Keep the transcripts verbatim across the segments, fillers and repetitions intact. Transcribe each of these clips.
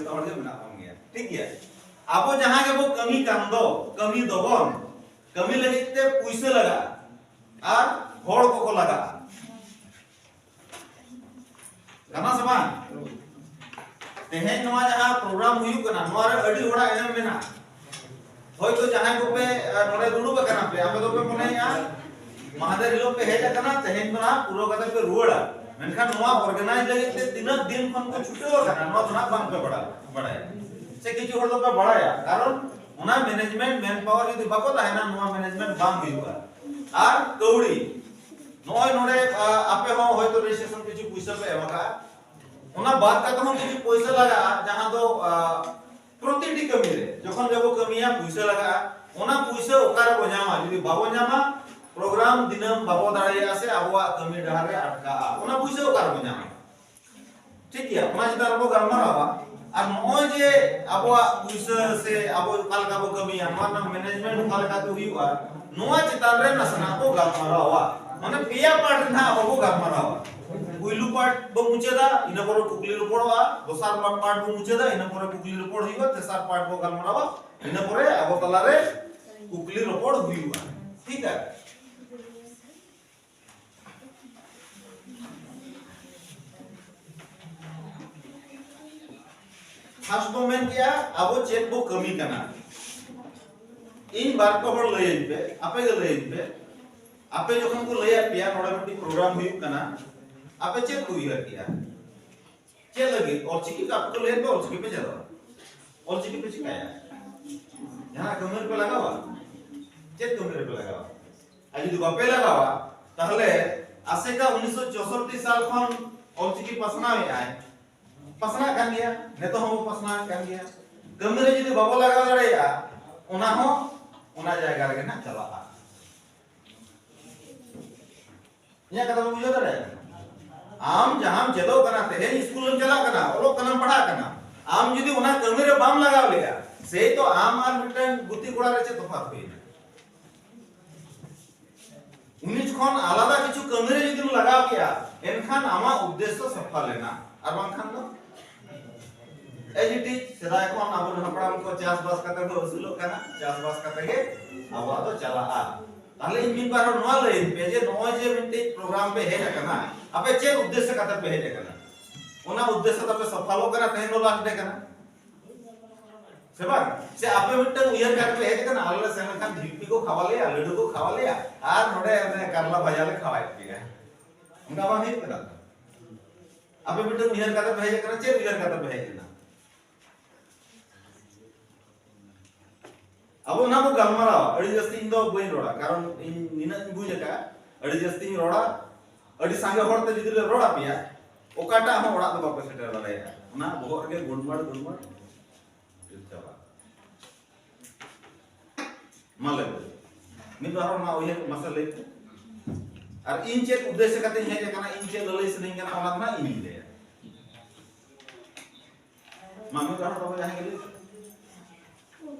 ᱡᱚᱛᱚ ᱦᱚᱲ ᱜᱮ ᱢᱮᱱᱟᱜ ᱵᱚᱱ ᱜᱮᱭᱟ, ᱴᱷᱤᱠ ᱜᱮᱭᱟ᱾ ᱟᱵᱚ ᱡᱟᱦᱟᱸ ᱜᱮᱵᱚ ᱠᱟᱹᱢᱤ ᱠᱟᱱ ᱫᱚ, ᱠᱟᱹᱢᱤ ᱫᱚᱵᱚᱱ, ᱠᱟᱹᱢᱤ ᱞᱟᱹᱜᱤᱫ ᱛᱮ ᱯᱩᱭᱥᱟᱹ ᱞᱟᱜᱟᱜᱼᱟ ᱟᱨ ᱦᱚᱲ ᱠᱚᱠᱚ ᱞᱟᱜᱟᱜᱼᱟ᱾ ᱠᱟᱱᱟ ᱥᱮ ᱵᱟᱝ? ᱛᱮᱦᱮᱧ ᱱᱚᱣᱟ ᱡᱟᱦᱟᱸ ᱯᱨᱳᱜᱨᱟᱢ ᱦᱩᱭᱩᱜ ᱠᱟᱱᱟ, ᱱᱚᱣᱟ ᱨᱮ ᱟᱹᱰᱤ ᱦᱚᱲᱟᱜ ᱮᱱᱮᱢ ᱢᱮᱱᱟᱜᱼᱟ᱾ ᱦᱚᱭᱛᱳ ᱡᱟᱦᱟᱸᱭ ᱠᱚᱯᱮ, ᱟᱨ ᱱᱚᱰᱮ ᱫᱩᱲᱩᱵ ᱟᱠᱟᱱᱟ ᱯᱮ, ᱟᱯᱮ ᱫᱚᱯᱮ ᱢᱚᱱᱮᱭᱮᱜᱼᱟ ᱢᱟᱦᱫᱮᱨ ᱦᱤᱞᱳᱜ ᱯᱮ ᱦᱮᱡ ᱟᱠᱟᱱᱟ, ᱛᱮᱦᱮᱧ ᱫᱚ ᱱᱟᱦᱟᱜ ᱯᱩᱨᱟᱹ ᱠᱟᱛᱮ ᱯᱮ ᱨᱩᱣᱟᱹᱲᱟ, ᱢᱮᱱᱠᱷᱟᱱ ᱱᱚᱣᱟ ᱚᱨᱜᱟᱱᱟᱭᱤᱡᱽ ᱞᱟᱹᱜᱤᱫ ᱛᱮ ᱛᱤᱱᱟᱹᱜ ᱫᱤᱱ ᱠᱷᱚᱱ ᱠᱚ ᱪᱷᱩᱴᱟᱹᱣ ᱟᱠᱟᱱᱟ, ᱱᱚᱣᱟ ᱫᱚ ᱱᱟᱦᱟᱜ ᱵᱟᱝ ᱯᱮ ᱵᱟᱲᱟᱭᱟ, ᱵᱟᱲᱟᱭᱟ᱾ ᱥᱮ ᱠᱤᱪᱷᱩ ᱦᱚᱲ ᱫᱚᱯᱮ ᱵᱟᱲᱟᱭᱟ, ᱠᱟᱨᱚᱱ ᱚᱱᱟ ᱢᱮᱱᱮᱡᱢᱮᱱᱴ ᱢᱮᱱ ᱯᱟᱣᱟᱨ ᱡᱩᱫᱤ ᱵᱟᱠᱚ ᱛᱟᱦᱮᱱᱟ, ᱱᱚᱣᱟ ᱢᱮᱱᱮᱡᱢᱮᱱᱴ ᱵᱟᱝ ᱦᱩᱭᱩᱜᱼᱟ᱾ ᱟᱨ ᱠᱟᱹᱣᱰᱤ, ᱱᱚᱜᱼᱚᱭ ᱱᱚᱰᱮ, ᱟ, ᱟᱯᱮ ᱦᱚᱸ ᱦᱚᱭᱛᱳ ᱨᱮᱡᱤᱥᱴᱨᱮᱥᱚᱱ ᱠᱤᱪᱷᱩ ᱯᱩᱭᱥᱟᱹ ᱯᱮ ᱮᱢ ᱟᱠᱟᱫᱼᱟ, ᱚᱱᱟ ᱵᱟᱫ ᱠᱟᱛᱮ ᱦᱚᱸ ᱠᱤᱪᱷᱩ ᱯᱩᱭᱥᱟᱹ ᱞᱟᱜᱟᱜᱼᱟ, ᱡᱟᱦᱟᱸ ᱫᱚ, ᱟ, ᱯᱨᱚᱛᱤᱴᱤ ᱠᱟᱹᱢᱤ ᱨᱮ ᱡᱚᱠᱷᱚᱱ ᱜᱮᱵᱚ ᱠᱟᱹᱢᱤᱭᱟ, ᱯᱩᱭᱥᱟᱹ ᱞᱟᱜᱟᱜᱼᱟ᱾ ᱚᱱᱟ ᱯᱩᱭᱥᱟᱹ ᱚᱠᱟ ᱨᱮᱵᱚ ᱧᱟᱢᱟ? ᱡᱩᱫᱤ ᱵᱟᱵᱚ ᱧᱟᱢᱟ, ᱯᱨᱳᱜᱨᱟᱢ ᱫᱤᱱᱟᱹᱢ ᱵᱟᱵᱚ ᱫᱟᱲᱮᱭᱟᱜᱼᱟ ᱥᱮ ᱟᱵᱚᱣᱟᱜ ᱠᱟᱹᱢᱤ ᱰᱟᱦᱟᱨ ᱨᱮ ᱟᱴᱠᱟᱜᱼᱟ, ᱚᱱᱟ ᱯᱩᱭᱥᱟᱹ ᱚᱠᱟ ᱨᱮᱵᱚ ᱧᱟᱢᱟ? ᱴᱷᱤᱠ ᱜᱮᱭᱟ, ᱚᱱᱟ ᱪᱮᱛᱟᱱ ᱨᱮᱵᱚ ᱜᱟᱞᱢᱟᱨᱟᱣᱟ᱾ ᱟᱨ ᱱᱚᱜᱼᱚᱭ ᱡᱮ ᱟᱵᱚᱣᱟᱜ ᱯᱩᱭᱥᱟᱹ ᱥᱮ ᱟᱵᱚ ᱚᱠᱟ ᱞᱮᱠᱟ ᱵᱚ ᱠᱟᱹᱢᱤᱭᱟ, ᱱᱚᱣᱟ ᱨᱮᱱᱟᱜ ᱢᱮᱱᱮᱡᱢᱮᱱᱴ ᱚᱠᱟ ᱞᱮᱠᱟᱛᱮ ᱦᱩᱭᱩᱜᱼᱟ, ᱱᱚᱣᱟ ᱪᱮᱛᱟᱱ ᱨᱮ ᱱᱟᱥᱮᱱᱟᱜ ᱵᱚ ᱜᱟᱞᱢᱟᱨᱟᱣᱟ᱾ ᱢᱟᱱᱮ ᱯᱮᱭᱟ ᱯᱟᱨᱴ ᱨᱮ ᱱᱟᱦᱟᱜ ᱟᱵᱚ ᱵᱚ ᱜᱟᱞᱢᱟᱨᱟᱣᱟ᱾ ᱯᱩᱭᱞᱩ ᱯᱟᱨᱴ ᱵᱚ ᱢᱩᱪᱟᱹᱫᱟ, ᱤᱱᱟᱹ ᱯᱚᱨᱮ ᱠᱩᱠᱞᱤ ᱨᱚᱯᱚᱲᱚᱜᱼᱟ᱾ ᱫᱚᱥᱟᱨ ᱯᱟᱨᱴ ᱵᱚ ᱢᱩᱪᱟᱹᱫᱟ, ᱤᱱᱟᱹ ᱯᱚᱨᱮ ᱠᱩᱠᱞᱤ ᱨᱚᱯᱚᱲ ᱦᱩᱭᱩᱜᱼᱟ᱾ ᱛᱮᱥᱟᱨ ᱯᱟᱨᱴ ᱵᱚ ᱜᱟᱞᱢᱟᱨᱟᱣᱟ, ᱤᱱᱟᱹ ᱯᱚᱨᱮ ᱟᱵᱚ ᱛᱟᱞᱟᱨᱮ ᱠᱩᱠᱞᱤ ᱨᱚᱯᱚᱲ ᱦᱩᱭᱩᱜᱼᱟ᱾ ᱴᱷᱤᱠ ᱜᱮᱭᱟ? ᱯᱷᱟᱥᱴ ᱵᱚ ᱢᱮᱱ ᱠᱮᱜᱼᱟ, ᱟᱵᱚ ᱪᱮᱫ ᱵᱚ ᱠᱟᱹᱢᱤ ᱠᱟᱱᱟ᱾ ᱤᱧ ᱵᱟᱨ ᱯᱮ ᱦᱚᱲ ᱞᱟᱹᱭᱟᱹᱧ ᱯᱮ, ᱟᱯᱮ ᱜᱮ ᱞᱟᱹᱭᱟᱹᱧ ᱯᱮ᱾ ᱟᱯᱮ ᱡᱚᱠᱷᱚᱱ ᱠᱚ ᱞᱟᱹᱭᱟᱫ ᱯᱮᱭᱟ, ᱱᱚᱰᱮ ᱢᱤᱫᱴᱤᱡ ᱯᱨᱳᱜᱨᱟᱢ ᱦᱩᱭᱩᱜ ᱠᱟᱱᱟ, ᱟᱯᱮ ᱪᱮᱫ ᱯᱮ ᱩᱭᱦᱟᱹᱨ ᱠᱮᱜᱼᱟ? ᱪᱮᱫ ᱞᱟᱹᱜᱤᱫ? ᱚᱞᱪᱤᱠᱤ ᱠᱚ ᱟᱯᱮ ᱠᱚ ᱞᱟᱹᱭᱟᱫ ᱯᱮ, ᱚᱞᱪᱤᱠᱤ ᱯᱮ ᱪᱮᱫᱚᱜᱼᱟ? ᱚᱞᱪᱤᱠᱤ ᱯᱮ ᱪᱤᱠᱟᱹᱭᱟ? ᱡᱟᱦᱟᱱᱟᱜ ᱠᱟᱹᱢᱤ ᱨᱮᱯᱮ ᱞᱟᱜᱟᱣᱟ? ᱪᱮᱫ ᱠᱟᱹᱢᱤ ᱨᱮᱯᱮ ᱞᱟᱜᱟᱣᱟ? ᱟᱨ ᱡᱩᱫᱤ ᱵᱟᱯᱮ ᱞᱟᱜᱟᱣᱟ, ᱛᱟᱦᱞᱮ ᱟᱥᱮᱠᱟ ᱩᱱᱤᱥᱥᱚ ᱪᱳᱥᱳᱴᱴᱤ ᱥᱟᱞ ᱠᱷᱚᱱ ᱚᱞᱪᱤᱠᱤ ᱯᱟᱥᱱᱟᱣ ᱮᱫ ᱟᱭ, ᱯᱟᱥᱱᱟᱜ ᱠᱟᱱ ᱜᱮᱭᱟ, ᱱᱤᱛᱚᱜ ᱦᱚᱸᱵᱚ ᱯᱟᱥᱱᱟᱣ ᱮᱫ ᱠᱟᱱ ᱜᱮᱭᱟ᱾ ᱠᱟᱹᱢᱤ ᱨᱮ ᱡᱩᱫᱤ ᱵᱟᱵᱚ ᱞᱟᱜᱟᱣ ᱫᱟᱲᱮᱭᱟᱜᱼᱟ, ᱚᱱᱟ ᱦᱚᱸ ᱚᱱᱟ ᱡᱟᱭᱜᱟ ᱨᱮᱜᱮ ᱱᱟᱜ ᱪᱟᱞᱟᱜᱼᱟ᱾ ᱤᱧᱟᱹᱜ ᱠᱟᱛᱷᱟ ᱵᱚ ᱵᱩᱡᱷᱟᱹᱣ ᱫᱟᱲᱮᱭᱟᱜ ᱠᱟᱱᱟ? ᱟᱢ ᱡᱟᱦᱟᱸᱢ ᱪᱮᱫᱚᱜ ᱠᱟᱱᱟ, ᱛᱮᱦᱮᱧ ᱥᱠᱩᱞᱮᱢ ᱪᱟᱞᱟᱜ ᱠᱟᱱᱟ, ᱚᱞᱚᱜ ᱠᱟᱱᱟᱢ, ᱯᱟᱲᱦᱟᱜ ᱠᱟᱱᱟ, ᱟᱢ ᱡᱩᱫᱤ ᱚᱱᱟ ᱠᱟᱹᱢᱤ ᱨᱮ ᱵᱟᱢ ᱞᱟᱜᱟᱣ ᱞᱮᱜᱼᱟ, ᱥᱮᱭ ᱛᱚ ᱟᱢ ᱟᱨ ᱢᱤᱫᱴᱟᱝ ᱜᱩᱛᱤ ᱠᱚᱲᱟ ᱨᱮ ᱪᱮᱫ ᱛᱚᱯᱷᱟᱛ ᱦᱩᱭᱱᱟ? ᱩᱱᱤ ᱠᱷᱚᱱ ᱟᱞᱟᱫᱟ ᱠᱤᱪᱷᱩ ᱠᱟᱹᱢᱤ ᱨᱮ ᱡᱩᱫᱤᱢ ᱞᱟᱜᱟᱣ ᱠᱮᱜᱼᱟ, ᱮᱱᱠᱷᱟᱱ ᱟᱢᱟᱜ ᱩᱫᱽᱫᱮᱥᱥᱚ ᱥᱚᱯᱷᱚᱞ ᱮᱱᱟ, ᱟᱨ ᱵᱟᱝᱠᱷᱟᱱ ᱫᱚ ᱮᱡ ᱤᱴᱤᱡ ᱥᱮᱫᱟᱭ ᱠᱷᱚᱱ ᱟᱵᱚᱨᱮᱱ ᱦᱟᱯᱲᱟᱢ ᱠᱚ ᱪᱟᱥᱵᱟᱥ ᱠᱟᱛᱮ ᱠᱚ ᱟᱹᱥᱩᱞᱚᱜ ᱠᱟᱱᱟ, ᱪᱟᱥᱵᱟᱥ ᱠᱟᱛᱮ ᱜᱮ ᱟᱵᱚᱣᱟᱜ ᱫᱚ ᱪᱟᱞᱟᱜᱼᱟ᱾ ᱛᱟᱦᱞᱮ ᱤᱧ ᱢᱤᱫ ᱵᱟᱨ ᱦᱚᱲ ᱱᱚᱣᱟ ᱞᱟᱹᱭᱟᱹᱧ ᱯᱮ ᱡᱮ ᱱᱚᱜᱼᱚᱭ ᱡᱮ ᱢᱤᱫᱴᱤᱡ ᱯᱨᱳᱜᱨᱟᱢ ᱯᱮ ᱦᱮᱡ ᱟᱠᱟᱱᱟ, ᱟᱯᱮ ᱪᱮᱫ ᱩᱫᱽᱫᱮᱥᱥᱚ ᱠᱟᱛᱮ ᱯᱮ ᱦᱮᱡ ᱟᱠᱟᱱᱟ? ᱚᱱᱟ ᱩᱫᱽᱫᱮᱥᱥᱚ ᱛᱟᱯᱮ ᱥᱚᱯᱷᱚᱞᱚᱜ ᱠᱟᱱᱟ, ᱛᱮᱦᱮᱧ ᱫᱚ ᱞᱟᱥᱴ ᱰᱮ ᱠᱟᱱᱟ, ᱥᱮ ᱵᱟᱝ? ᱥᱮ ᱟᱯᱮ ᱢᱤᱫᱴᱟᱝ ᱩᱭᱦᱟᱹᱨ ᱠᱟᱛᱮ ᱯᱮ ᱦᱮᱡ ᱟᱠᱟᱱᱟ, ᱟᱞᱮ ᱞᱮ ᱥᱮᱱ ᱞᱮᱱᱠᱷᱟᱱ ᱡᱷᱤᱞᱯᱤ ᱠᱚ ᱠᱷᱟᱣᱟ ᱞᱮᱭᱟ, ᱞᱟᱹᱰᱩ ᱠᱚ ᱠᱷᱟᱣᱟ ᱞᱮᱭᱟ, ᱟᱨ ᱱᱚᱰᱮ ᱚᱱᱮ ᱠᱟᱨᱞᱟ ᱵᱷᱟᱡᱟ ᱞᱮ ᱠᱷᱟᱣᱟᱭᱮᱫ ᱯᱮᱭᱟ? ᱚᱱᱠᱟ ᱵᱟᱝ ᱦᱩᱭᱩᱜ ᱠᱟᱱᱟ ᱛᱚ? ᱟᱯᱮ ᱢᱤᱫᱴᱟᱝ ᱩᱭᱦᱟᱹᱨ ᱠᱟᱛᱮ ᱯᱮ ᱦᱮᱡ ᱟᱠᱟᱱᱟ, ᱪᱮᱫ ᱩᱭᱦᱟᱹᱨ ᱠᱟᱛᱮ ᱯᱮ ᱦᱮᱡ ᱮᱱᱟ? ᱟᱵᱚ ᱚᱱᱟ ᱵᱚ ᱜᱟᱞᱢᱟᱨᱟᱣᱟ᱾ ᱟᱹᱰᱤ ᱡᱟᱹᱥᱛᱤ ᱤᱧ ᱫᱚ ᱵᱟᱹᱧ ᱨᱚᱲᱟ, ᱠᱟᱨᱚᱱ ᱤᱧ ᱱᱤᱱᱟᱹᱜ ᱤᱧ ᱵᱩᱡᱽ ᱟᱠᱟᱫᱼᱟ, ᱟᱹᱰᱤ ᱡᱟᱹᱥᱛᱤᱧ ᱨᱚᱲᱟ, ᱟᱹᱰᱤ ᱥᱟᱸᱜᱮ ᱦᱚᱲ ᱛᱮ ᱡᱩᱫᱤ ᱞᱮ ᱨᱚᱲ ᱟᱯᱮᱭᱟ, ᱚᱠᱟᱴᱟᱜ ᱦᱚᱸ ᱚᱲᱟᱜ ᱫᱚ ᱵᱟᱯᱮ ᱥᱮᱴᱮᱨ ᱫᱟᱲᱮᱭᱟᱜᱼᱟ᱾ ᱚᱱᱟ ᱵᱚᱦᱚᱜ ᱨᱮᱜᱮ ᱜᱩᱲᱢᱟᱹᱲ ᱜᱩᱲᱢᱟᱹᱲ ᱪᱟᱵᱟᱜᱼᱟ᱾ ᱢᱟ ᱞᱟᱹᱭ ᱢᱮ᱾ ᱢᱤᱫ ᱵᱟᱨ ᱦᱚᱲ ᱢᱟ ᱩᱭᱦᱟᱹᱨ ᱢᱟᱥᱮ ᱞᱟᱹᱭ ᱯᱮ᱾ ᱟᱨ ᱤᱧ ᱪᱮᱫ ᱩᱫᱽᱫᱮᱥᱥᱚ ᱠᱟᱛᱮᱧ ᱦᱮᱡ ᱟᱠᱟᱱᱟ, ᱤᱧ ᱪᱮᱫ ᱞᱟᱹᱞᱟᱹᱭ ᱥᱟᱱᱟᱧ ᱠᱟᱱᱟ, ᱚᱱᱟ ᱫᱚ ᱱᱟᱜ ᱤᱧᱤᱧ ᱞᱟᱹᱭᱟ᱾ ᱢᱟ ᱢᱤᱫ ᱵᱟᱨ ᱦᱚᱲ ᱡᱟᱦᱟᱸᱭ ᱜᱮ ᱞᱟᱹᱭ ᱯᱮ᱾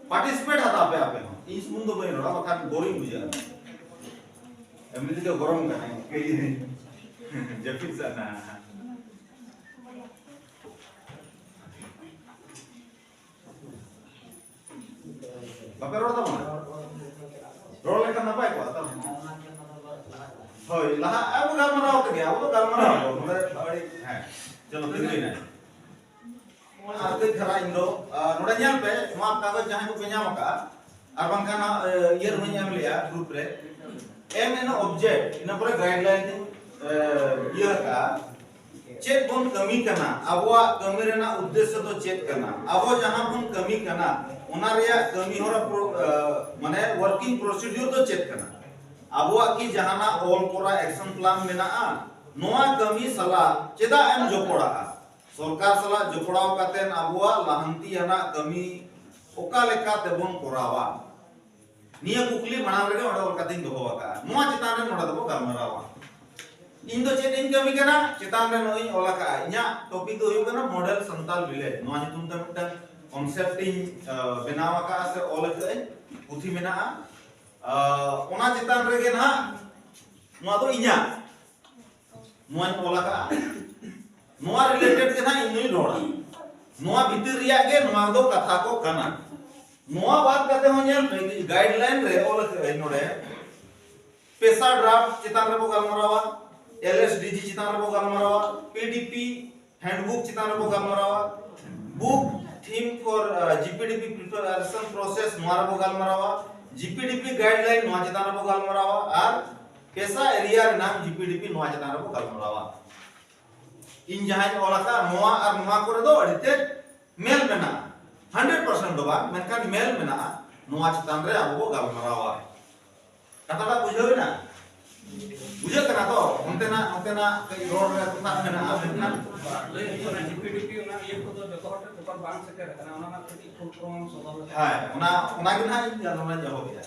ᱯᱟᱨᱴᱤᱥᱤᱯᱮᱴ ᱦᱟᱛᱟᱣ ᱯᱮ ᱟᱯᱮ ᱦᱚᱸ᱾ ᱤᱧ ᱥᱩᱢᱩᱝ ᱫᱚ ᱵᱟᱹᱧ ᱨᱚᱲᱟ, ᱵᱟᱠᱷᱟᱱ ᱵᱳᱨᱤᱝ ᱵᱩᱡᱷᱟᱹᱜᱼᱟ᱾ ᱮᱢᱱᱤ ᱛᱮᱜᱮ ᱜᱚᱨᱚᱢ ᱠᱟᱱᱟ, ᱡᱟᱹᱯᱤᱫ ᱥᱟᱱᱟ᱾ ᱵᱟᱯᱮ ᱨᱚᱲ ᱛᱟᱵᱚᱱᱟ? ᱨᱚᱲ ᱞᱮᱠᱷᱟᱱ ᱱᱟᱯᱟᱭ ᱠᱚᱜᱼᱟ ᱛᱚ᱾ ᱦᱳᱭ, ᱞᱟᱦᱟ ᱟᱵᱚ ᱜᱟᱞᱢᱟᱨᱟᱣ ᱛᱮᱜᱮ, ᱟᱵᱚ ᱫᱚ ᱜᱟᱞᱢᱟᱨᱟᱣ ᱟᱵᱚ᱾ ᱱᱚᱰᱮ ᱟᱹᱰᱤ, ᱦᱮᱸ, ᱪᱚᱞᱚ, ᱛᱤᱸᱜᱩᱭ ᱱᱟ᱾ ᱟᱨ ᱠᱟᱹᱡ ᱫᱷᱟᱨᱟ ᱤᱧ ᱫᱚ, ᱟᱨ ᱱᱚᱰᱮ ᱧᱮᱞ ᱯᱮ, ᱱᱚᱣᱟ ᱠᱟᱜᱚᱡᱽ ᱡᱟᱦᱟᱸᱭ ᱠᱚᱯᱮ ᱧᱟᱢ ᱟᱠᱟᱫᱼᱟ, ᱟᱨ ᱵᱟᱝᱠᱷᱟᱱ, ᱟᱨ, ᱤᱭᱟᱹ ᱨᱮᱦᱚᱸᱧ ᱮᱢ ᱞᱮᱜᱼᱟ ᱜᱨᱩᱯ ᱨᱮ, ᱮᱢ ᱮᱱ ᱚᱵᱡᱮᱠᱴ, ᱤᱱᱟᱹ ᱯᱚᱨᱮ ᱜᱟᱭᱤᱰᱞᱟᱭᱤᱱ ᱤᱧ, ᱮ, ᱤᱭᱟᱹ ᱟᱠᱟᱫᱼᱟ, ᱪᱮᱫ ᱵᱚᱱ ᱠᱟᱹᱢᱤ ᱠᱟᱱᱟ, ᱟᱵᱚᱣᱟᱜ ᱠᱟᱹᱢᱤ ᱨᱮᱱᱟᱜ ᱩᱫᱽᱫᱮᱥᱥᱚ ᱫᱚ ᱪᱮᱫ ᱠᱟᱱᱟ, ᱟᱵᱚ ᱡᱟᱦᱟᱸ ᱵᱚᱱ ᱠᱟᱹᱢᱤ ᱠᱟᱱᱟ, ᱚᱱᱟ ᱨᱮᱭᱟᱜ ᱠᱟᱹᱢᱤ ᱦᱚᱨᱟ ᱯᱨᱚ-, ᱮ, ᱢᱟᱱᱮ ᱣᱟᱨᱠᱤᱝ ᱯᱨᱚᱥᱤᱰᱤᱭᱩᱨ ᱫᱚ ᱪᱮᱫ ᱠᱟᱱᱟ, ᱟᱵᱚᱣᱟᱜ ᱠᱤ ᱡᱟᱦᱟᱱᱟᱜ ᱚᱞ ᱠᱚᱨᱟ ᱮᱠᱥᱚᱱ ᱯᱞᱟᱱ ᱢᱮᱱᱟᱜᱼᱟ, ᱱᱚᱣᱟ ᱠᱟᱹᱢᱤ ᱥᱟᱞᱟᱜ ᱪᱮᱫᱟᱜ ᱮᱢ ᱡᱚᱯᱚᱲᱟᱜᱼᱟ? ᱥᱚᱨᱠᱟᱨ ᱥᱟᱞᱟᱜ ᱡᱚᱯᱲᱟᱣ ᱠᱟᱛᱮ ᱟᱵᱚᱣᱟᱜ ᱞᱟᱦᱟᱱᱛᱤ ᱟᱱᱟᱜ ᱠᱟᱹᱢᱤ ᱚᱠᱟ ᱞᱮᱠᱟ ᱛᱮᱵᱚᱱ ᱠᱚᱨᱟᱣᱟ? ᱱᱤᱭᱟᱹ ᱠᱩᱠᱞᱤ ᱢᱟᱲᱟᱝ ᱨᱮᱜᱮ ᱚᱸᱰᱮ ᱚᱞ ᱠᱟᱛᱮᱧ ᱫᱚᱦᱚ ᱟᱠᱟᱫᱼᱟ᱾ ᱱᱚᱣᱟ ᱪᱮᱛᱟᱱ ᱨᱮ ᱱᱚᱰᱮ ᱫᱚᱵᱚ ᱜᱟᱞᱢᱟᱨᱟᱣᱟ᱾ ᱤᱧ ᱫᱚ ᱪᱮᱫ ᱤᱧ ᱠᱟᱹᱢᱤ ᱠᱟᱱᱟ, ᱪᱮᱛᱟᱱ ᱨᱮ ᱱᱚᱜᱼᱚᱭ ᱤᱧ ᱚᱞ ᱟᱠᱟᱫᱼᱟ᱾ ᱤᱧᱟᱹᱜ ᱴᱚᱯᱤᱠ ᱫᱚ ᱦᱩᱭᱩᱜ ᱠᱟᱱᱟ ᱢᱚᱰᱮᱞ ᱥᱟᱱᱛᱟᱞ ᱵᱷᱤᱞᱮᱡᱽ᱾ ᱱᱚᱣᱟ ᱧᱩᱛᱩᱢ ᱛᱮ ᱢᱤᱫᱴᱟᱝ ᱠᱚᱱᱥᱮᱯᱴ ᱤᱧ, ᱟ, ᱵᱮᱱᱟᱣ ᱟᱠᱟᱫᱼᱟ ᱥᱮ ᱚᱞ ᱟᱠᱟᱫᱼᱟᱹᱧ, ᱯᱩᱛᱷᱤ ᱢᱮᱱᱟᱜᱼᱟ᱾ ᱟ, ᱚᱱᱟ ᱪᱮᱛᱟᱱ ᱨᱮᱜᱮ ᱱᱟᱦᱟᱜ ᱱᱚᱣᱟ ᱫᱚ ᱤᱧᱟᱹᱜ ᱱᱚᱣᱟᱧ ᱚᱞ ᱟᱠᱟᱫᱼᱟ᱾ ᱱᱚᱣᱟ ᱨᱤᱞᱮᱴᱮᱰ ᱜᱮ ᱱᱟᱦᱟᱜ ᱤᱧ ᱫᱩᱧ ᱨᱚᱲᱟ᱾ ᱱᱚᱣᱟ ᱵᱷᱤᱛᱤᱨ ᱨᱮᱭᱟᱜ ᱜᱮ ᱱᱚᱣᱟ ᱫᱚ ᱠᱟᱛᱷᱟ ᱠᱚ ᱠᱟᱱᱟ᱾ ᱱᱚᱣᱟ ᱵᱟᱫ ᱠᱟᱛᱮ ᱦᱚᱸ ᱧᱮᱞ ᱯᱮ, ᱜᱟᱭᱤᱰᱞᱟᱭᱤᱱ ᱨᱮ ᱚᱞ ᱟᱠᱟᱫᱟᱭ ᱱᱚᱰᱮ, ᱯᱮᱥᱟ ᱰᱨᱟᱯᱴ ᱪᱮᱛᱟᱱ ᱨᱮᱵᱚ ᱜᱟᱞᱢᱟᱨᱟᱣᱟ, ᱮᱞ ᱮᱥ ᱰᱤ ᱡᱤ ᱪᱮᱛᱟᱱ ᱨᱮᱵᱚ ᱜᱟᱞᱢᱟᱨᱟᱣᱟ, ᱯᱤ ᱰᱤ ᱯᱤ ᱦᱮᱱᱰᱵᱩᱠ ᱪᱮᱛᱟᱱ ᱨᱮᱵᱚ ᱜᱟᱞᱢᱟᱨᱟᱣᱟ, book theme for G P D P preparation process ᱱᱚᱣᱟ ᱨᱮᱵᱚ ᱜᱟᱞᱢᱟᱨᱟᱣᱟ, G P D P guideline ᱱᱚᱣᱟ ᱪᱮᱛᱟᱱ ᱨᱮᱵᱚ ᱜᱟᱞᱢᱟᱨᱟᱣᱟ, ᱟᱨ ᱯᱮᱥᱟ ᱮᱨᱤᱭᱟ ᱨᱮᱱᱟᱜ ᱡᱤ ᱯᱤ ᱰᱤ ᱯᱤ ᱱᱚᱣᱟ ᱪᱮᱛᱟᱱ ᱨᱮᱵᱚ ᱜᱟᱞᱢᱟᱨᱟᱣᱟ᱾ ᱤᱧ ᱡᱟᱦᱟᱸᱧ ᱚᱞ ᱟᱠᱟᱫ ᱱᱚᱣᱟ ᱟᱨ ᱱᱚᱣᱟ ᱠᱚᱨᱮ ᱫᱚ ᱟᱹᱰᱤ ᱛᱮᱫ ᱢᱮᱞ ᱢᱮᱱᱟᱜᱼᱟ, ᱦᱟᱱᱰᱨᱮᱰ ᱯᱟᱨᱥᱮᱱᱴ ᱫᱚ ᱵᱟᱝ, ᱢᱮᱱᱠᱷᱟᱱ ᱢᱮᱞ ᱢᱮᱱᱟᱜᱼᱟ᱾ ᱱᱚᱣᱟ ᱪᱮᱛᱟᱱ ᱨᱮ ᱟᱵᱚ ᱵᱚ ᱜᱟᱞᱢᱟᱨᱟᱣᱟ᱾ ᱠᱟᱛᱷᱟ ᱴᱟᱜ ᱵᱩᱡᱷᱟᱹᱣ ᱮᱱᱟ? ᱵᱩᱡᱷᱟᱹᱜ ᱠᱟᱱᱟ ᱛᱚ? ᱚᱱᱛᱮᱱᱟᱜ, ᱚᱱᱛᱮᱱᱟᱜ ᱠᱟᱹᱡ ᱨᱚᱲ ᱨᱮ ᱛᱚᱯᱷᱟᱛ ᱢᱮᱱᱟᱜᱼᱟ, ᱢᱮᱱᱠᱷᱟᱱ ᱞᱟᱹᱭ ᱦᱩᱭᱩᱜ ᱠᱟᱱᱟ, ᱡᱤ ᱯᱤ ᱰᱤ ᱯᱤ ᱚᱱᱟ ᱤᱭᱟᱹ ᱠᱚᱫᱚ ᱡᱚᱛᱚ ᱦᱚᱲ ᱴᱷᱮᱱ ᱯᱮᱯᱟᱨ ᱵᱟᱝ ᱥᱮᱴᱮᱨ ᱟᱠᱟᱱᱟ, ᱚᱱᱟ ᱨᱮᱱᱟᱜ ᱠᱟᱹᱴᱤᱡ ᱯᱷᱩᱞ ᱯᱷᱚᱨᱢ ᱥᱚᱫᱚᱨ ᱞᱮᱠᱷᱟᱱ᱾ ᱦᱮᱸ, ᱚᱱᱟ, ᱚᱱᱟ ᱜᱮ ᱱᱟᱦᱟᱜ ᱤᱧ ᱜᱟᱞᱢᱟᱨᱟᱣ ᱤᱧ ᱮᱦᱚᱵ ᱮᱫᱟ᱾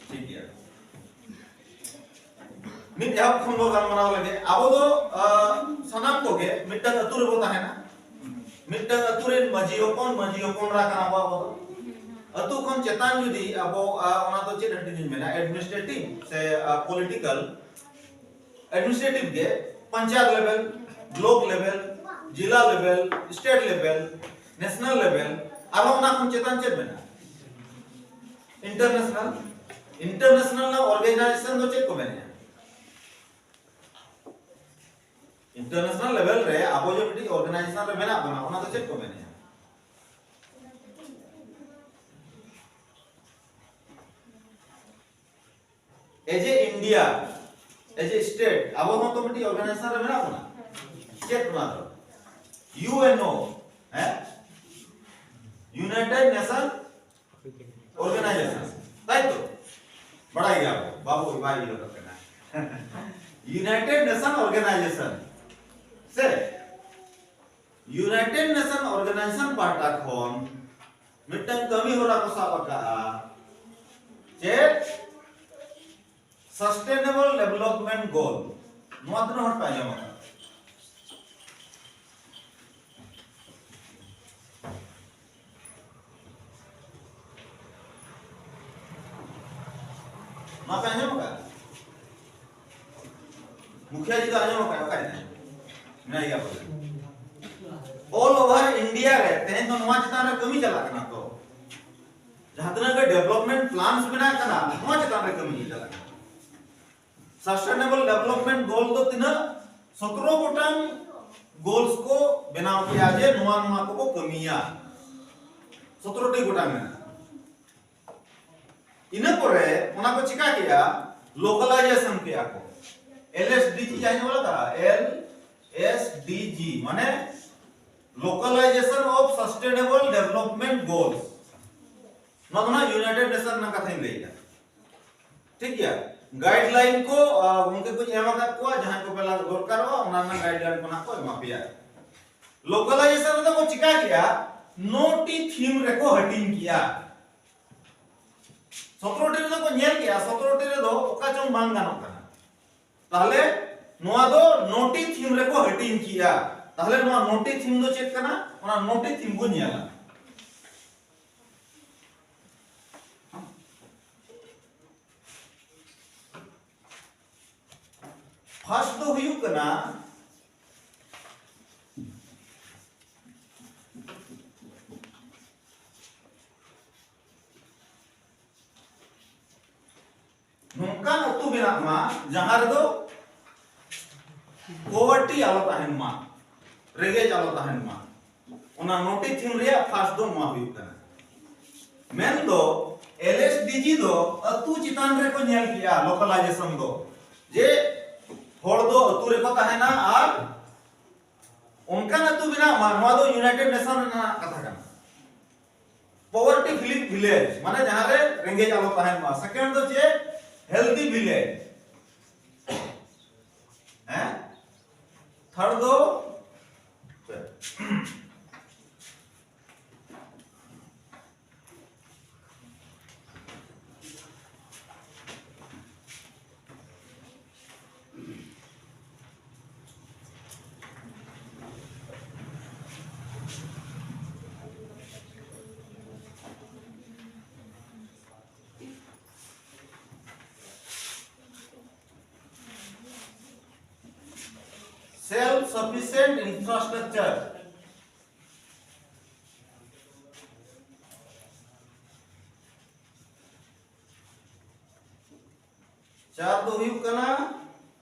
ᱴᱷᱤᱠ ᱜᱮᱭᱟ, ᱢᱤᱫ ᱮᱦᱚᱵ ᱠᱷᱚᱱ ᱵᱚ ᱜᱟᱞᱢᱟᱨᱟᱣ ᱞᱮᱜᱮ᱾ ᱟᱵᱚ ᱫᱚ, ᱟ, ᱥᱟᱱᱟᱢ ᱠᱚᱜᱮ ᱢᱤᱫᱴᱟᱝ ᱟᱹᱛᱩ ᱨᱮᱵᱚ ᱛᱟᱦᱮᱱᱟ, ᱢᱤᱫᱴᱟᱝ ᱟᱹᱛᱩ ᱨᱮᱱ ᱢᱟᱹᱡᱷᱤ ᱦᱚᱯᱚᱱ, ᱢᱟᱹᱡᱷᱤ ᱦᱚᱯᱚᱱ ᱨᱟ ᱠᱟᱱᱟ ᱵᱚ ᱟᱵᱚ ᱫᱚ᱾ ᱟᱹᱛᱩ ᱠᱷᱚᱱ ᱪᱮᱛᱟᱱ ᱡᱩᱫᱤ ᱟᱵᱚ, ᱟ, ᱚᱱᱟ ᱫᱚ ᱪᱮᱫ ᱦᱟᱹᱴᱤᱧ ᱤᱧ ᱢᱮᱱᱟ, ᱮᱰᱢᱤᱱᱤᱥᱴᱨᱮᱴᱤᱵᱷ ᱥᱮ, ᱟ, ᱯᱚᱞᱤᱴᱤᱠᱟᱞ, ᱮᱰᱢᱤᱱᱤᱥᱴᱨᱮᱴᱤᱵᱷ ᱜᱮ, ᱯᱚᱧᱪᱟᱭᱮᱛ ᱞᱮᱵᱮᱞ, ᱵᱞᱚᱠ ᱞᱮᱵᱮᱞ, ᱡᱤᱞᱟ ᱞᱮᱵᱮᱞ, ᱥᱴᱮᱴ ᱞᱮᱵᱮᱞ, ᱱᱮᱥᱱᱟᱞ ᱞᱮᱵᱮᱞ, ᱟᱨᱦᱚᱸ ᱚᱱᱟ ᱠᱷᱚᱱ ᱪᱮᱛᱟᱱ ᱪᱮᱫ ᱢᱮᱱᱟᱜᱼᱟ? ᱤᱱᱴᱟᱨᱱᱮᱥᱱᱟᱞ᱾ ᱤᱱᱴᱟᱨᱱᱮᱥᱱᱟᱞ ᱨᱮᱱᱟᱜ ᱚᱨᱜᱟᱱᱟᱭᱡᱮᱥᱚᱱ ᱫᱚ ᱪᱮᱫ ᱠᱚ ᱢᱮᱱᱮᱜᱼᱟ? ᱤᱱᱴᱟᱨᱱᱮᱥᱱᱟᱞ ᱞᱮᱵᱮᱞ ᱨᱮ ᱟᱵᱚ ᱡᱮ ᱢᱤᱫᱴᱤᱡ ᱚᱨᱜᱟᱱᱟᱭᱡᱮᱥᱚᱱ ᱨᱮ ᱢᱮᱱᱟᱜ ᱵᱚᱱᱟ, ᱚᱱᱟ ᱫᱚ ᱪᱮᱫ ᱠᱚ ᱢᱮᱱᱮᱜᱼᱟ? ᱮᱡ ᱮ ᱤᱱᱰᱤᱭᱟ, ᱮᱡ ᱮ ᱥᱴᱮᱴ, ᱟᱵᱚ ᱦᱚᱸ ᱛᱚ ᱢᱤᱫᱴᱤᱡ ᱚᱨᱜᱟᱱᱟᱭᱡᱮᱥᱚᱱ ᱨᱮ ᱢᱮᱱᱟᱜ ᱵᱚᱱᱟ᱾ ᱪᱮᱫ ᱚᱱᱟ ᱫᱚ? ᱭᱩ ᱮᱱ ᱳ, ᱦᱮᱸ? ᱤᱭᱩᱱᱟᱭᱴᱮᱰ ᱱᱮᱥᱚᱱ ᱚᱨᱜᱟᱱᱟᱭᱡᱮᱥᱚᱱ, ᱛᱟᱭ ᱛᱚ? ᱵᱟᱲᱟᱭ ᱜᱮᱭᱟ ᱵᱚ, ᱵᱟᱵᱩ ᱵᱟᱭ ᱩᱭᱦᱟᱹᱨ ᱠᱟᱱᱟ᱾ ᱤᱭᱩᱱᱟᱭᱴᱮᱰ ᱱᱮᱥᱚᱱ ᱚᱨᱜᱟᱱᱟᱭᱡᱮᱥᱚᱱ ᱥᱮ ᱤᱭᱩᱱᱟᱭᱴᱮᱰ ᱱᱮᱥᱚᱱ ᱚᱨᱜᱟᱱᱟᱭᱡᱮᱥᱚᱱ ᱯᱟᱦᱴᱟ ᱠᱷᱚᱱ ᱢᱤᱫᱴᱟᱝ ᱠᱟᱹᱢᱤ ᱦᱚᱨᱟ ᱠᱚ ᱥᱟᱵ ᱟᱠᱟᱫᱼᱟ᱾ ᱪᱮᱫ? ᱥᱟᱥᱴᱮᱱᱮᱵᱚᱞ ᱰᱮᱵᱷᱞᱚᱯᱢᱮᱱᱴ ᱜᱳᱞ᱾ ᱱᱚᱣᱟ ᱛᱤᱱᱟᱹᱜ ᱦᱚᱲ ᱯᱮ ᱟᱸᱡᱚᱢ ᱟᱠᱟᱫᱟ? ᱱᱚᱣᱟ ᱯᱮ ᱟᱸᱡᱚᱢ ᱟᱠᱟᱫᱟ? ᱢᱩᱠᱷᱤᱭᱟᱹ ᱡᱤ ᱫᱚ ᱟᱸᱡᱚᱢ ᱟᱠᱟᱫ, ᱚᱠᱟᱭ ᱮᱱᱟᱭ? ᱢᱮᱱᱟᱭ ᱜᱮᱭᱟ ᱵᱚᱞᱮ᱾ ᱚᱞ ᱳᱵᱷᱟᱨ ᱤᱱᱰᱤᱭᱟ ᱨᱮ ᱛᱮᱦᱮᱧ ᱫᱚ ᱱᱚᱣᱟ ᱪᱮᱛᱟᱱ ᱨᱮ ᱠᱟᱹᱢᱤ ᱪᱟᱞᱟᱜ ᱠᱟᱱᱟ᱾ ᱛᱚ ᱡᱟᱦᱟᱸ ᱛᱤᱱᱟᱹᱜ ᱜᱮ ᱰᱮᱵᱷᱞᱚᱯᱢᱮᱱᱴ ᱯᱞᱟᱱᱥ ᱵᱮᱱᱟᱜ ᱠᱟᱱᱟ, ᱱᱚᱣᱟ ᱪᱮᱛᱟᱱ ᱨᱮ ᱠᱟᱹᱢᱤ ᱪᱟᱞᱟᱜ ᱠᱟᱱᱟ᱾ ᱥᱟᱥᱴᱮᱱᱮᱵᱚᱞ ᱰᱮᱵᱷᱞᱚᱯᱢᱮᱱᱴ ᱜᱳᱞ ᱫᱚ ᱛᱤᱱᱟᱹᱜ? ᱥᱚᱛᱨᱚ ᱜᱚᱴᱟᱝ ᱜᱳᱞᱥ ᱠᱚ ᱵᱮᱱᱟᱣ ᱠᱮᱜᱼᱟ ᱡᱮ ᱱᱚᱣᱟ ᱱᱚᱣᱟ ᱠᱚᱵᱚ ᱠᱟᱹᱢᱤᱭᱟ᱾ ᱥᱚᱛᱨᱚ ᱴᱤ ᱜᱚᱴᱟᱝ ᱢᱮᱱᱟᱜᱼᱟ᱾ ᱤᱱᱟᱹ ᱯᱚᱨᱮ ᱚᱱᱟ ᱠᱚ ᱪᱤᱠᱟ ᱠᱮᱜᱼᱟ? ᱞᱳᱠᱟᱞᱟᱭᱡᱮᱥᱚᱱ ᱠᱮᱜᱼᱟ ᱠᱚ᱾ ᱮᱞ ᱮᱥ ᱰᱤ ᱡᱤ ᱡᱟᱦᱟᱸᱧ ᱚᱞ ᱟᱠᱟᱫᱟ, ᱮᱞ ᱮᱥ ᱰᱤ ᱡᱤ ᱢᱟᱱᱮ Localization of Sustainable Development Goals. ᱱᱚᱣᱟ ᱫᱚ ᱱᱟᱜ ᱭᱩᱱᱟᱭᱴᱮᱰ ᱱᱮᱥᱚᱱ ᱨᱮᱱᱟᱜ ᱠᱟᱛᱷᱟᱧ ᱞᱟᱹᱭᱮᱫᱟ᱾ ᱴᱷᱤᱠ ᱜᱮᱭᱟ, ᱜᱟᱭᱤᱰᱞᱟᱭᱤᱱ ᱠᱚ ᱟᱨ ᱜᱚᱢᱠᱮ ᱠᱚᱧ ᱮᱢ ᱟᱠᱟᱫ ᱠᱚᱣᱟ, ᱡᱟᱦᱟᱸᱭ ᱠᱚ ᱯᱮ ᱫᱚᱨᱠᱟᱨᱚᱜᱼᱟ ᱚᱱᱟ ᱨᱮᱱᱟᱜ ᱜᱟᱭᱤᱰᱞᱟᱭᱤᱱ ᱠᱚ ᱱᱟᱜ ᱠᱚ ᱮᱢᱟ ᱯᱮᱭᱟ᱾ ᱞᱳᱠᱟᱞᱟᱭᱡᱮᱥᱚᱱ ᱨᱮᱫᱚ ᱠᱚ ᱪᱤᱠᱟ ᱠᱮᱜᱼᱟ? ᱱᱚ ᱴᱤ ᱛᱷᱤᱢ ᱨᱮᱠᱚ ᱦᱟᱹᱴᱤᱧ ᱠᱮᱜᱼᱟ᱾ ᱥᱚᱛᱨᱚ ᱴᱤ ᱨᱮᱫᱚ ᱠᱚ ᱧᱮᱞ ᱠᱮᱜᱼᱟ, ᱥᱚᱛᱨᱚ ᱴᱤ ᱨᱮᱫᱚ ᱚᱠᱟ ᱪᱚᱝ ᱵᱟᱝ ᱜᱟᱱᱚᱜ ᱠᱟᱱᱟ᱾ ᱛᱟᱦᱞᱮ ᱱᱚᱣᱟ ᱫᱚ ᱱᱚ ᱴᱤ ᱛᱷᱤᱢ ᱨᱮᱠᱚ ᱦᱟᱹᱴᱤᱧ ᱠᱮᱜᱼᱟ᱾ ᱛᱟᱦᱞᱮ ᱱᱚᱣᱟ ᱱᱚ ᱴᱤ ᱛᱷᱤᱢ ᱫᱚ ᱪᱮᱫ ᱠᱟᱱᱟ? ᱚᱱᱟ ᱱᱚ ᱴᱤ ᱛᱷᱤᱢ ᱵᱚᱱ ᱧᱮᱞᱟ᱾ ᱯᱷᱟᱥᱴ ᱫᱚ ᱦᱩᱭᱩᱜ ᱠᱟᱱᱟ ᱱᱚᱝᱠᱟᱱ ᱩᱛᱩ ᱵᱮᱱᱟᱜ ᱢᱟ ᱡᱟᱦᱟᱸ ᱨᱮᱫᱚ ᱯᱚᱣᱟᱨᱴᱤ ᱟᱞᱚ ᱛᱟᱦᱮᱱ ᱢᱟ, ᱨᱮᱸᱜᱮᱡ ᱟᱞᱚ ᱛᱟᱦᱮᱱ ᱢᱟ᱾ ᱚᱱᱟ ᱱᱚ ᱴᱤ ᱛᱷᱤᱢ ᱨᱮᱭᱟᱜ ᱯᱷᱟᱥᱴ ᱫᱚ ᱱᱚᱣᱟ ᱦᱩᱭᱩᱜ ᱠᱟᱱᱟ᱾ ᱢᱮᱱᱫᱚ ᱮᱞ ᱮᱥ ᱰᱤ ᱡᱤ ᱫᱚ ᱟᱹᱛᱩ ᱪᱮᱛᱟᱱ ᱨᱮᱠᱚ ᱧᱮᱞ ᱠᱮᱜᱼᱟ ᱞᱳᱠᱟᱞᱟᱭᱡᱮᱥᱚᱱ ᱫᱚ, ᱡᱮ ᱦᱚᱲ ᱫᱚ ᱟᱹᱛᱩ ᱨᱮᱠᱚ ᱛᱟᱦᱮᱱᱟ ᱟᱨ ᱚᱱᱠᱟᱱ ᱟᱹᱛᱩ ᱵᱮᱱᱟᱜ ᱢᱟ᱾ ᱱᱚᱣᱟ ᱫᱚ ᱭᱩᱱᱟᱭᱴᱮᱰ ᱱᱮᱥᱚᱱ ᱨᱮᱱᱟᱜ ᱠᱟᱛᱷᱟ ᱠᱟᱱᱟ᱾ ᱯᱚᱣᱟᱨᱴᱤ ᱯᱷᱤᱞᱤ ᱵᱷᱤᱞᱮᱡᱽ ᱢᱟᱱᱮ ᱡᱟᱦᱟᱸ ᱨᱮ ᱨᱮᱸᱜᱮᱡ ᱟᱞᱚ ᱛᱟᱦᱮᱱ ᱢᱟ᱾ ᱥᱮᱠᱮᱱᱰ ᱫᱚ ᱪᱮᱫ? ᱦᱮᱞᱫᱤ ᱵᱷᱤᱞᱮᱡᱽ᱾ ᱦᱮᱸ, ᱛᱷᱟᱨᱰ ᱫᱚ self sufficient infrastructure. ᱪᱟᱨ ᱫᱚ ᱦᱩᱭᱩᱜ ᱠᱟᱱᱟ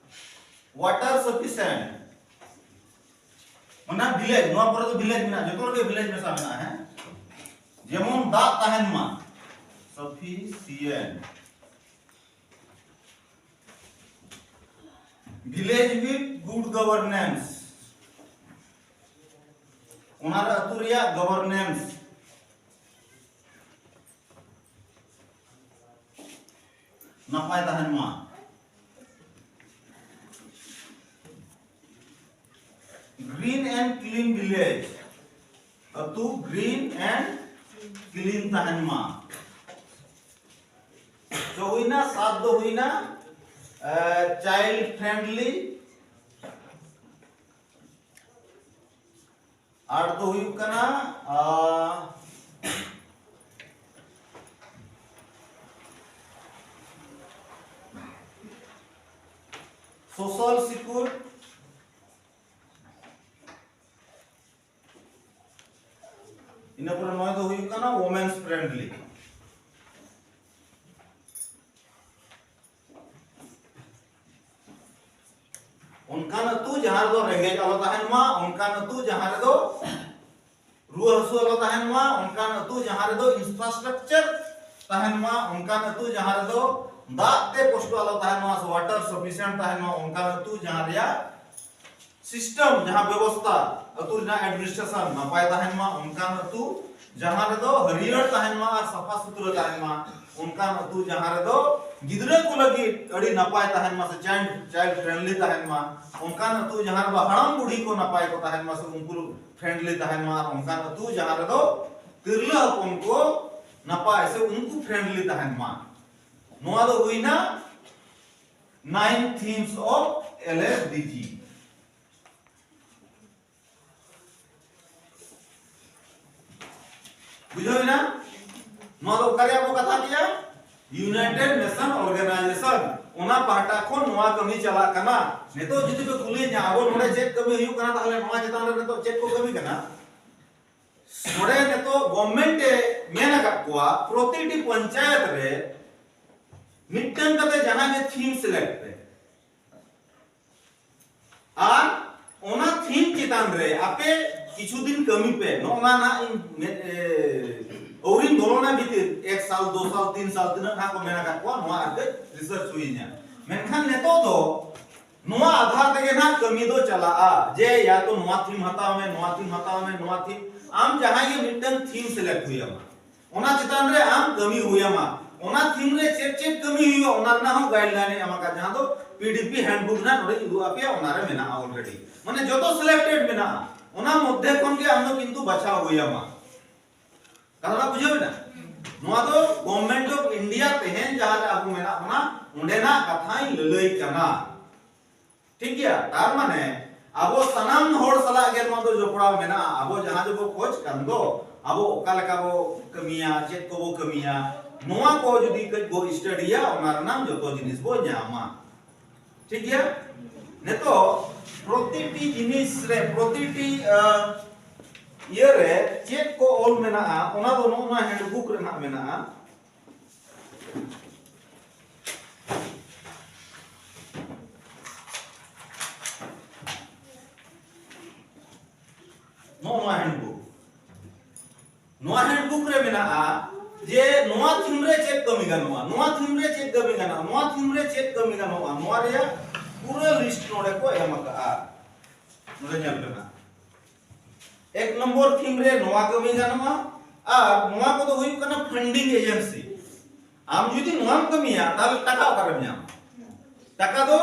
water sufficient, ᱢᱟᱱᱮ ᱵᱷᱤᱞᱮᱡᱽ, ᱱᱚᱣᱟ ᱯᱚᱨᱮ ᱫᱚ ᱵᱷᱤᱞᱮᱡᱽ ᱢᱮᱱᱟᱜᱼᱟ, ᱡᱚᱛᱚ ᱨᱮᱜᱮ ᱵᱷᱤᱞᱮᱡᱽ ᱢᱮᱥᱟ ᱢᱮᱱᱟᱜᱼᱟ᱾ ᱦᱮᱸ, ᱡᱮᱢᱚᱱ ᱫᱟᱜ ᱛᱟᱦᱮᱱ ᱢᱟ, sufficient village with good governance, ᱚᱱᱟ ᱨᱮ ᱟᱹᱛᱩ ᱨᱮᱭᱟᱜ governance ᱱᱟᱯᱟᱭ ᱛᱟᱦᱮᱱ ᱢᱟ᱾ Green and clean village, ᱟᱹᱛᱩ green and clean ᱛᱟᱦᱮᱱ ᱢᱟ᱾ ᱛᱚ ᱦᱩᱭᱱᱟ, ᱥᱟᱛ ᱫᱚ ᱦᱩᱭᱱᱟ child friendly, ᱟᱴ ᱫᱚ ᱦᱩᱭᱩᱜ ᱠᱟᱱᱟ social secure, ᱤᱱᱟᱹ ᱯᱚᱨᱮ ᱱᱚᱭ ᱫᱚ ᱦᱩᱭᱩᱜ ᱠᱟᱱᱟ women's friendly᱾ ᱚᱱᱠᱟᱱ ᱟᱹᱛᱩ ᱡᱟᱦᱟᱸ ᱨᱮᱫᱚ ᱨᱮᱸᱜᱮᱡ ᱟᱞᱚ ᱛᱟᱦᱮᱱ ᱢᱟ, ᱚᱱᱠᱟᱱ ᱟᱹᱛᱩ ᱡᱟᱦᱟᱸ ᱨᱮᱫᱚ ᱨᱩᱣᱟᱹ ᱦᱟᱹᱥᱩ ᱟᱞᱚ ᱛᱟᱦᱮᱱ ᱢᱟ, ᱚᱱᱠᱟᱱ ᱟᱹᱛᱩ ᱡᱟᱦᱟᱸ ᱨᱮᱫᱚ infrastructure ᱛᱟᱦᱮᱱ ᱢᱟ, ᱚᱱᱠᱟᱱ ᱟᱹᱛᱩ ᱡᱟᱦᱟᱸ ᱨᱮᱫᱚ ᱫᱟᱜ ᱛᱮ ᱠᱚᱥᱴᱚ ᱟᱞᱚ ᱛᱟᱦᱮᱱ ᱢᱟ, water sufficient ᱛᱟᱦᱮᱱ ᱢᱟ, ᱚᱱᱠᱟᱱ ᱟᱹᱛᱩ ᱡᱟᱦᱟᱸ ᱨᱮᱭᱟᱜ system, ᱡᱟᱦᱟᱸ ᱵᱮᱵᱚᱥᱛᱷᱟ ᱟᱹᱛᱩ ᱨᱮᱱᱟᱜ administration ᱱᱟᱯᱟᱭ ᱛᱟᱦᱮᱱ ᱢᱟ, ᱚᱱᱠᱟᱱ ᱟᱹᱛᱩ ᱡᱟᱦᱟᱸ ᱨᱮᱫᱚ ᱦᱟᱹᱨᱭᱟᱹᱲ ᱛᱟᱦᱮᱱ ᱢᱟ ᱟᱨ ᱥᱟᱯᱷᱟ ᱥᱩᱛᱨᱟᱹ ᱛᱟᱦᱮᱱ ᱢᱟ, ᱚᱱᱠᱟᱱ ᱟᱹᱛᱩ ᱡᱟᱦᱟᱸ ᱨᱮᱫᱚ ᱜᱤᱫᱽᱨᱟᱹ ᱠᱚ ᱞᱟᱹᱜᱤᱫ ᱟᱹᱰᱤ ᱱᱟᱯᱟᱭ ᱛᱟᱦᱮᱱ ᱢᱟ ᱥᱮ child, child friendly ᱛᱟᱦᱮᱱ ᱢᱟ, ᱚᱱᱠᱟᱱ ᱟᱹᱛᱩ ᱡᱟᱦᱟᱸ ᱨᱮᱫᱚ ᱦᱟᱲᱟᱢ ᱵᱩᱲᱦᱤ ᱠᱚ ᱱᱟᱯᱟᱭ ᱠᱚ ᱛᱟᱦᱮᱱ ᱢᱟ ᱥᱮ ᱩᱱᱠᱩ friendly ᱛᱟᱦᱮᱱ ᱢᱟ, ᱟᱨ ᱚᱱᱠᱟᱱ ᱟᱹᱛᱩ ᱡᱟᱦᱟᱸ ᱨᱮᱫᱚ ᱛᱤᱨᱞᱟᱹ ᱦᱚᱯᱚᱱ ᱠᱚ ᱱᱟᱯᱟᱭ ᱥᱮ ᱩᱱᱠᱩ friendly ᱛᱟᱦᱮᱱ ᱢᱟ᱾ ᱱᱚᱣᱟ ᱫᱚ ᱦᱩᱭᱱᱟ nine themes of L S D G᱾ ᱵᱩᱡᱷᱟᱹᱣᱮᱱᱟ? ᱱᱚᱣᱟ ᱫᱚ ᱚᱠᱟ ᱨᱮᱭᱟᱜ ᱵᱚ ᱠᱟᱛᱷᱟ ᱠᱮᱭᱟ? United Nation Organization, ᱚᱱᱟ ᱯᱟᱦᱴᱟ ᱠᱷᱚᱱ ᱱᱚᱣᱟ ᱠᱟᱹᱢᱤ ᱪᱟᱞᱟᱜ ᱠᱟᱱᱟ᱾ ᱱᱤᱛᱚᱜ ᱡᱩᱫᱤ ᱯᱮ ᱠᱩᱞᱤᱭᱤᱧᱟ, ᱟᱵᱚ ᱱᱚᱰᱮ ᱪᱮᱫ ᱠᱟᱹᱢᱤ ᱦᱩᱭᱩᱜ ᱠᱟᱱᱟ, ᱛᱟᱦᱞᱮ ᱱᱚᱣᱟ ᱪᱮᱛᱟᱱ ᱨᱮ ᱱᱤᱛᱚᱜ ᱪᱮᱫ ᱠᱚ ᱠᱟᱹᱢᱤ ᱠᱟᱱᱟ? ᱱᱚᱰᱮ ᱱᱤᱛᱚᱜ government ᱮ ᱢᱮᱱ ᱟᱠᱟᱫ ᱠᱚᱣᱟ, ᱯᱨᱚᱛᱤᱴᱤ ᱯᱚᱧᱪᱟᱭᱮᱛ ᱨᱮ ᱢᱤᱫᱴᱟᱝ ᱠᱟᱛᱮ ᱡᱟᱦᱟᱸ ᱜᱮ ᱛᱷᱤᱢ ᱥᱤᱞᱮᱠᱴ ᱯᱮ, ᱟᱨ ᱚᱱᱟ ᱛᱷᱤᱢ ᱪᱮᱛᱟᱱ ᱨᱮ ᱟᱯᱮ ᱠᱤᱪᱷᱩ ᱫᱤᱱ ᱠᱟᱹᱢᱤ ᱯᱮ᱾ ᱱᱚᱜᱼᱚ ᱱᱟ ᱱᱟᱜ ᱤᱧ ᱢᱮ-, ᱮ, ᱟᱹᱣᱨᱤᱧ ᱵᱚᱞᱚᱱᱟ ᱵᱷᱤᱛᱤᱨ, ᱮᱠ ᱥᱟᱞ, ᱫᱩ ᱥᱟᱞ, ᱛᱤᱱ ᱥᱟᱞ, ᱛᱤᱱᱟᱹᱜ ᱱᱟᱜ ᱠᱚ ᱢᱮᱱ ᱟᱠᱟᱫ ᱠᱚᱣᱟ, ᱱᱚᱣᱟ ᱟᱨ ᱠᱟᱹᱡ ᱨᱤᱥᱟᱨᱪ ᱦᱩᱭᱤᱧᱟ᱾ ᱢᱮᱱᱠᱷᱟᱱ ᱱᱤᱛᱚᱜ ᱫᱚ ᱱᱚᱣᱟ ᱟᱫᱷᱟᱨ ᱛᱮᱜᱮ ᱱᱟᱜ ᱠᱟᱹᱢᱤ ᱫᱚ ᱪᱟᱞᱟᱜᱼᱟ, ᱡᱮ ᱭᱟ ᱛᱚ ᱱᱚᱣᱟ ᱛᱷᱤᱢ ᱦᱟᱛᱟᱣ ᱢᱮ, ᱱᱚᱣᱟ ᱛᱷᱤᱢ ᱦᱟᱛᱟᱣ ᱢᱮ, ᱱᱚᱣᱟ ᱛᱷᱤᱢ᱾ ᱟᱢ ᱡᱟᱦᱟᱸᱭ ᱜᱮ ᱢᱤᱫᱴᱟᱝ ᱛᱷᱤᱢ ᱥᱤᱞᱮᱠᱴ ᱦᱩᱭ ᱟᱢᱟ, ᱚᱱᱟ ᱪᱮᱛᱟᱱ ᱨᱮ ᱟᱢ ᱠᱟᱹᱢᱤ ᱦᱩᱭ ᱟᱢᱟ᱾ ᱚᱱᱟ ᱛᱷᱤᱢ ᱨᱮ ᱪᱮᱫ ᱪᱮᱫ ᱠᱟᱹᱢᱤ ᱦᱩᱭᱩᱜᱼᱟ, ᱚᱱᱟ ᱨᱮᱱᱟᱜ ᱦᱚᱸ ᱜᱟᱭᱤᱰᱞᱟᱭᱤᱱ ᱮ ᱮᱢ ᱟᱠᱟᱫ, ᱡᱟᱦᱟᱸ ᱫᱚ ᱯᱤᱰᱤᱯᱤ ᱦᱮᱱᱰᱵᱩᱠ ᱨᱮᱱᱟᱜ ᱱᱚᱰᱮ ᱩᱫᱩᱜ ᱟᱯᱮᱭᱟ, ᱚᱱᱟ ᱨᱮ ᱢᱮᱱᱟᱜᱼᱟ ᱚᱞᱨᱮᱰᱤ᱾ ᱢᱟᱱᱮ ᱡᱚᱛᱚ ᱥᱤᱞᱮᱠᱴᱮᱰ ᱢᱮᱱᱟᱜᱼᱟ, ᱚᱱᱟ ᱢᱚᱫᱽᱫᱷᱮ ᱠᱷᱚᱱ ᱜᱮ ᱟᱢ ᱫᱚ ᱠᱤᱱᱛᱩ ᱵᱟᱪᱷᱟᱣ ᱦᱩᱭ ᱟᱢᱟ᱾ ᱠᱟᱛᱷᱟ ᱵᱩᱡᱷᱟᱹᱣ ᱮᱱᱟ? ᱱᱚᱣᱟ ᱫᱚ ᱜᱚᱵᱷᱚᱨᱱᱢᱮᱱᱴ ᱚᱯᱷ ᱤᱱᱰᱤᱭᱟ ᱛᱮᱦᱮᱧ ᱡᱟᱦᱟᱸ ᱨᱮ ᱟᱵᱚ ᱢᱮᱱᱟᱜ ᱵᱚᱱᱟ, ᱚᱸᱰᱮᱱᱟᱜ ᱠᱟᱛᱷᱟᱧ ᱞᱟᱹᱞᱟᱹᱭ ᱠᱟᱱᱟ᱾ ᱴᱷᱤᱠ ᱜᱮᱭᱟ? ᱛᱟᱨ ᱢᱟᱱᱮ ᱟᱵᱚ ᱥᱟᱱᱟᱢ ᱦᱚᱲ ᱥᱟᱞᱟᱜ ᱜᱮ ᱱᱚᱣᱟ ᱫᱚ ᱡᱚᱯᱲᱟᱣ ᱢᱮᱱᱟᱜᱼᱟ᱾ ᱟᱵᱚ ᱡᱟᱦᱟᱸ ᱫᱚᱵᱚ ᱠᱷᱚᱡᱽ ᱠᱟᱱ ᱫᱚ, ᱟᱵᱚ ᱚᱠᱟ ᱞᱮᱠᱟ ᱵᱚ ᱠᱟᱹᱢᱤᱭᱟ, ᱪᱮᱫ ᱠᱚᱵᱚ ᱠᱟᱹᱢᱤᱭᱟ, ᱱᱚᱣᱟ ᱠᱚ ᱡᱩᱫᱤ ᱠᱟᱹᱡ ᱵᱚ ᱥᱴᱟᱰᱤᱭᱟ, ᱚᱱᱟ ᱨᱮᱱᱟᱜ ᱡᱚᱛᱚ ᱡᱤᱱᱤᱥ ᱵᱚ ᱧᱟᱢᱟ᱾ ᱴᱷᱤᱠ ᱜᱮᱭᱟ? ᱱᱤᱛᱚᱜ ᱯᱨᱚᱛᱤᱴᱤ ᱡᱤᱱᱤᱥ ᱨᱮ, ᱯᱨᱚᱛᱤᱴᱤ, ᱟ, ᱤᱭᱟᱹ ᱨᱮ ᱪᱮᱫ ᱠᱚ ᱚᱞ ᱢᱮᱱᱟᱜᱼᱟ, ᱚᱱᱟ ᱫᱚ ᱱᱚᱜᱼᱚ ᱱᱚᱣᱟ ᱦᱮᱱᱰᱵᱩᱠ ᱨᱮ ᱱᱟᱜ ᱢᱮᱱᱟᱜᱼᱟ᱾ ᱱᱚᱜᱼᱚ ᱱᱚᱣᱟ ᱦᱮᱱᱰᱵᱩᱠ, ᱱᱚᱣᱟ ᱦᱮᱱᱰᱵᱩᱠ ᱨᱮ ᱢᱮᱱᱟᱜᱼᱟ ᱡᱮ ᱱᱚᱣᱟ ᱛᱷᱤᱢ ᱨᱮ ᱪᱮᱫ ᱠᱟᱹᱢᱤ ᱜᱟᱱᱚᱜᱼᱟ, ᱱᱚᱣᱟ ᱛᱷᱤᱢ ᱨᱮ ᱪᱮᱫ ᱠᱟᱹᱢᱤ ᱜᱟᱱᱚᱜᱼᱟ, ᱱᱚᱣᱟ ᱛᱷᱤᱢ ᱨᱮ ᱪᱮᱫ ᱠᱟᱹᱢᱤ ᱜᱟᱱᱚᱜᱼᱟ, ᱱᱚᱣᱟ ᱨᱮᱭᱟᱜ ᱯᱩᱨᱟᱹ ᱞᱤᱥᱴ ᱱᱚᱰᱮ ᱠᱚ ᱮᱢ ᱟᱠᱟᱫᱼᱟ᱾ ᱱᱚᱰᱮ ᱧᱮᱞ ᱯᱮ ᱱᱟᱜ, ᱮᱠ ᱱᱚᱢᱵᱚᱨ ᱛᱷᱤᱢ ᱨᱮ ᱱᱚᱣᱟ ᱠᱟᱹᱢᱤ ᱜᱟᱱᱚᱜᱼᱟ, ᱟᱨ ᱱᱚᱣᱟ ᱠᱚᱫᱚ ᱦᱩᱭᱩᱜ ᱠᱟᱱᱟ ᱯᱷᱟᱱᱰᱤᱝ ᱮᱡᱮᱱᱥᱤ᱾ ᱟᱢ ᱡᱩᱫᱤ ᱱᱚᱣᱟᱢ ᱠᱟᱹᱢᱤᱭᱟ, ᱛᱟᱦᱞᱮ ᱴᱟᱠᱟ ᱚᱠᱟᱨᱮᱢ ᱧᱟᱢᱟ? ᱴᱟᱠᱟ ᱫᱚ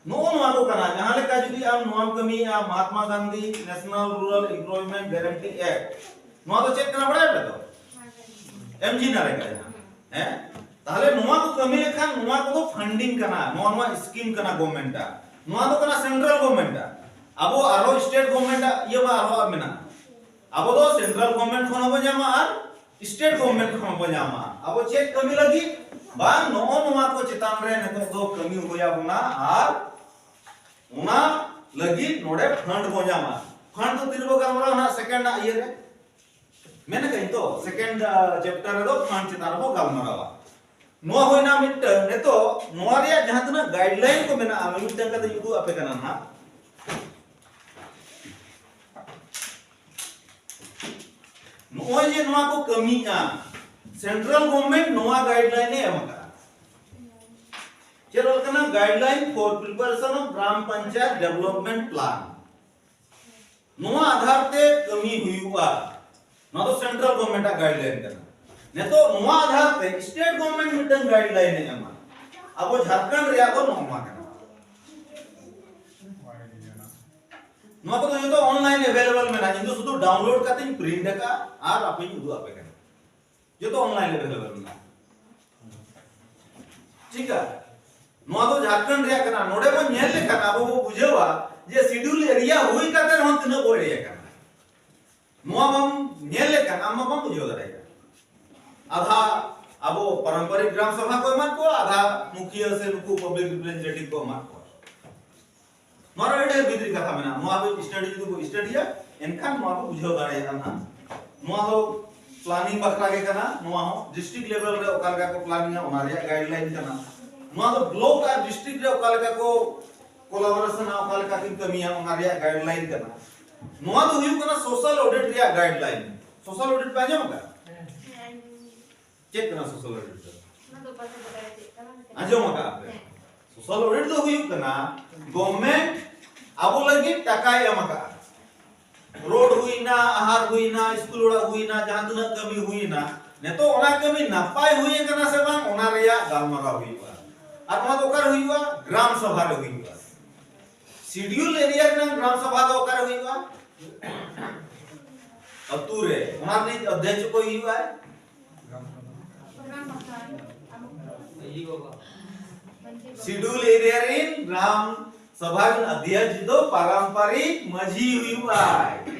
ᱱᱚᱜᱼᱚ ᱱᱚᱣᱟ ᱠᱚ ᱠᱟᱱᱟ᱾ ᱡᱟᱦᱟᱸ ᱞᱮᱠᱟ ᱡᱩᱫᱤ ᱟᱢ ᱱᱚᱣᱟᱢ ᱠᱟᱹᱢᱤᱭᱮᱫᱼᱟ, Mahatma Gandhi national rural employment guarantee act, ᱱᱚᱣᱟ ᱫᱚ ᱪᱮᱫ ᱠᱟᱱᱟ ᱵᱟᱲᱟᱭ ᱯᱮ ᱛᱚ? ᱮᱢ ᱡᱤ ᱱᱟᱨᱮᱜᱟ ᱡᱟᱦᱟᱸ, ᱦᱮᱸ? ᱛᱟᱦᱞᱮ ᱱᱚᱣᱟ ᱠᱚ ᱠᱟᱹᱢᱤ ᱞᱮᱠᱷᱟᱱ ᱱᱚᱣᱟ ᱠᱚᱫᱚ ᱯᱷᱟᱱᱰᱤᱝ ᱠᱟᱱᱟ, ᱱᱚᱣᱟ, ᱱᱚᱣᱟ ᱥᱠᱤᱢ ᱠᱟᱱᱟ ᱜᱚᱵᱷᱚᱨᱱᱢᱮᱱᱴ ᱟᱜ, ᱱᱚᱣᱟ ᱫᱚ ᱠᱟᱱᱟ ᱥᱮᱱᱴᱨᱟᱞ ᱜᱚᱵᱷᱚᱨᱱᱢᱮᱱᱴ ᱟᱜ᱾ ᱟᱵᱚ ᱟᱨᱦᱚᱸ ᱥᱴᱮᱴ ᱜᱚᱵᱷᱚᱨᱱᱢᱮᱱᱴ ᱟᱜ ᱤᱭᱟᱹ ᱢᱟ ᱟᱨᱦᱚᱸ ᱢᱮᱱᱟᱜᱼᱟ᱾ ᱟᱵᱚ ᱫᱚ ᱥᱮᱱᱴᱨᱟᱞ ᱜᱚᱵᱷᱚᱨᱱᱢᱮᱱᱴ ᱠᱷᱚᱱ ᱦᱚᱸᱵᱚ ᱧᱟᱢᱟ ᱟᱨ ᱥᱴᱮᱴ ᱜᱚᱵᱷᱚᱨᱱᱢᱮᱱᱴ ᱠᱷᱚᱱ ᱦᱚᱸᱵᱚ ᱧᱟᱢᱟ᱾ ᱟᱵᱚ ᱪᱮᱫ ᱠᱟᱹᱢᱤ ᱞᱟᱹᱜᱤᱫ? ᱵᱟᱝ, ᱱᱚᱜᱼᱚ ᱱᱚᱣᱟ ᱠᱚ ᱪᱮᱛᱟᱱ ᱨᱮ ᱱᱤᱛᱚᱜ ᱫᱚ ᱠᱟᱹᱢᱤ ᱦᱩᱭ ᱟᱵᱚᱱᱟ ᱟᱨ ᱚᱱᱟ ᱞᱟᱹᱜᱤᱫ ᱱᱚᱰᱮ ᱯᱷᱟᱱᱰ ᱵᱚ ᱧᱟᱢᱟ᱾ ᱯᱷᱟᱱᱰ ᱫᱚ ᱛᱤᱨᱮᱵᱚ ᱜᱟᱞᱢᱟᱨᱟᱣᱟ ᱱᱟᱜ ᱥᱮᱠᱮᱱᱰ ᱟᱜ ᱤᱭᱟᱹ ᱨᱮ? ᱢᱮᱱ ᱟᱠᱟᱫᱟᱹᱧ ᱛᱚ, ᱥᱮᱠᱮᱱᱰ ᱪᱮᱯᱴᱟᱨ ᱨᱮᱫᱚ ᱯᱷᱟᱱᱰ ᱪᱮᱛᱟᱱ ᱨᱮᱵᱚ ᱜᱟᱞᱢᱟᱨᱟᱣᱟ᱾ ᱱᱚᱣᱟ ᱦᱩᱭᱱᱟ ᱢᱤᱫᱴᱟᱝ᱾ ᱱᱤᱛᱚᱜ ᱱᱚᱣᱟ ᱨᱮᱭᱟᱜ ᱡᱟᱦᱟᱸ ᱛᱤᱱᱟᱹᱜ ᱜᱟᱭᱤᱰᱞᱟᱭᱤᱱ ᱠᱚ ᱢᱮᱱᱟᱜᱼᱟ, ᱢᱤᱢᱤᱫᱴᱟᱝ ᱠᱟᱛᱮᱧ ᱩᱫᱩᱜ ᱟᱯᱮ ᱠᱟᱱᱟ ᱱᱟᱦᱟᱜ᱾ ᱱᱚᱜᱼᱚᱭ ᱡᱮ ᱱᱚᱣᱟ ᱠᱚ ᱠᱟᱹᱢᱤᱜᱼᱟ, ᱥᱮᱱᱴᱨᱟᱞ ᱜᱚᱵᱷᱚᱨᱱᱢᱮᱱᱴ ᱱᱚᱣᱟ ᱜᱟᱭᱤᱰᱞᱟᱭᱤᱱ ᱮ ᱮᱢ ᱟᱠᱟᱫᱼᱟ᱾ ᱪᱮᱫ ᱚᱞ ᱠᱟᱱᱟ? Guideline for preparation of gram panchayat development plan. ᱱᱚᱣᱟ ᱟᱫᱷᱟᱨ ᱛᱮ ᱠᱟᱹᱢᱤ ᱦᱩᱭᱩᱜᱼᱟ᱾ ᱱᱚᱣᱟ ᱫᱚ ᱥᱮᱱᱴᱨᱟᱞ ᱜᱚᱵᱷᱚᱨᱱᱢᱮᱱᱴ ᱟᱜ ᱜᱟᱭᱤᱰᱞᱟᱭᱤᱱ ᱠᱟᱱᱟ᱾ ᱱᱤᱛᱚᱜ ᱱᱚᱣᱟ ᱟᱫᱷᱟᱨ ᱛᱮ ᱥᱴᱮᱴ ᱜᱚᱵᱷᱚᱨᱱᱢᱮᱱᱴ ᱢᱤᱫᱴᱟᱝ ᱜᱟᱭᱤᱰᱞᱟᱭᱤᱱ ᱮ ᱮᱢᱟ᱾ ᱟᱵᱚ ᱡᱷᱟᱲᱠᱷᱚᱸᱰ ᱨᱮᱭᱟᱜ ᱫᱚ ᱱᱚᱜᱼᱚ ᱱᱚᱣᱟ ᱠᱟᱱᱟ᱾ ᱱᱚᱣᱟ ᱠᱚᱫᱚ ᱡᱚᱛᱚ ᱚᱱᱞᱟᱭᱤᱱ ᱮᱵᱮᱞᱮᱵᱮᱞ ᱢᱮᱱᱟᱜᱼᱟ᱾ ᱤᱧ ᱫᱚ ᱥᱩᱫᱷᱩ ᱰᱟᱣᱩᱱᱞᱳᱰ ᱠᱟᱛᱮᱧ ᱯᱨᱤᱱᱴ ᱟᱠᱟᱫᱼᱟ ᱟᱨ ᱟᱯᱮᱧ ᱩᱫᱩᱜ ᱟᱯᱮ ᱠᱟᱱᱟ᱾ ᱡᱚᱛᱚ ᱚᱱᱞᱟᱭᱤᱱ ᱮᱵᱮᱞᱮᱵᱮᱞ ᱢᱮᱱᱟᱜᱼᱟ᱾ ᱴᱷᱤᱠᱟ? ᱱᱚᱣᱟ ᱫᱚ ᱡᱷᱟᱲᱠᱷᱚᱸᱰ ᱨᱮᱭᱟᱜ ᱠᱟᱱᱟ᱾ ᱱᱚᱰᱮ ᱵᱚᱱ ᱧᱮᱞ ᱞᱮᱠᱷᱟᱱ ᱟᱵᱚ ᱵᱚ ᱵᱩᱡᱷᱟᱹᱣᱟ ᱡᱮ ᱥᱤᱰᱩᱞ ᱮᱨᱤᱭᱟ ᱦᱩᱭ ᱠᱟᱛᱮ ᱨᱮᱦᱚᱸ ᱛᱤᱱᱟᱹᱜ ᱵᱚ ᱮᱲᱮ ᱟᱠᱟᱱᱟ᱾ ᱱᱚᱣᱟ ᱵᱟᱢ ᱧᱮᱞ ᱞᱮᱠᱷᱟᱱ ᱟᱢ ᱢᱟ ᱵᱟᱢ ᱵᱩᱡᱷᱟᱹᱣ ᱫᱟᱲᱮᱭᱟᱜᱼᱟ᱾ ᱟᱫᱷᱟ ᱟᱵᱚ ᱯᱟᱨᱚᱢᱯᱚᱨᱤᱠ ᱜᱨᱟᱢ ᱥᱚᱵᱷᱟ ᱠᱚ ᱮᱢᱟᱫ ᱠᱚᱣᱟ, ᱟᱫᱷᱟ ᱢᱩᱠᱷᱤᱭᱟᱹ ᱥᱮ ᱱᱩᱠᱩ ᱯᱟᱵᱽᱞᱤᱠ ᱨᱤᱯᱨᱮᱡᱮᱱᱴᱮᱴᱤᱵᱷ ᱠᱚ ᱮᱢᱟᱫ ᱠᱚᱣᱟ᱾ ᱱᱚᱣᱟ ᱨᱮ ᱟᱹᱰᱤ ᱰᱷᱮᱨ ᱵᱷᱤᱛᱨᱤ ᱠᱟᱛᱷᱟ ᱢᱮᱱᱟᱜᱼᱟ᱾ ᱱᱚᱣᱟ ᱠᱚ ᱥᱴᱟᱰᱤ ᱡᱩᱫᱤ ᱵᱚ ᱥᱴᱟᱰᱤᱭᱟ, ᱮᱱᱠᱷᱟᱱ ᱱᱚᱣᱟ ᱵᱚ ᱵᱩᱡᱷᱟᱹᱣ ᱫᱟᱲᱮᱭᱟᱜᱼᱟ ᱱᱟᱦᱟᱜ᱾ ᱱᱚᱣᱟ ᱫᱚ ᱯᱞᱟᱱᱤᱝ ᱵᱟᱠᱷᱨᱟ ᱜᱮ ᱠᱟᱱᱟ᱾ ᱱᱚᱣᱟ ᱦᱚᱸ ᱰᱤᱥᱴᱨᱤᱠᱴ ᱞᱮᱵᱮᱞ ᱨᱮ ᱚᱠᱟ ᱞᱮᱠᱟ ᱠᱚ ᱯᱞᱟᱱᱤᱝᱟ, ᱚᱱᱟ ᱨᱮᱭᱟᱜ ᱜᱟᱭᱤᱰᱞᱟᱭᱤᱱ ᱠᱟᱱᱟ᱾ ᱱᱚᱣᱟ ᱫᱚ ᱵᱞᱚᱠ ᱟᱨ ᱰᱤᱥᱴᱨᱤᱠᱴ ᱨᱮ ᱚᱠᱟ ᱞᱮᱠᱟ ᱠᱚ ᱠᱳᱞᱟᱵᱳᱨᱮᱥᱚᱱᱟ, ᱚᱠᱟ ᱞᱮᱠᱟ ᱠᱤᱱ ᱠᱟᱹᱢᱤᱭᱟ, ᱚᱱᱟ ᱨᱮᱭᱟᱜ ᱜᱟᱭᱤᱰᱞᱟᱭᱤᱱ ᱠᱟᱱᱟ᱾ ᱱᱚᱣᱟ ᱫᱚ ᱦᱩᱭᱩᱜ ᱠᱟᱱᱟ ᱥᱳᱥᱟᱞ ᱚᱰᱤᱴ ᱨᱮᱭᱟᱜ ᱜᱟᱭᱤᱰᱞᱟᱭᱤᱱ᱾ ᱥᱳᱥᱟᱞ ᱚᱰᱤᱴ ᱯᱮ ᱟᱸᱡᱚᱢ ᱟᱠᱟᱫᱟ? ᱪᱮᱫ ᱠᱟᱱᱟ ᱥᱳᱥᱟᱞ ᱚᱰᱤᱴ ᱫᱚ? ᱚᱱᱟ ᱫᱚ ᱵᱟᱞᱮ ᱵᱟᱰᱟᱭᱟ ᱪᱮᱫ ᱠᱟᱱᱟ᱾ ᱟᱸᱡᱚᱢ ᱟᱠᱟᱫ ᱯᱮ? ᱦᱮᱸ᱾ ᱥᱳᱥᱟᱞ ᱚᱰᱤᱴ ᱫᱚ ᱦᱩᱭᱩᱜ ᱠᱟᱱᱟ, ᱜᱚᱵᱷᱢᱮᱱᱴ ᱟᱵᱚ ᱞᱟᱹᱜᱤᱫ ᱴᱟᱠᱟᱭ ᱮᱢ ᱟᱠᱟᱫᱼᱟ᱾ ᱨᱳᱰ ᱦᱩᱭᱱᱟ, ᱟᱦᱟᱨ ᱦᱩᱭᱱᱟ, ᱥᱠᱩᱞ ᱚᱲᱟᱜ ᱦᱩᱭᱱᱟ, ᱡᱟᱦᱟᱸ ᱛᱤᱱᱟᱹᱜ ᱠᱟᱹᱢᱤ ᱦᱩᱭᱱᱟ, ᱱᱤᱛᱚᱜ ᱚᱱᱟ ᱠᱟᱹᱢᱤ ᱱᱟᱯᱟᱭ ᱦᱩᱭ ᱟᱠᱟᱱᱟ ᱥᱮ ᱵᱟᱝ, ᱚᱱᱟ ᱨᱮᱭᱟᱜ ᱜᱟᱞᱢᱟᱨᱟᱣ ᱦᱩᱭᱩᱜᱼᱟ᱾ ᱟᱨ ᱱᱚᱣᱟ ᱫᱚ ᱚᱠᱟᱨᱮ ᱦᱩᱭᱩᱜᱼᱟ? ᱜᱨᱟᱢ ᱥᱚᱵᱷᱟ ᱨᱮ ᱦᱩᱭᱩᱜᱼᱟ᱾ ᱥᱤᱰᱤᱭᱩᱞ ᱮᱨᱤᱭᱟ ᱨᱮᱱᱟᱜ ᱜᱨᱟᱢ ᱥᱚᱵᱷᱟ ᱫᱚ ᱚᱠᱟᱨᱮ ᱦᱩᱭᱩᱜᱼᱟ? ᱟᱹᱛᱩ ᱨᱮ᱾ ᱚᱱᱟ ᱨᱤᱱᱤᱡ ᱚᱫᱽᱫᱷᱭᱚᱠᱥᱚ ᱚᱠᱚᱭ ᱦᱩᱭᱩᱜᱼᱟᱭ? ᱥᱤᱰᱩᱞ ᱮᱨᱤᱭᱟ ᱨᱤᱱ ᱜᱨᱟᱢ ᱥᱚᱵᱷᱟ ᱨᱤᱱ ᱚᱫᱽᱫᱷᱭᱚᱠᱥᱚ ᱫᱚ ᱯᱟᱨᱟᱢᱯᱟᱨᱤᱠ ᱢᱟᱹᱡᱷᱤ ᱦᱩᱭᱩᱜᱼᱟᱭ᱾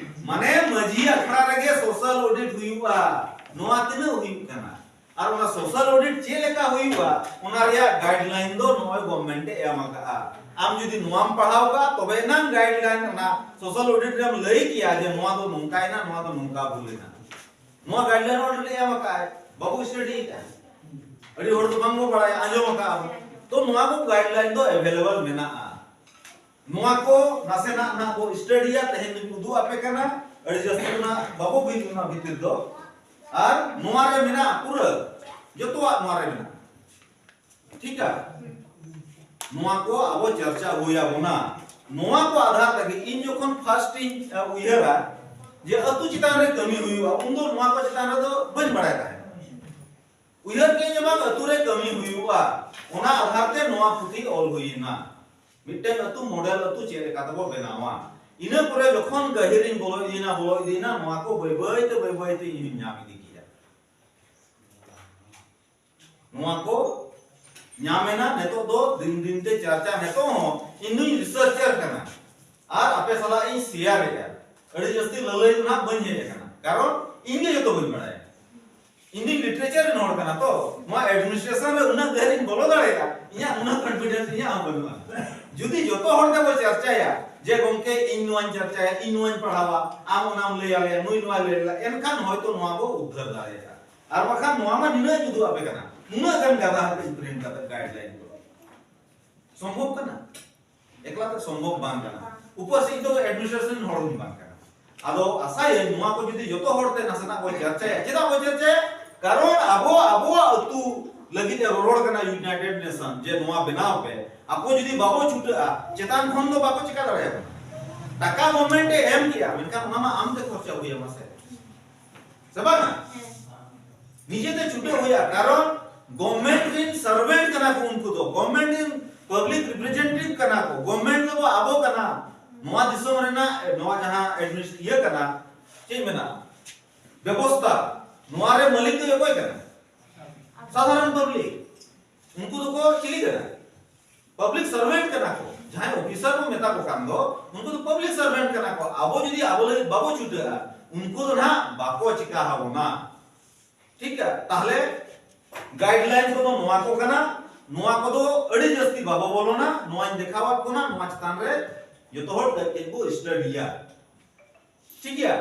ᱢᱟᱱᱮ ᱢᱟᱹᱡᱷᱤ ᱟᱠᱷᱲᱟ ᱨᱮᱜᱮ ᱥᱳᱥᱟᱞ ᱚᱰᱤᱴ ᱦᱩᱭᱩᱜᱼᱟ᱾ ᱱᱚᱣᱟ ᱛᱤᱱᱟᱹᱜ ᱦᱩᱭᱩᱜ ᱠᱟᱱᱟ? ᱟᱨ ᱚᱱᱟ ᱥᱳᱥᱟᱞ ᱚᱰᱤᱴ ᱪᱮᱫ ᱞᱮᱠᱟ ᱦᱩᱭᱩᱜᱼᱟ, ᱚᱱᱟ ᱨᱮᱭᱟᱜ ᱜᱟᱭᱤᱰᱞᱟᱭᱤᱱ ᱫᱚ ᱱᱚᱜᱼᱚᱭ ᱜᱚᱵᱷᱢᱮᱱᱴ ᱮ ᱮᱢ ᱟᱠᱟᱫᱼᱟ᱾ ᱟᱢ ᱡᱩᱫᱤ ᱱᱚᱣᱟᱢ ᱯᱟᱲᱦᱟᱣ ᱠᱟᱜᱼᱟ, ᱛᱚᱵᱮ ᱮᱱᱟᱝ ᱜᱟᱭᱤᱰᱞᱟᱭᱤᱱ ᱚᱱᱟ ᱥᱳᱥᱟᱞ ᱚᱰᱤᱴ ᱨᱮᱢ ᱞᱟᱹᱭ ᱠᱮᱭᱟ ᱡᱮ ᱱᱚᱣᱟ ᱫᱚ ᱱᱚᱝᱠᱟᱭᱮᱱᱟ, ᱱᱚᱣᱟ ᱫᱚ ᱱᱚᱝᱠᱟ ᱵᱷᱩᱞ ᱮᱱᱟ᱾ ᱱᱚᱣᱟ ᱜᱟᱭᱤᱰᱞᱟᱭᱤᱱ ᱚᱰᱤᱴ ᱮ ᱮᱢ ᱟᱠᱟᱫᱼᱟᱭ, ᱵᱟᱵᱚ ᱥᱴᱟᱰᱤ ᱟᱠᱟᱫᱼᱟ᱾ ᱟᱹᱰᱤ ᱦᱚᱲ ᱫᱚ ᱵᱟᱝ ᱵᱚ ᱵᱟᱲᱟᱭᱟ, ᱟᱸᱡᱚᱢ ᱟᱠᱟᱫᱼᱟ ᱵᱚ᱾ ᱛᱚ ᱱᱚᱣᱟ ᱠᱚ ᱜᱟᱭᱤᱰᱞᱟᱭᱤᱱ ᱫᱚ ᱮᱵᱷᱮᱞᱮᱵᱚᱞ ᱢᱮᱱᱟᱜᱼᱟ᱾ ᱱᱚᱣᱟ ᱠᱚ ᱱᱟᱥᱮᱱᱟᱜ ᱱᱟᱜ ᱵᱚ ᱥᱴᱟᱰᱤᱭᱟ, ᱛᱮᱦᱮᱧ ᱫᱚᱧ ᱩᱫᱩᱜ ᱟᱯᱮ ᱠᱟᱱᱟ᱾ ᱟᱹᱰᱤ ᱡᱟᱹᱥᱛᱤ ᱚᱱᱟ ᱵᱟᱵᱚ ᱵᱤᱱ ᱚᱱᱟ ᱵᱷᱤᱛᱤᱨ ᱫᱚ᱾ ᱟᱨ ᱱᱚᱣᱟ ᱨᱮ ᱢᱮᱱᱟᱜᱼᱟ ᱯᱩᱨᱟᱹ, ᱡᱚᱛᱚᱣᱟᱜ ᱱᱚᱣᱟ ᱨᱮ ᱢᱮᱱᱟᱜᱼᱟ᱾ ᱴᱷᱤᱠᱟ? ᱱᱚᱣᱟ ᱠᱚ ᱟᱵᱚ ᱪᱟᱨᱪᱟ ᱦᱩᱭ ᱟᱵᱚᱱᱟ᱾ ᱱᱚᱣᱟ ᱠᱚ ᱟᱫᱷᱟᱨ ᱛᱮᱜᱮ ᱤᱧ ᱡᱚᱠᱷᱚᱱ ᱯᱷᱟᱨᱥᱴ ᱤᱧ ᱩᱭᱦᱟᱹᱨᱟ ᱡᱮ ᱟᱹᱛᱩ ᱪᱮᱛᱟᱱ ᱨᱮ ᱠᱟᱹᱢᱤ ᱦᱩᱭᱩᱜᱼᱟ, ᱩᱱᱫᱚ ᱱᱚᱣᱟ ᱠᱚ ᱪᱮᱛᱟᱱ ᱨᱮᱫᱚ ᱵᱟᱹᱧ ᱵᱟᱲᱟᱭ ᱛᱟᱦᱮᱸᱫ᱾ ᱩᱭᱦᱟᱹᱨ ᱠᱮᱫ ᱤᱧ ᱵᱟᱝ ᱟᱹᱛᱩ ᱨᱮ ᱠᱟᱹᱢᱤ ᱦᱩᱭᱩᱜᱼᱟ, ᱚᱱᱟ ᱟᱫᱷᱟᱨ ᱛᱮ ᱱᱚᱣᱟ ᱯᱩᱛᱷᱤ ᱚᱞ ᱦᱩᱭᱮᱱᱟ᱾ ᱢᱤᱫᱴᱮᱱ ᱟᱹᱛᱩ ᱢᱚᱰᱮᱞ ᱟᱹᱛᱩ ᱪᱮᱫ ᱞᱮᱠᱟ ᱛᱮᱵᱚ ᱵᱮᱱᱟᱣᱟ᱾ ᱤᱱᱟᱹ ᱯᱚᱨᱮ ᱡᱚᱠᱷᱚᱱ ᱜᱟᱹᱦᱤᱨᱤᱧ ᱵᱚᱞᱚ ᱤᱫᱤᱭᱮᱱᱟ, ᱵᱚᱞᱚ ᱤᱫᱤᱭᱮᱱᱟ, ᱱᱚᱣᱟ ᱠᱚ ᱵᱟᱹᱭ ᱵᱟᱹᱭ ᱛᱮ, ᱵᱟᱹᱭ ᱵᱟᱹᱭ ᱛᱮ ᱤᱧ ᱦᱚᱧ ᱧᱟᱢ ᱤᱫᱤ ᱠᱮᱫᱟ᱾ ᱱᱚᱣᱟ ᱠᱚ ᱧᱟᱢ ᱮᱱᱟ᱾ ᱱᱤᱛᱚᱜ ᱫᱚ ᱫᱤᱱ ᱫᱤᱱ ᱛᱮ ᱪᱟᱨᱪᱟ, ᱱᱤᱛᱚᱜ ᱦᱚᱸ ᱤᱧ ᱫᱩᱧ ᱨᱤᱥᱟᱨᱪᱟᱨ ᱠᱟᱱᱟ ᱟᱨ ᱟᱯᱮ ᱥᱟᱞᱟᱜ ᱤᱧ ᱥᱮᱭᱟᱨ ᱮᱫᱟ᱾ ᱟᱹᱰᱤ ᱡᱟᱹᱥᱛᱤ ᱞᱟᱹᱞᱟᱹᱭ ᱫᱚ ᱱᱟᱦᱟᱜ ᱵᱟᱹᱧ ᱦᱮᱡ ᱟᱠᱟᱱᱟ, ᱠᱟᱨᱚᱱ ᱤᱧ ᱜᱮ ᱡᱚᱛᱚ ᱵᱟᱹᱧ ᱵᱟᱲᱟᱭᱟ᱾ ᱤᱧ ᱫᱩᱧ ᱞᱤᱴᱟᱨᱮᱪᱟᱨ ᱨᱮᱱ ᱦᱚᱲ ᱠᱟᱱᱟ ᱛᱚ, ᱱᱚᱣᱟ ᱮᱰᱢᱤᱱᱤᱥᱴᱨᱮᱥᱚᱱ ᱨᱮ ᱩᱱᱟᱹᱜ ᱜᱟᱹᱦᱤᱨ ᱤᱧ ᱵᱚᱞᱚ ᱫᱟᱲᱮᱭᱟᱜᱼᱟ, ᱤᱧᱟᱹᱜ ᱩᱱᱟᱹᱜ ᱠᱚᱱᱯᱷᱤᱰᱮᱱᱥ ᱤᱧᱟᱹᱜ ᱦᱚᱸ ᱵᱟᱹᱱᱩᱜᱼᱟ᱾ ᱡᱩᱫᱤ ᱡᱚᱛᱚ ᱦᱚᱲ ᱛᱮᱵᱚ ᱪᱟᱨᱪᱟᱭᱟ ᱡᱮ ᱜᱚᱢᱠᱮ ᱤᱧ ᱱᱚᱣᱟᱧ ᱪᱟᱨᱪᱟᱭᱟ, ᱤᱧ ᱱᱚᱣᱟᱧ ᱯᱟᱲᱦᱟᱣᱟ, ᱟᱢ ᱚᱱᱟᱢ ᱞᱟᱹᱭ ᱟᱞᱮᱭᱟ, ᱱᱩᱭ ᱱᱚᱣᱟᱭ ᱞᱟᱹᱭ ᱟᱞᱮᱭᱟ, ᱮᱱᱠᱷᱟᱱ ᱦᱚᱭᱛᱚ ᱱᱚᱣᱟ ᱵᱚ ᱩᱫᱽᱫᱷᱟᱹᱨ ᱫᱟᱲᱮᱭᱟᱜᱼᱟ᱾ ᱟᱨ ᱵᱟᱠᱷᱟᱱ ᱱᱚᱣᱟ ᱢᱟ ᱱᱤᱱᱟᱹᱜ ᱤᱧ ᱩᱫᱩᱜ ᱟᱯᱮ ᱠᱟᱱᱟ, ᱱᱩᱱᱟᱹᱜ ᱜᱟᱱ ᱜᱟᱫᱟ ᱦᱟᱛᱮ ᱤᱧ ᱯᱨᱤᱱᱴ ᱠᱟᱛᱮ ᱜᱟᱭᱤᱰᱞᱟᱭᱤᱱ ᱠᱚ᱾ ᱥᱚᱢᱵᱷᱚᱵ ᱠᱟᱱᱟ? ᱮᱠᱞᱟ ᱛᱮ ᱥᱚᱢᱵᱷᱚᱵ ᱵᱟᱝ ᱠᱟᱱᱟ᱾ ᱩᱯᱟᱹᱥᱤ ᱤᱧ ᱫᱚ ᱮᱰᱢᱤᱱᱤᱥᱴᱨᱮᱥᱚᱱ ᱦᱚᱲ ᱦᱚᱸ ᱵᱟᱝ ᱠᱟᱱᱟ᱾ ᱟᱫᱚ ᱟᱥᱟᱭᱟᱹᱧ ᱱᱚᱣᱟ ᱠᱚ ᱡᱩᱫᱤ ᱡᱚᱛᱚ ᱦᱚᱲ ᱛᱮ ᱱᱟᱥᱮᱱᱟᱜ ᱵᱚ ᱪᱟᱨᱪᱟᱭᱟ, ᱪᱮᱫᱟᱜ ᱵᱚ ᱪᱟᱨᱪᱟᱭᱟ? ᱠᱟᱨᱚᱱ ᱟᱵᱚ ᱟᱵᱚᱣᱟᱜ ᱟᱹᱛᱩ ᱞᱟᱹᱜᱤᱫ ᱮ ᱨᱚᱨᱚᱲ ᱠᱟᱱᱟ ᱤᱭᱩᱱᱟᱭᱴᱮᱰ ᱱᱮᱥᱚᱱ ᱡᱮ ᱱᱚᱣᱟ ᱵᱮᱱᱟᱣ ᱯᱮ᱾ ᱟᱵᱚ ᱡᱩᱫᱤ ᱵᱟᱵᱚ ᱪᱷᱩᱴᱟᱹᱜᱼᱟ, ᱪᱮᱛᱟᱱ ᱠᱷᱚᱱ ᱫᱚ ᱵᱟᱠᱚ ᱪᱮᱠᱟ ᱫᱟᱲᱮᱭᱟᱵᱚᱱᱟ᱾ ᱴᱟᱠᱟ ᱜᱚᱵᱷᱢᱮᱱᱴ ᱮ ᱮᱢ ᱠᱮᱜᱼᱟ, ᱢᱮᱱᱠᱷᱟᱱ ᱚᱱᱟ ᱢᱟ ᱟᱢ ᱛᱮ ᱠᱷᱚᱨᱪᱟ ᱦᱩᱭ ᱟᱢᱟ ᱥᱮ, ᱥᱮ ᱵᱟᱝᱟ? ᱱᱤᱡᱮᱛᱮ ᱪᱷᱩᱴᱟᱹᱣ ᱦᱩᱭᱩᱜᱼᱟ, ᱠᱟᱨᱚᱱ ᱜᱚᱵᱷᱢᱮᱱᱴ ᱨᱤᱱ ᱥᱟᱨᱵᱷᱮᱱᱴ ᱠᱟᱱᱟ ᱠᱚ ᱩᱱᱠᱩ ᱫᱚ, ᱜᱚᱵᱷᱢᱮᱱᱴ ᱨᱤᱱ ᱯᱟᱵᱽᱞᱤᱠ ᱨᱤᱯᱨᱮᱡᱮᱱᱴᱮᱴᱤᱵᱷ ᱠᱟᱱᱟ ᱠᱚ, ᱜᱚᱵᱷᱢᱮᱱᱴ ᱫᱚ ᱟᱵᱚ ᱠᱟᱱᱟ᱾ ᱱᱚᱣᱟ ᱫᱤᱥᱚᱢ ᱨᱮᱱᱟᱜ ᱱᱚᱣᱟ ᱡᱟᱦᱟᱸ ᱮᱰᱢᱤᱱᱤᱥ-, ᱤᱭᱟᱹ ᱠᱟᱱᱟ, ᱪᱮᱫ ᱢᱮᱱᱟ, ᱵᱮᱵᱚᱥᱛᱟ, ᱱᱚᱣᱟ ᱨᱮ ᱢᱟᱹᱞᱤᱠ ᱫᱚ ᱚᱠᱚᱭ ᱠᱟᱱᱟ? ᱥᱟᱫᱷᱟᱨᱚᱱ ᱯᱟᱵᱽᱞᱤᱠ᱾ ᱩᱱᱠᱩ ᱫᱚᱠᱚ ᱪᱤᱞᱤ ᱠᱟᱱᱟ? ᱯᱟᱵᱽᱞᱤᱠ ᱥᱟᱨᱵᱷᱮᱱᱴ ᱠᱟᱱᱟ ᱠᱚ᱾ ᱡᱟᱦᱟᱸᱭ ᱚᱯᱷᱤᱥᱟᱨ ᱵᱚ ᱢᱮᱛᱟ ᱠᱚ ᱠᱟᱱ ᱫᱚ, ᱩᱱᱠᱩ ᱫᱚ ᱯᱟᱵᱽᱞᱤᱠ ᱥᱟᱨᱵᱷᱮᱱᱴ ᱠᱟᱱᱟ ᱠᱚ᱾ ᱟᱵᱚ ᱡᱩᱫᱤ ᱟᱵᱚ ᱞᱟᱹᱜᱤᱫ ᱵᱟᱵᱚ ᱪᱷᱩᱴᱟᱹᱜᱼᱟ, ᱩᱱᱠᱩ ᱫᱚ ᱱᱟᱦᱟᱜ ᱵᱟᱠᱚ ᱪᱤᱠᱟ ᱟᱵᱚᱱᱟ᱾ ᱴᱷᱤᱠ ᱜᱮᱭᱟ? ᱛᱟᱦᱞᱮ ᱜᱟᱭᱤᱰᱞᱟᱭᱤᱱ ᱠᱚᱫᱚ ᱱᱚᱣᱟ ᱠᱚ ᱠᱟᱱᱟ᱾ ᱱᱚᱣᱟ ᱠᱚᱫᱚ ᱟᱹᱰᱤ ᱡᱟᱹᱥᱛᱤ ᱵᱟᱵᱚ ᱵᱚᱞᱚᱱᱟ, ᱱᱚᱣᱟᱧ ᱫᱮᱠᱷᱟᱣᱟᱫ ᱵᱚᱱᱟ, ᱱᱚᱣᱟ ᱪᱮᱛᱟᱱ ᱨᱮ ᱡᱚᱛᱚ ᱦᱚᱲ ᱠᱟᱹᱡ ᱠᱟᱹᱡ ᱵᱚ ᱥᱴᱟᱰᱤᱭᱟ᱾ ᱴᱷᱤᱠ ᱜᱮᱭᱟ?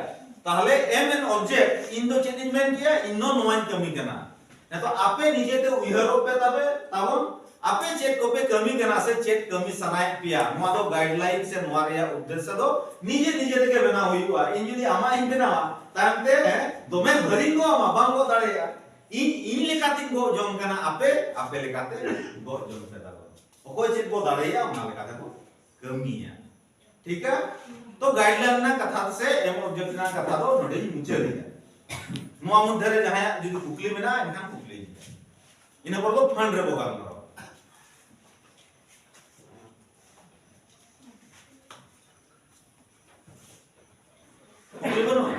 ᱛᱟᱦᱞᱮ ᱮᱢ ᱮᱱ ᱚᱵᱡᱮᱠᱴ, ᱤᱧ ᱫᱚ ᱪᱮᱫ ᱤᱧ ᱢᱮᱱ ᱠᱮᱭᱟ? ᱤᱧ ᱫᱚ ᱱᱚᱣᱟᱧ ᱠᱟᱹᱢᱤ ᱠᱟᱱᱟ᱾ ᱱᱤᱛᱚᱜ ᱟᱯᱮ ᱱᱤᱡᱮᱛᱮ ᱩᱭᱦᱟᱹᱨᱚᱜ ᱯᱮ ᱛᱟᱵᱮ ᱛᱟᱵᱚᱱ, ᱟᱯᱮ ᱪᱮᱫ ᱠᱚᱯᱮ ᱠᱟᱹᱢᱤ ᱠᱟᱱᱟ ᱥᱮ ᱪᱮᱫ ᱠᱟᱹᱢᱤ ᱥᱟᱱᱟᱭᱮᱫ ᱯᱮᱭᱟ, ᱱᱚᱣᱟ ᱫᱚ ᱜᱟᱭᱤᱰᱞᱟᱭᱤᱱ ᱥᱮ ᱱᱚᱣᱟ ᱨᱮᱭᱟᱜ ᱩᱫᱽᱫᱮᱥᱥᱚ ᱫᱚ ᱱᱤᱡᱮ ᱱᱤᱡᱮ ᱛᱮᱜᱮ ᱵᱮᱱᱟᱣ ᱦᱩᱭᱩᱜᱼᱟ᱾ ᱤᱧ ᱡᱩᱫᱤ ᱟᱢᱟᱜ ᱤᱧ ᱵᱮᱱᱟᱣᱟ, ᱛᱟᱭᱚᱢ ᱛᱮ, ᱦᱮᱸ, ᱫᱚᱢᱮ ᱵᱷᱟᱹᱨᱤᱧ ᱜᱚᱜ ᱟᱢᱟ, ᱵᱟᱢ ᱜᱚᱜ ᱫᱟᱲᱮᱭᱟᱜᱼᱟ᱾ ᱤᱧ ᱤᱧ ᱞᱮᱠᱟᱛᱤᱧ ᱜᱚᱜ ᱡᱚᱝ ᱠᱟᱱᱟ, ᱟᱯᱮ ᱟᱯᱮ ᱞᱮᱠᱟᱛᱮ ᱜᱚᱜ ᱡᱚᱝ ᱯᱮ ᱛᱟᱵᱚᱱ᱾ ᱚᱠᱚᱭ ᱪᱮᱫ ᱵᱚ ᱫᱟᱲᱮᱭᱟᱜᱼᱟ, ᱚᱱᱟ ᱞᱮᱠᱟ ᱛᱮᱵᱚ ᱠᱟᱹᱢᱤᱭᱟ᱾ ᱴᱷᱤᱠᱟ? ᱛᱚ, ᱜᱟᱭᱤᱰᱞᱟᱭᱤᱱ ᱨᱮᱱᱟᱜ ᱠᱟᱛᱷᱟ ᱥᱮ ᱮᱢ ᱚᱵᱡᱮᱠᱴ ᱨᱮᱱᱟᱜ ᱠᱟᱛᱷᱟ ᱫᱚ ᱱᱚᱰᱮᱧ ᱢᱩᱪᱟᱹᱫ ᱮᱫᱟ᱾ ᱱᱚᱣᱟ ᱢᱚᱫᱽᱫᱷᱮ ᱨᱮ ᱡᱟᱦᱟᱸᱭᱟᱜ ᱡᱩᱫᱤ ᱠᱩᱠᱞᱤ ᱢᱮᱱᱟᱜᱼᱟ, ᱮᱱᱠᱷᱟᱱ ᱠᱩᱠᱞᱤ ᱤᱧ ᱯᱮ᱾ ᱤᱱᱟᱹ ᱯᱚᱨ ᱫᱚ ᱯᱷᱟᱱᱰ ᱨᱮᱵᱚ ᱜᱟᱞᱢᱟᱨᱟᱣᱟ᱾ ᱠᱩᱠᱞᱤ ᱵᱟᱹᱱᱩᱜᱼᱟ?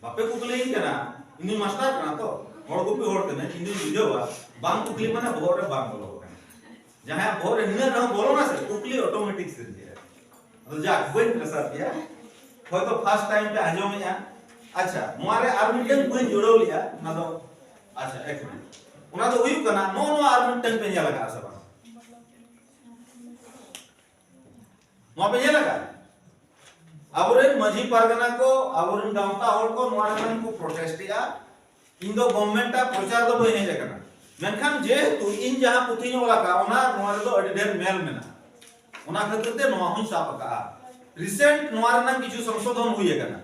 ᱵᱟᱯᱮ ᱠᱩᱠᱞᱤᱭᱤᱧ ᱠᱟᱱᱟ, ᱤᱧ ᱫᱩᱧ ᱢᱟᱥᱴᱟᱨ ᱠᱟᱱᱟ ᱛᱚ, ᱦᱚᱲ ᱜᱩᱯᱤ ᱦᱚᱲ ᱠᱟᱹᱱᱟᱹᱧ, ᱤᱧ ᱫᱩᱧ ᱵᱩᱡᱷᱟᱹᱣᱟ᱾ ᱵᱟᱝ ᱠᱩᱠᱞᱤ ᱢᱟᱱᱮ ᱵᱚᱦᱚᱜ ᱨᱮ ᱵᱟᱝ ᱵᱚᱞᱚ ᱠᱟᱱᱟ᱾ ᱡᱟᱦᱟᱸᱭᱟᱜ ᱵᱚᱦᱚᱜ ᱨᱮ ᱱᱤᱱᱟᱹᱜ ᱨᱮᱦᱚᱸ ᱵᱚᱞᱚᱱᱟ ᱥᱮ, ᱠᱩᱠᱞᱤ ᱚᱴᱳᱢᱮᱴᱤᱠ ᱥᱤᱨᱡᱟᱹᱜᱼᱟ᱾ ᱟᱫᱚ ᱡᱟᱠ, ᱵᱟᱹᱧ ᱯᱨᱮᱥᱟᱨ ᱯᱮᱭᱟ, ᱦᱚᱭᱛᱚ ᱯᱷᱟᱥᱴ ᱴᱟᱭᱤᱢ ᱯᱮ ᱟᱸᱡᱚᱢᱮᱜᱼᱟ᱾ ᱟᱪᱪᱷᱟ, ᱱᱚᱣᱟ ᱨᱮ ᱟᱨ ᱢᱤᱫᱴᱮᱱ ᱵᱟᱹᱧ ᱡᱩᱲᱟᱹᱣ ᱞᱮᱜᱼᱟ, ᱚᱱᱟ ᱫᱚ, ᱟᱪᱪᱷᱟ, ᱮᱠ ᱢᱤᱱᱤᱴ᱾ ᱚᱱᱟ ᱫᱚ ᱦᱩᱭᱩᱜ ᱠᱟᱱᱟ, ᱱᱚᱜᱼᱚ ᱱᱚᱣᱟ ᱟᱨ ᱢᱤᱫᱴᱮᱱ ᱯᱮ ᱧᱮᱞ ᱟᱠᱟᱫᱼᱟ ᱥᱮ ᱵᱟᱝ? ᱱᱚᱣᱟ ᱯᱮ ᱧᱮᱞ ᱟᱠᱟᱫᱼᱟ? ᱟᱵᱚᱨᱮᱱ ᱢᱟᱹᱡᱷᱤ ᱯᱟᱨᱜᱟᱱᱟ ᱠᱚ, ᱟᱵᱚᱨᱮᱱ ᱜᱟᱶᱛᱟ ᱦᱚᱲ ᱠᱚ ᱱᱚᱣᱟ ᱨᱮᱱᱟᱜ ᱠᱚ ᱯᱨᱚᱴᱮᱥᱴ ᱮᱜᱼᱟ᱾ ᱤᱧ ᱫᱚ ᱜᱚᱵᱷᱢᱮᱱᱴ ᱟᱜ ᱯᱨᱚᱪᱟᱨ ᱫᱚ ᱵᱟᱹᱧ ᱦᱮᱡ ᱟᱠᱟᱱᱟ, ᱢᱮᱱᱠᱷᱟᱱ ᱡᱮᱦᱮᱛᱩ ᱤᱧ ᱡᱟᱦᱟᱸ ᱯᱩᱛᱷᱤᱧ ᱚᱞ ᱟᱠᱟᱫ, ᱚᱱᱟ ᱱᱚᱣᱟ ᱨᱮᱫᱚ ᱟᱹᱰᱤ ᱰᱷᱮᱨ ᱢᱮᱞ ᱢᱮᱱᱟᱜᱼᱟ, ᱚᱱᱟ ᱠᱷᱟᱹᱛᱤᱨ ᱛᱮ ᱱᱚᱣᱟ ᱦᱚᱸᱧ ᱥᱟᱵ ᱟᱠᱟᱫᱼᱟ᱾ ᱨᱤᱥᱮᱱᱴ ᱱᱚᱣᱟ ᱨᱮᱱᱟᱜ ᱠᱤᱪᱷᱩ ᱥᱚᱝᱥᱳᱫᱷᱚᱱ ᱦᱩᱭ ᱟᱠᱟᱱᱟ᱾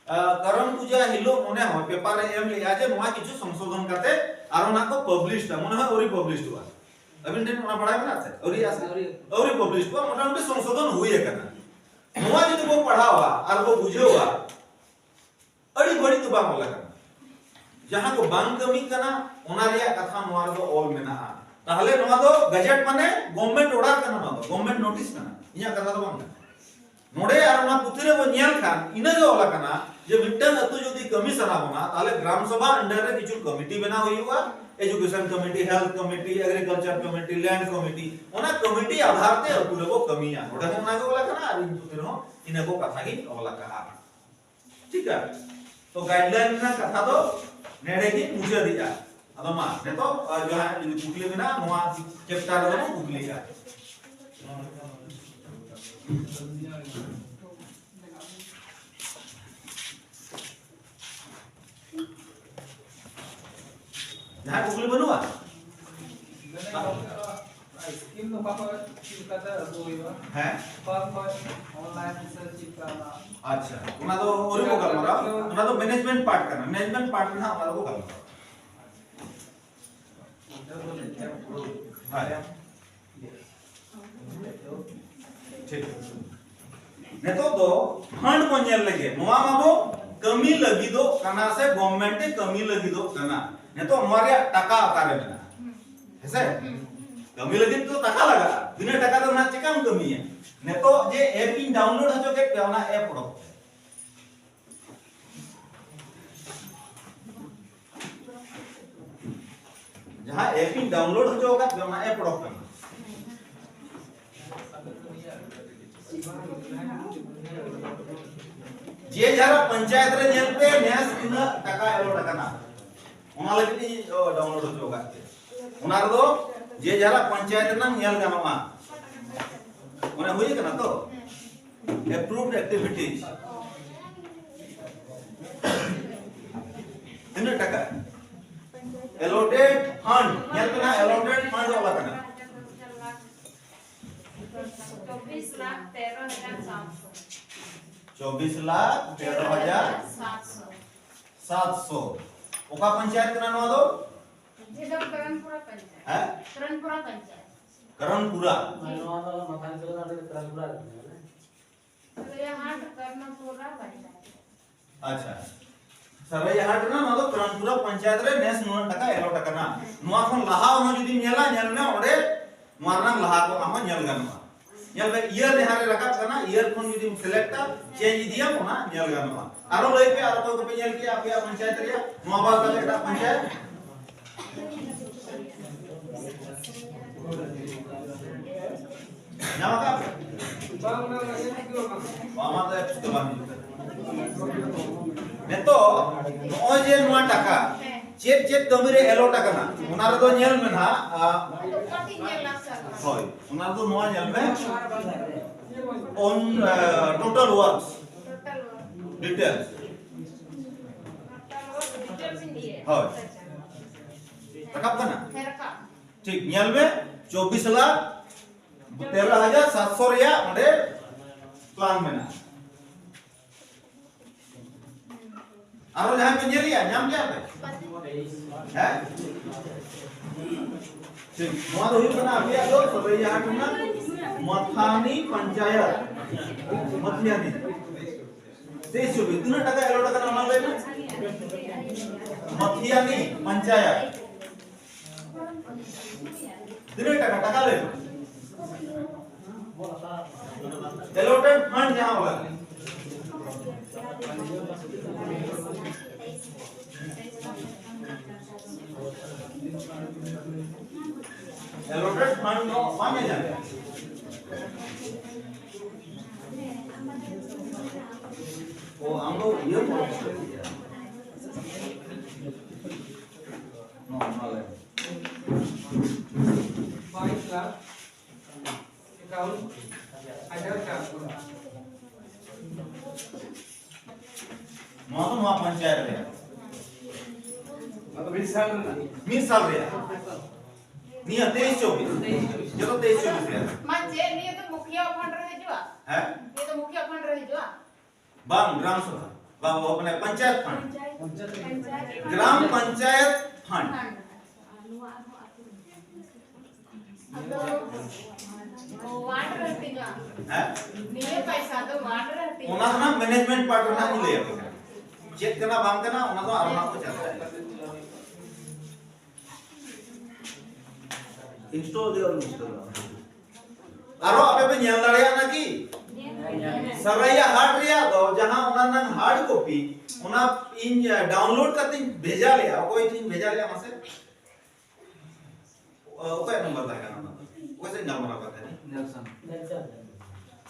ᱟᱸ, ᱠᱟᱨᱚᱱ ᱯᱩᱡᱟ ᱦᱤᱞᱳᱜ ᱚᱱᱮ ᱦᱚᱸ ᱯᱮᱯᱟᱨ ᱨᱮ ᱮᱢ ᱞᱮᱜᱼᱟ ᱡᱮ ᱱᱚᱣᱟ ᱠᱤᱪᱷᱩ ᱥᱚᱝᱥᱳᱫᱷᱚᱱ ᱠᱟᱛᱮ ᱟᱨ ᱚᱱᱟ ᱠᱚ ᱯᱟᱵᱞᱤᱥ ᱫᱟ, ᱢᱚᱱᱮ ᱦᱚᱭ ᱟᱹᱣᱨᱤ ᱯᱟᱵᱞᱤᱥ ᱠᱚᱜᱼᱟ᱾ ᱟᱹᱵᱤᱱ ᱴᱷᱮᱱ ᱚᱱᱟ ᱵᱟᱲᱟᱭ ᱢᱮᱱᱟᱜ ᱥᱮ? ᱟᱹᱣᱨᱤ ᱟᱥᱮ? ᱟᱹᱣᱨᱤ᱾ ᱟᱹᱣᱨᱤ ᱯᱟᱵᱞᱤᱥ ᱠᱚᱜᱼᱟ, ᱢᱚᱴᱟᱢᱩᱴᱤ ᱥᱚᱝᱥᱳᱫᱷᱚᱱ ᱦᱩᱭ ᱟᱠᱟᱱᱟ᱾ ᱱᱚᱣᱟ ᱡᱩᱫᱤ ᱵᱚ ᱯᱟᱲᱦᱟᱣᱟ ᱟᱨ ᱵᱚ ᱵᱩᱡᱷᱟᱹᱣᱟ, ᱟᱹᱰᱤ ᱵᱟᱹᱲᱤᱡ ᱫᱚ ᱵᱟᱝ ᱚᱞ ᱟᱠᱟᱱᱟ᱾ ᱡᱟᱦᱟᱸ ᱠᱚ ᱵᱟᱝ ᱠᱟᱹᱢᱤᱜ ᱠᱟᱱᱟ, ᱚᱱᱟ ᱨᱮᱭᱟᱜ ᱠᱟᱛᱷᱟ ᱱᱚᱣᱟ ᱨᱮᱫᱚ ᱚᱞ ᱢᱮᱱᱟᱜᱼᱟ᱾ ᱛᱟᱦᱞᱮ ᱱᱚᱣᱟ ᱫᱚ ᱜᱟᱡᱮᱴ ᱢᱟᱱᱮ ᱜᱚᱵᱷᱢᱮᱱᱴ ᱚᱨᱰᱟᱨ ᱠᱟᱱᱟ, ᱱᱚᱣᱟ ᱫᱚ ᱜᱚᱵᱷᱢᱮᱱᱴ ᱱᱳᱴᱤᱥ ᱠᱟᱱᱟ, ᱤᱧᱟᱹᱜ ᱠᱟᱛᱷᱟ ᱫᱚ ᱵᱟᱝ ᱠᱟᱱᱟ᱾ ᱱᱚᱰᱮ ᱟᱨ ᱚᱱᱟ ᱯᱩᱛᱷᱤ ᱨᱮᱵᱚ ᱧᱮᱞ ᱠᱷᱟᱱ ᱤᱱᱟᱹ ᱜᱮ ᱚᱞ ᱟᱠᱟᱱᱟ ᱡᱮ ᱢᱤᱫᱴᱟᱝ ᱟᱹᱛᱩ ᱡᱩᱫᱤ ᱠᱟᱹᱢᱤ ᱥᱟᱱᱟ ᱵᱚᱱᱟ, ᱛᱟᱦᱞᱮ ᱜᱨᱟᱢ ᱥᱚᱵᱷᱟ under ᱨᱮ ᱠᱤᱪᱷᱩ ᱠᱚᱢᱤᱴᱤ ᱵᱮᱱᱟᱣ ᱦᱩᱭᱩᱜᱼᱟ, education committee, health committee, agriculture committee, land committee, ᱚᱱᱟ ᱠᱚᱢᱤᱴᱤ ᱟᱫᱷᱟᱨ ᱛᱮ ᱟᱹᱛᱩ ᱨᱮᱵᱚ ᱠᱟᱹᱢᱤᱭᱟ᱾ ᱱᱚᱰᱮ ᱦᱚᱸ ᱚᱱᱟ ᱜᱮ ᱚᱞ ᱟᱠᱟᱱᱟ ᱟᱨ ᱤᱧ ᱯᱩᱛᱷᱤ ᱨᱮᱦᱚᱸ ᱤᱱᱟᱹ ᱠᱚ ᱠᱟᱛᱷᱟ ᱜᱤᱧ ᱚᱞ ᱟᱠᱟᱜᱼᱟ᱾ ᱴᱷᱤᱠᱟ? ᱛᱚ, ᱜᱟᱭᱤᱰᱞᱟᱭᱤᱱ ᱨᱮᱱᱟᱜ ᱠᱟᱛᱷᱟ ᱫᱚ ᱱᱮᱰᱮ ᱜᱤᱧ ᱢᱩᱪᱟᱹᱫᱮᱜᱼᱟ᱾ ᱟᱫᱚ ᱢᱟ, ᱱᱤᱛᱚᱜ, ᱟᱨ ᱡᱟᱦᱟᱸᱭᱟᱜ ᱡᱩᱫᱤ ᱠᱩᱠᱞᱤ ᱢᱮᱱᱟᱜᱼᱟ, ᱱᱚᱣᱟ ᱪᱮᱯᱴᱟᱨ ᱨᱮᱫᱚ ᱵᱚᱱ ᱠᱩᱠᱞᱤᱜᱼᱟ᱾ ᱡᱟᱦᱟᱸᱭ ᱠᱩᱠᱞᱤ ᱵᱟᱹᱱᱩᱜᱼᱟ? ᱥᱠᱤᱢ ᱫᱚ ᱚᱠᱟ ᱠᱷᱚᱱ ᱪᱮᱫ ᱞᱮᱠᱟᱛᱮ ᱟᱹᱜᱩ ᱦᱩᱭᱩᱜᱼᱟ? ᱦᱮᱸ? ᱚᱠᱟ ᱠᱷᱚᱱ ᱚᱱᱞᱟᱭᱤᱱ ᱥᱮ ᱪᱮᱫ ᱞᱮᱠᱟ ᱚᱱᱟ? ᱟᱪᱪᱷᱟ, ᱚᱱᱟ ᱫᱚ ᱟᱹᱣᱨᱤ ᱵᱚ ᱜᱟᱞᱢᱟᱨᱟᱣ, ᱚᱱᱟ ᱫᱚ ᱢᱮᱱᱮᱡᱢᱮᱱᱴ ᱯᱟᱨᱴ ᱠᱟᱱᱟ, ᱢᱮᱱᱮᱡᱢᱮᱱᱴ ᱯᱟᱨᱴ ᱨᱮ ᱱᱟᱦᱟᱜ ᱚᱱᱟ ᱫᱚᱵᱚ ᱜᱟᱞᱢᱟᱨᱟᱣᱟ᱾ ᱦᱮᱸ᱾ ᱴᱷᱤᱠ᱾ ᱱᱤᱛᱚᱜ ᱫᱚ ᱯᱷᱟᱱᱰ ᱵᱚᱱ ᱧᱮᱞ ᱞᱮᱜᱮ, ᱱᱚᱣᱟ ᱢᱟᱵᱚ ᱠᱟᱹᱢᱤ ᱞᱟᱹᱜᱤᱫᱚᱜ ᱠᱟᱱᱟ ᱥᱮ ᱜᱚᱵᱷᱢᱮᱱᱴ ᱮ ᱠᱟᱹᱢᱤ ᱞᱟᱹᱜᱤᱫᱚᱜ ᱠᱟᱱᱟ᱾ ᱱᱤᱛᱚᱜ ᱱᱚᱣᱟ ᱨᱮᱭᱟᱜ ᱴᱟᱠᱟ ᱚᱠᱟᱨᱮ ᱢᱮᱱᱟᱜᱼᱟ? ᱦᱮᱸᱥᱮ? ᱠᱟᱹᱢᱤ ᱞᱟᱹᱜᱤᱫ ᱫᱚ ᱴᱟᱠᱟ ᱞᱟᱜᱟᱜᱼᱟ, ᱵᱤᱱᱟᱹ ᱴᱟᱠᱟ ᱫᱚ ᱱᱟᱦᱟᱜ ᱪᱮᱠᱟᱢ ᱠᱟᱹᱢᱤᱭᱟ? ᱱᱤᱛᱚᱜ ᱡᱮ ᱮᱯ ᱤᱧ ᱰᱟᱣᱩᱱᱞᱳᱰ ᱦᱚᱪᱚ ᱠᱮᱫ ᱯᱮᱭᱟ, ᱚᱱᱟ ᱮᱯ ᱚᱰᱚᱠ ᱯᱮ᱾ ᱡᱟᱦᱟᱸ ᱮᱯ ᱤᱧ ᱰᱟᱣᱩᱱᱞᱳᱰ ᱦᱚᱪᱚ ᱟᱠᱟᱫ ᱯᱮ, ᱚᱱᱟ ᱮᱯ ᱚᱰᱚᱠ ᱠᱟᱱᱟ᱾ ᱡᱮ ᱡᱟᱦᱟᱸ ᱯᱚᱧᱪᱟᱭᱮᱛ ᱨᱮ ᱧᱮᱞ ᱯᱮ, ᱱᱮᱥ ᱛᱤᱱᱟᱹᱜ ᱴᱟᱠᱟ ᱮᱞᱚᱴ ᱟᱠᱟᱱᱟ, ᱚᱱᱟ ᱞᱟᱹᱜᱤᱫ ᱤᱧ, ᱚ, ᱰᱟᱣᱩᱱᱞᱳᱰ ᱦᱚᱪᱚ ᱟᱠᱟᱫ ᱯᱮ᱾ ᱚᱱᱟ ᱨᱮᱫᱚ ᱡᱮ ᱡᱟᱦᱟᱸ ᱯᱚᱧᱪᱟᱭᱮᱛ ᱨᱮᱱᱟᱜ ᱧᱮᱞ ᱜᱟᱱᱚᱜᱼᱟ᱾ ᱚᱱᱟ ᱦᱩᱭ ᱟᱠᱟᱱᱟ ᱛᱚ? Approved activities. ᱛᱤᱱᱟᱹᱜ ᱴᱟᱠᱟ? Allotted fund. ᱧᱮᱞ ᱯᱮ ᱱᱟᱦᱟᱜ, allotted fund ᱚᱞ ᱟᱠᱟᱱᱟ᱾ ᱪᱚᱵᱵᱤᱥ ᱞᱟᱠᱷ ᱛᱮᱨᱚ ᱦᱟᱡᱟᱨ ᱥᱟᱛᱥᱚ᱾ ᱪᱚᱵᱵᱤᱥ ᱞᱟᱠᱷ ᱛᱮᱨᱚ ᱦᱟᱡᱟᱨ ᱥᱟᱛᱥᱚ᱾ ᱚᱠᱟ ᱯᱚᱧᱪᱟᱭᱮᱛ ᱠᱟᱱᱟ ᱱᱚᱣᱟ ᱫᱚ? ᱡᱷᱤᱞᱚᱢ ᱠᱚᱨᱚᱱᱯᱩᱨᱟ ᱯᱚᱧᱪᱟᱭᱮᱛ᱾ ᱦᱮᱸ? ᱠᱚᱨᱚᱱᱯᱩᱨᱟ ᱯᱚᱧᱪᱟᱭᱮᱛ᱾ ᱠᱚᱨᱚᱱᱯᱩᱨᱟ᱾ ᱱᱚᱣᱟ ᱫᱚ ᱢᱟᱛᱷᱟᱱ ᱥᱚᱨᱮᱱ ᱟᱹᱰᱤ ᱠᱚᱨᱚᱱᱯᱩᱨᱟ ᱨᱮ ᱠᱟᱱᱟ, ᱵᱚᱞᱮ? ᱥᱚᱨᱮᱭᱟᱦᱟᱴ ᱠᱚᱨᱱᱚᱯᱩᱨᱟ ᱯᱚᱧᱪᱟᱭᱮᱛ᱾ ᱟᱪᱪᱷᱟ, ᱥᱟᱨᱟᱭᱦᱟᱴ ᱨᱮᱱᱟᱜ ᱱᱚᱣᱟ ᱫᱚ ᱠᱚᱨᱚᱱᱯᱩᱨᱟ ᱯᱚᱧᱪᱟᱭᱮᱛ ᱨᱮ ᱱᱮᱥ ᱱᱩᱱᱟᱹᱜ ᱴᱟᱠᱟ ᱮᱞᱚᱴ ᱟᱠᱟᱱᱟ᱾ ᱱᱚᱣᱟ ᱠᱷᱚᱱ ᱞᱟᱦᱟ ᱦᱚᱸ ᱡᱩᱫᱤᱢ ᱧᱮᱞᱟ, ᱧᱮᱞ ᱢᱮ, ᱚᱸᱰᱮ ᱱᱚᱣᱟ ᱨᱮᱱᱟᱜ ᱞᱟᱦᱟ ᱠᱚ ᱟᱢ ᱦᱚᱸ ᱧᱮᱞ ᱜᱟᱱᱚᱜᱼᱟ᱾ ᱧᱮᱞ ᱢᱮ, ᱤᱭᱟᱨ ᱡᱟᱦᱟᱸ ᱨᱮ ᱨᱟᱠᱟᱵ ᱠᱟᱱᱟ, ᱤᱭᱟᱨ ᱠᱷᱚᱱ ᱡᱩᱫᱤᱢ ᱥᱤᱞᱮᱠᱴᱟ, ᱪᱮᱧᱡᱽ ᱤᱫᱤᱭᱟᱢ, ᱚᱱᱟ ᱧᱮᱞ ᱜᱟᱱᱚᱜᱼᱟ᱾ ᱟᱨᱚ ᱞᱟᱹᱭ ᱯᱮ, ᱟᱨ ᱚᱠᱚᱭ ᱠᱚᱯᱮ ᱧᱮᱞ ᱠᱮᱜᱼᱟ ᱟᱯᱮᱭᱟᱜ ᱯᱚᱧᱪᱟᱭᱮᱛ ᱨᱮᱭᱟᱜ? ᱱᱚᱣᱟ ᱵᱟᱫ ᱠᱟᱛᱮ ᱮᱴᱟᱜ ᱯᱚᱧᱪᱟᱭᱮᱛ? ᱧᱟᱢ ᱟᱠᱟᱫ ᱯᱮ? ᱵᱟᱝ, ᱚᱱᱟ ᱫᱚ ᱪᱮᱫ ᱜᱮ ᱵᱟᱝ᱾ ᱱᱚᱣᱟ ᱢᱟ ᱛᱚ ᱮᱯᱥ ᱫᱚ ᱵᱟᱝ ᱦᱤᱡᱩᱜ ᱠᱟᱱᱟ᱾ ᱱᱤᱛᱚᱜ ᱱᱚᱜᱼᱚᱭ ᱡᱮ ᱱᱚᱣᱟ ᱴᱟᱠᱟ ᱪᱮᱫ ᱪᱮᱫ ᱠᱟᱹᱢᱤ ᱨᱮ ᱮᱞᱚᱴ ᱟᱠᱟᱱᱟ, ᱚᱱᱟ ᱨᱮᱫᱚ ᱧᱮᱞ ᱢᱮ ᱱᱟᱦᱟᱜ, ᱟ, ᱦᱳᱭ, ᱚᱱᱟ ᱨᱮᱫᱚ ᱱᱚᱣᱟ ᱧᱮᱞ ᱢᱮ, on, ᱟ, total works details. ᱦᱳᱭ᱾ ᱨᱟᱠᱟᱵ ᱠᱟᱱᱟ? ᱦᱮᱸ, ᱨᱟᱠᱟᱵ᱾ ᱴᱷᱤᱠ, ᱧᱮᱞ ᱢᱮ, ᱪᱚᱵᱵᱤᱥ ᱞᱟᱠᱷ ᱛᱮᱨᱚ ᱦᱟᱡᱟᱨ ᱥᱟᱛᱥᱚ ᱨᱮᱭᱟᱜ ᱚᱸᱰᱮ ᱯᱞᱟᱱ ᱢᱮᱱᱟᱜᱼᱟ᱾ ᱟᱨᱚ ᱡᱟᱦᱟᱸᱭ ᱯᱮ ᱧᱮᱞᱮᱜᱼᱟ, ᱧᱟᱢ ᱠᱮᱜᱼᱟ ᱯᱮ? ᱦᱮᱸ? ᱴᱷᱤᱠ, ᱱᱚᱣᱟ ᱫᱚ ᱦᱩᱭᱩᱜ ᱠᱟᱱᱟ ᱟᱯᱮᱭᱟᱜ ᱫᱚ ᱥᱚᱨᱟᱭᱟᱦᱟᱴ ᱨᱮᱱᱟᱜ ᱢᱟᱛᱷᱟᱱᱤ ᱯᱚᱧᱪᱟᱭᱟᱛ᱾ ᱢᱟᱛᱷᱤᱭᱟᱱᱤ᱾ ᱛᱮᱭᱤᱥ ᱪᱚᱵᱵᱤᱥ, ᱛᱤᱱᱟᱹᱜ ᱴᱟᱠᱟ allot ᱟᱠᱟᱱᱟ ᱚᱱᱟ ᱞᱟᱹᱭ ᱢᱮ? ᱢᱟᱛᱷᱤᱭᱟᱱᱤ ᱯᱚᱧᱪᱟᱭᱟᱛ᱾ ᱛᱤᱱᱟᱹᱜ ᱴᱟᱠᱟ, ᱴᱟᱠᱟ ᱞᱟᱹᱭ ᱢᱮ᱾ Allotted fund ᱡᱟᱦᱟᱸ ᱵᱚᱞᱮ᱾ Allotted fund ᱫᱚ ᱵᱟᱝ ᱧᱟᱢ᱾ ᱚ, ᱟᱢ ᱫᱚ ᱤᱭᱟᱹ ᱠᱚ ᱱᱚᱣᱟ, ᱱᱚᱣᱟ ᱞᱟᱹᱭ ᱢᱮ᱾ ᱵᱟᱭᱤᱥ ᱞᱟᱠᱷ ᱮᱠᱟᱣᱩᱱᱴ ᱦᱟᱡᱟᱨ ᱪᱟᱨᱥᱚ᱾ ᱱᱚᱣᱟ ᱫᱚ ᱱᱚᱣᱟ ᱯᱚᱧᱪᱟᱭᱮᱛ ᱨᱮᱭᱟᱜ᱾ ᱱᱚᱣᱟ ᱫᱚ ᱢᱤᱫ ᱥᱟᱞ ᱨᱮᱱᱟᱜ᱾ ᱢᱤᱫ ᱥᱟᱞ ᱨᱮᱭᱟᱜ᱾ ᱱᱤᱭᱟᱹ ᱛᱮᱭᱤᱥ ᱪᱚᱵᱵᱤᱥ᱾ ᱡᱚᱛᱚ ᱛᱮᱭᱤᱥ ᱪᱚᱵᱵᱤᱥ ᱨᱮᱭᱟᱜ᱾ ᱢᱟ ᱪᱮᱫ ᱱᱤᱭᱟᱹ ᱫᱚ ᱢᱩᱠᱷᱤᱭᱟᱹ ᱯᱷᱟᱱᱰ ᱨᱮ ᱦᱤᱡᱩᱜᱼᱟ? ᱦᱮᱸ? ᱱᱤᱭᱟᱹ ᱫᱚ ᱢᱩᱠᱷᱤᱭᱟᱹ ᱯᱷᱟᱱᱰ ᱨᱮ ᱦᱤᱡᱩᱜᱼᱟ? ᱵᱟᱝ, ᱜᱨᱟᱢ ᱥᱚᱵᱷᱟ᱾ ᱵᱟᱝ, ᱢᱟᱱᱮ ᱯᱚᱧᱪᱟᱭᱮᱛ ᱯᱷᱟᱱᱰ᱾ ᱯᱚᱧᱪᱟᱭᱮᱛ ᱯᱷᱟᱱᱰ᱾ ᱜᱨᱟᱢ ᱯᱚᱧᱪᱟᱭᱮᱛ ᱯᱷᱟᱱᱰ᱾ ᱯᱷᱟᱱᱰ᱾ ᱟᱫᱚ ᱣᱟᱨᱰ ᱨᱮ ᱦᱟᱹᱴᱤᱧᱚᱜᱼᱟ᱾ ᱦᱮᱸ? ᱱᱤᱭᱟᱹ ᱯᱟᱭᱥᱟ ᱫᱚ ᱣᱟᱨᱰ ᱨᱮ ᱦᱟᱹᱴᱤᱧᱚᱜᱼᱟ᱾ ᱚᱱᱟ ᱨᱮᱱᱟᱜ ᱢᱮᱱᱮᱡᱢᱮᱱᱴ ᱯᱟᱨᱴ ᱨᱮᱱᱟᱜ ᱤᱧ ᱞᱟᱹᱭ ᱟᱯᱮ ᱠᱟᱱᱟ᱾ ᱪᱮᱫ ᱠᱟᱱᱟ ᱵᱟᱝ ᱠᱟᱱᱟ ᱚᱱᱟ ᱫᱚ ᱟᱨ ᱦᱟᱸᱜ ᱠᱚ ᱪᱟᱞᱟᱜᱼᱟ᱾ ᱤᱱᱥᱴᱚᱞ ᱫᱮ ᱚᱨ ᱤᱱᱥᱴᱚᱞ᱾ ᱟᱨᱚ ᱟᱯᱮ ᱯᱮ ᱧᱮᱞ ᱫᱟᱲᱮᱭᱟᱜᱼᱟ ᱱᱟᱠᱤ? ᱥᱟᱨᱟᱭᱟ ᱦᱟᱴ ᱨᱮᱭᱟᱜ ᱫᱚ ᱡᱟᱦᱟᱸ ᱚᱱᱟ ᱨᱮᱱᱟᱜ ᱦᱟᱨᱰ ᱠᱚᱯᱤ, ᱚᱱᱟ ᱤᱧ ᱰᱟᱣᱩᱱᱞᱳᱰ ᱠᱟᱛᱮᱧ ᱵᱷᱮᱡᱟ ᱞᱮᱜᱼᱟ᱾ ᱚᱠᱚᱭ ᱴᱷᱮᱱ ᱤᱧ ᱵᱷᱮᱡᱟ ᱞᱮᱜᱼᱟ ᱢᱟᱥᱮ? ᱚ, ᱚᱠᱚᱭᱟᱜ ᱱᱟᱢᱵᱟᱨ ᱛᱟᱦᱮᱸ ᱠᱟᱱᱟ ᱚᱱᱟ ᱫᱚ? ᱚᱠᱚᱭ ᱥᱮᱫ ᱜᱟᱞᱢᱟᱨᱟᱣ ᱠᱟᱛᱮ? ᱱᱮᱞᱥᱚᱱ᱾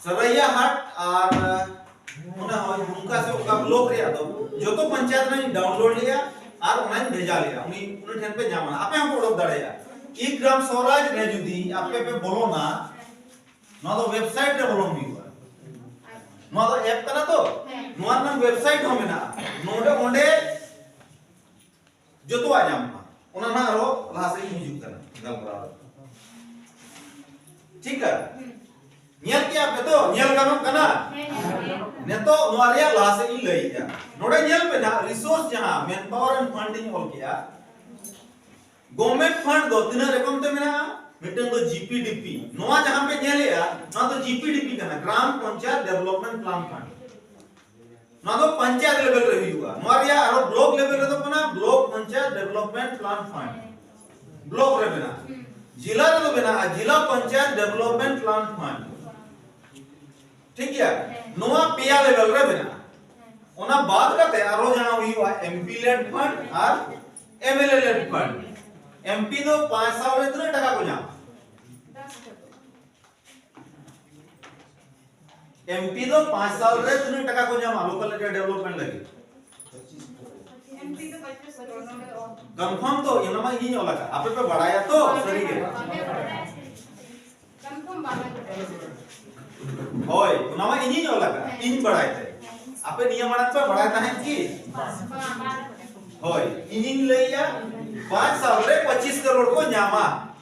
ᱥᱟᱨᱟᱭᱟ ᱦᱟᱴ ᱟᱨ ᱚᱱᱟ ᱦᱚᱸ ᱚᱱᱠᱟ ᱥᱮ ᱚᱱᱠᱟ ᱵᱞᱚᱠ ᱨᱮᱭᱟᱜ ᱫᱚ ᱡᱚᱛᱚ ᱯᱚᱧᱪᱟᱭᱮᱛ ᱨᱮᱱᱟᱜ ᱤᱧ ᱰᱟᱣᱩᱱᱞᱳᱰ ᱞᱮᱜᱼᱟ ᱟᱨ ᱚᱱᱟᱧ ᱵᱷᱮᱡᱟ ᱞᱮᱜᱼᱟ᱾ ᱩᱱᱤ, ᱩᱱᱤ ᱴᱷᱮᱱ ᱯᱮ ᱧᱟᱢᱟ, ᱟᱯᱮ ᱦᱚᱸᱯᱮ ᱚᱰᱚᱠ ᱫᱟᱲᱮᱭᱟᱜᱼᱟ᱾ ᱤ ᱜᱨᱟᱢ ᱥᱚᱨᱟᱡᱽ ᱨᱮ ᱡᱩᱫᱤ ᱟᱯᱮ ᱯᱮ ᱵᱚᱞᱚᱱᱟ, ᱱᱚᱣᱟ ᱫᱚ ᱣᱮᱵᱥᱟᱭᱤᱴ ᱨᱮ ᱵᱚᱞᱚᱱ ᱦᱩᱭᱩᱜᱼᱟ᱾ ᱱᱚᱣᱟ ᱫᱚ ᱮᱯ ᱠᱟᱱᱟ ᱛᱚ, ᱱᱚᱣᱟ ᱨᱮᱱᱟᱜ ᱣᱮᱵᱥᱟᱭᱤᱴ ᱦᱚᱸ ᱢᱮᱱᱟᱜᱼᱟ᱾ ᱱᱚᱰᱮ, ᱚᱸᱰᱮ ᱡᱚᱛᱚᱣᱟᱜ ᱧᱟᱢᱚᱜᱼᱟ᱾ ᱚᱱᱟ ᱱᱟᱜ ᱟᱨᱚ ᱞᱟᱦᱟ ᱥᱮᱫ ᱤᱧ ᱦᱤᱡᱩᱜ ᱠᱟᱱᱟ ᱜᱟᱞᱢᱟᱨᱟᱣ ᱨᱮ᱾ ᱴᱷᱤᱠ ᱜᱮᱭᱟ? ᱧᱮᱞ ᱠᱮᱜᱼᱟ ᱯᱮ ᱛᱚ? ᱧᱮᱞ ᱜᱟᱱᱚᱜ ᱠᱟᱱᱟ? ᱱᱤᱛᱚᱜ ᱱᱚᱣᱟ ᱨᱮᱭᱟᱜ ᱞᱟᱦᱟ ᱥᱮᱫ ᱤᱧ ᱞᱟᱹᱭᱮᱫᱼᱟ᱾ ᱱᱚᱰᱮ ᱧᱮᱞ ᱯᱮ ᱱᱟᱜ, resource ᱡᱟᱦᱟᱸ manpower and fund ᱤᱧ ᱚᱞ ᱠᱮᱜᱼᱟ, government fund ᱫᱚ ᱛᱤᱱᱟᱹᱜ ᱨᱚᱠᱚᱢ ᱛᱮ ᱢᱮᱱᱟᱜᱼᱟ? ᱢᱤᱫᱴᱟᱝ ᱫᱚ G P D P, ᱱᱚᱣᱟ ᱡᱟᱦᱟᱸ ᱯᱮ ᱧᱮᱞᱮᱜᱼᱟ, ᱱᱚᱣᱟ ᱫᱚ G P D P ᱠᱟᱱᱟ, Gram Panchayat Development Plan Fund᱾ ᱱᱚᱣᱟ ᱫᱚ ᱯᱚᱧᱪᱟᱭᱮᱛ level ᱨᱮ ᱦᱩᱭᱩᱜᱼᱟ᱾ ᱱᱚᱣᱟ ᱨᱮᱭᱟᱜ ᱟᱨᱚ block level ᱨᱮᱫᱚ ᱠᱟᱱᱟ Block Panchayat Development Plan Fund, block ᱨᱮ ᱢᱮᱱᱟᱜᱼᱟ᱾ ᱡᱤᱞᱟ ᱨᱮᱫᱚ ᱢᱮᱱᱟᱜᱼᱟ Zilla Panchayat Development Plan Fund᱾ ᱴᱷᱤᱠ ᱜᱮᱭᱟ, ᱱᱚᱣᱟ ᱯᱮᱭᱟ level ᱨᱮ ᱢᱮᱱᱟᱜᱼᱟ᱾ ᱚᱱᱟ ᱵᱟᱫ ᱠᱟᱛᱮ ᱟᱨᱚ ᱡᱟᱦᱟᱸ ᱦᱩᱭᱩᱜᱼᱟ, M P led fund R M L A led fund᱾ M P ᱫᱚ ᱯᱟᱸᱪ ᱥᱟᱞ ᱨᱮ ᱛᱤᱱᱟᱹᱜ ᱴᱟᱠᱟ ᱠᱚ ᱧᱟᱢᱟ? M P ᱫᱚ ᱯᱟᱸᱪ ᱥᱟᱞ ᱨᱮ ᱛᱤᱱᱟᱹᱜ ᱴᱟᱠᱟ ᱠᱚ ᱧᱟᱢᱟ local area development ᱞᱟᱹᱜᱤᱫ? Confirm ᱛᱚ, ᱚᱱᱟ ᱢᱟ ᱤᱧᱤᱧ ᱚᱞ ᱟᱠᱟᱫ, ᱟᱯᱮ ᱯᱮ ᱵᱟᱲᱟᱭᱟ ᱛᱚ? ᱥᱟᱹᱨᱤ ᱜᱮ? ᱦᱳᱭ, ᱚᱱᱟ ᱢᱟ ᱤᱧᱤᱧ ᱚᱞ ᱟᱠᱟᱫ, ᱤᱧ ᱵᱟᱲᱟᱭ ᱛᱮ᱾ ᱟᱯᱮ ᱱᱤᱭᱟᱹ ᱢᱟᱲᱟᱝ ᱯᱮ ᱵᱟᱲᱟᱭ ᱛᱟᱦᱮᱸᱫ ᱠᱤ? ᱦᱳᱭ, ᱤᱧᱤᱧ ᱞᱟᱹᱭᱟ, ᱯᱟᱸᱪ ᱥᱟᱞ ᱨᱮ ᱯᱚᱸᱪᱤᱥ ᱠᱟᱨᱳᱲ ᱠᱚ ᱧᱟᱢᱟ᱾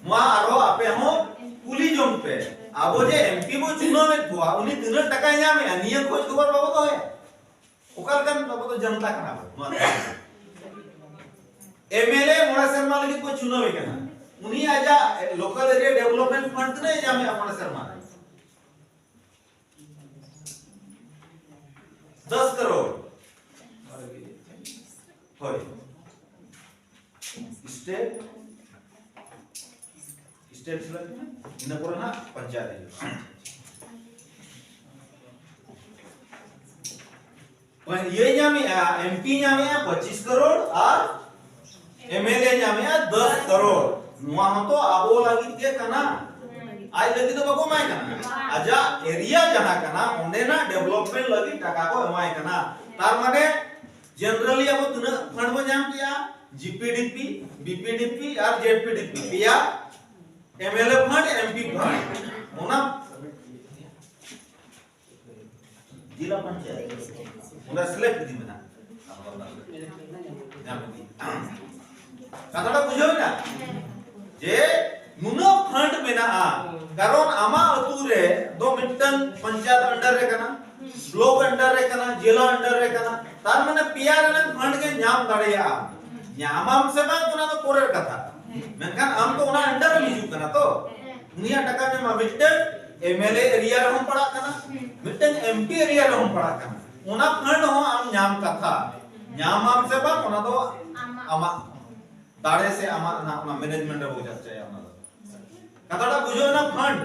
ᱱᱚᱣᱟ ᱟᱨᱦᱚᱸ ᱟᱯᱮ ᱦᱚᱸ ᱠᱩᱞᱤ ᱡᱚᱝ ᱯᱮ, ᱟᱵᱚ ᱡᱮ M P ᱵᱚ ᱪᱩᱱᱟᱹᱣᱮᱫ ᱠᱚᱣᱟ, ᱩᱱᱤ ᱛᱤᱱᱟᱹᱜ ᱴᱟᱠᱟᱭ ᱧᱟᱢᱮᱜᱼᱟ, ᱱᱤᱭᱟᱹ ᱠᱷᱚᱡ ᱠᱷᱚᱵᱚᱨ ᱵᱟᱵᱚ ᱫᱚᱦᱚᱭᱟ? ᱚᱠᱟ ᱞᱮᱠᱟᱱ ᱟᱵᱚ ᱫᱚ ᱡᱚᱱᱛᱟ ᱠᱟᱱᱟ ᱵᱚ? ᱱᱚᱣᱟ M L A ᱢᱚᱬᱮ ᱥᱮᱨᱢᱟ ᱞᱟᱹᱜᱤᱫ ᱠᱚ ᱪᱩᱱᱟᱹᱣᱮ ᱠᱟᱱᱟ, ᱩᱱᱤ ᱟᱡᱟᱜ local area development fund ᱛᱤᱱᱟᱹᱜ ᱮ ᱧᱟᱢᱮᱜᱼᱟ ᱢᱚᱬᱮ ᱥᱮᱨᱢᱟ ᱨᱮ? ᱫᱚᱥ ᱠᱟᱨᱳᱲ᱾ ᱦᱳᱭ, state, state ᱥᱮᱞᱮᱫ ᱢᱮ, ᱤᱱᱟᱹ ᱯᱚᱨᱮ ᱱᱟᱜ ᱯᱚᱧᱪᱟᱭᱮᱛ ᱦᱤᱡᱩᱜᱼᱟ᱾ ᱤᱭᱟᱹ ᱧᱟᱢᱮᱜᱼᱟ, M P ᱧᱟᱢᱮᱜᱼᱟ ᱯᱚᱸᱪᱤᱥ ᱠᱟᱨᱳᱲ ᱟᱨ M L A ᱧᱟᱢᱮᱜᱼᱟ ᱫᱚᱥ ᱠᱟᱨᱳᱲ᱾ ᱱᱚᱣᱟ ᱦᱚᱸᱛᱚ ᱟᱵᱚ ᱞᱟᱹᱜᱤᱫ ᱜᱮ ᱠᱟᱱᱟ, ᱟᱡ ᱞᱟᱹᱜᱤᱫ ᱫᱚ ᱵᱟᱠᱚ ᱮᱢᱟᱭ ᱠᱟᱱᱟ᱾ ᱟᱡᱟᱜ area ᱡᱟᱦᱟᱸ ᱠᱟᱱᱟ, ᱚᱸᱰᱮᱱᱟᱜ development ᱞᱟᱹᱜᱤᱫ ᱴᱟᱠᱟ ᱠᱚ ᱮᱢᱟᱭ ᱠᱟᱱᱟ᱾ ᱛᱟᱨ ᱢᱟᱱᱮ generally ᱟᱵᱚ ᱛᱤᱱᱟᱹᱜ fund ᱵᱚ ᱧᱟᱢ ᱠᱮᱜᱼᱟ? G P D P, B P D P ᱟᱨ Z P D P, ᱯᱮᱭᱟ, M L A fund, M P fund, ᱚᱱᱟ ᱡᱤᱞᱟ ᱯᱚᱧᱪᱟᱭᱮᱛ ᱚᱸᱰᱮ select ᱤᱫᱤ ᱢᱮᱱᱟᱜᱼᱟ᱾ ᱧᱟᱢ ᱤᱫᱤ᱾ ᱠᱟᱛᱷᱟᱴᱟ ᱵᱩᱡᱷᱟᱹᱣ ᱮᱱᱟ? ᱡᱮ ᱱᱩᱱᱟᱹᱜ ᱯᱷᱟᱱᱰ ᱢᱮᱱᱟᱜᱼᱟ, ᱠᱟᱨᱚᱱ ᱟᱢᱟᱜ ᱟᱹᱛᱩ ᱨᱮ ᱫᱚ ᱢᱤᱫᱴᱟᱝ ᱯᱚᱧᱪᱟᱭᱮᱛ ᱟᱱᱰᱟᱨ ᱨᱮ ᱠᱟᱱᱟ, ᱵᱞᱚᱠ ᱟᱱᱰᱟᱨ ᱨᱮ ᱠᱟᱱᱟ, ᱡᱮᱞᱟ ᱟᱱᱰᱟᱨ ᱨᱮ ᱠᱟᱱᱟ, ᱛᱟᱨ ᱢᱟᱱᱮ ᱯᱮᱭᱟ ᱨᱮᱱᱟᱜ ᱯᱷᱟᱱᱰ ᱜᱮ ᱧᱟᱢ ᱫᱟᱲᱮᱭᱟᱜᱼᱟ᱾ ᱧᱟᱢᱟᱢ ᱥᱮ ᱵᱟᱝ, ᱚᱱᱟ ᱫᱚ ᱯᱚᱨᱮᱨ ᱠᱟᱛᱷᱟ, ᱢᱮᱱᱠᱷᱟᱱ ᱟᱢ ᱫᱚ ᱚᱱᱟ ᱟᱱᱰᱟᱨ ᱨᱮᱢ ᱦᱤᱡᱩᱜ ᱠᱟᱱᱟ ᱛᱚ᱾ ᱩᱱᱤᱭᱟᱜ ᱴᱟᱠᱟ ᱧᱟᱢᱟ ᱢᱤᱫᱴᱟᱝ ᱮᱢ ᱮᱞ ᱮ ᱮᱨᱤᱭᱟ ᱨᱮᱦᱚᱸ ᱯᱟᱲᱟᱜ ᱠᱟᱱᱟ, ᱢᱤᱫᱴᱟᱝ ᱮᱢ ᱯᱤ ᱮᱨᱤᱭᱟ ᱨᱮᱦᱚᱸ ᱯᱟᱲᱟᱜ ᱠᱟᱱᱟ᱾ ᱚᱱᱟ ᱯᱷᱟᱱᱰ ᱦᱚᱸ ᱟᱢ ᱧᱟᱢ ᱠᱟᱛᱷᱟ, ᱧᱟᱢᱟᱢ ᱥᱮ ᱵᱟᱝ, ᱚᱱᱟ ᱫᱚ ᱟᱢᱟᱜ ᱫᱟᱲᱮ ᱥᱮ ᱟᱢᱟᱜ ᱚᱱᱟ, ᱚᱱᱟ ᱢᱮᱱᱮᱡᱢᱮᱱᱴ ᱨᱮ ᱵᱚ ᱪᱟᱨᱪᱟᱭᱟ ᱚᱱᱟ ᱫᱚ᱾ ᱠᱟᱛᱷᱟᱴᱟ ᱵᱩᱡᱷᱟᱹᱣ ᱮᱱᱟ? ᱯᱷᱟᱱᱰ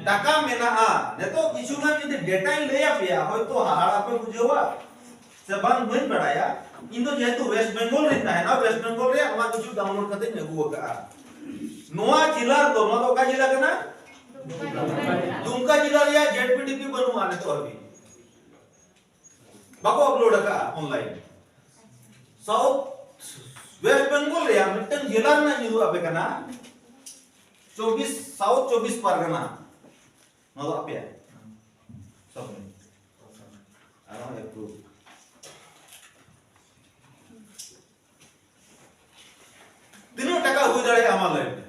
ᱴᱟᱠᱟ ᱢᱮᱱᱟᱜᱼᱟ᱾ ᱱᱤᱛᱚᱜ ᱠᱤᱪᱷᱩ ᱜᱟᱱ ᱡᱩᱫᱤ ᱰᱮᱴᱟᱧ ᱞᱟᱹᱭ ᱟᱯᱮᱭᱟ, ᱦᱚᱭᱛᱳ ᱦᱟᱦᱟᱲᱟ ᱯᱮ ᱵᱩᱡᱷᱟᱹᱣᱟ ᱥᱮ ᱵᱟᱝ ᱵᱟᱹᱧ ᱵᱟᱲᱟᱭᱟ᱾ ᱤᱧ ᱫᱚ ᱡᱮᱦᱮᱛᱩ ᱳᱭᱮᱥᱴ ᱵᱮᱝᱜᱚᱞ ᱨᱤᱧ ᱛᱟᱦᱮᱱᱟ, ᱳᱭᱮᱥᱴ ᱵᱮᱝᱜᱚᱞ ᱨᱮᱭᱟᱜ ᱱᱚᱣᱟ ᱠᱤᱪᱷᱩ ᱰᱟᱣᱩᱱᱞᱳᱰ ᱠᱟᱛᱮᱧ ᱟᱹᱜᱩ ᱟᱠᱟᱫᱼᱟ᱾ ᱱᱚᱣᱟ ᱡᱮᱞᱟ ᱨᱮᱫᱚ, ᱱᱚᱣᱟ ᱫᱚ ᱚᱠᱟ ᱡᱮᱞᱟ ᱠᱟᱱᱟ? ᱫᱩᱢᱠᱟ ᱡᱮᱞᱟ ᱨᱮᱭᱟᱜ ᱡᱮᱰ ᱯᱤ ᱰᱤ ᱯᱤ ᱵᱟᱹᱱᱩᱜᱼᱟ ᱱᱤᱛᱚᱜ ᱦᱟᱹᱵᱤᱡ, ᱵᱟᱠᱚ ᱟᱯᱞᱳᱰ ᱟᱠᱟᱫᱼᱟ ᱚᱱᱞᱟᱭᱤᱱ᱾ ᱥᱟᱣᱩᱛᱷ ᱳᱭᱮᱥᱴ ᱵᱮᱝᱜᱚᱞ ᱨᱮᱭᱟᱜ ᱢᱤᱫᱴᱟᱝ ᱡᱮᱞᱟ ᱨᱮᱱᱟᱜ ᱧᱩᱨᱩ ᱟᱯᱮ ᱠᱟᱱᱟ, ᱪᱚᱵᱵᱤᱥ, ᱥᱟᱣᱩᱛᱷ ᱪᱚᱵᱵᱤᱥ ᱯᱟᱨᱜᱟᱱᱟ, ᱱᱚᱣᱟ ᱫᱚ ᱟᱯᱮᱭᱟᱜ᱾ ᱥᱚᱵ ᱢᱤᱞᱮ᱾ ᱟᱨᱦᱚᱸ ᱮᱯᱨᱩᱵᱷ᱾ ᱛᱤᱱᱟᱹᱜ ᱴᱟᱠᱟ ᱦᱩᱭ ᱫᱟᱲᱮᱭᱟᱜᱼᱟ, ᱢᱟ ᱞᱟᱹᱭ ᱢᱮ?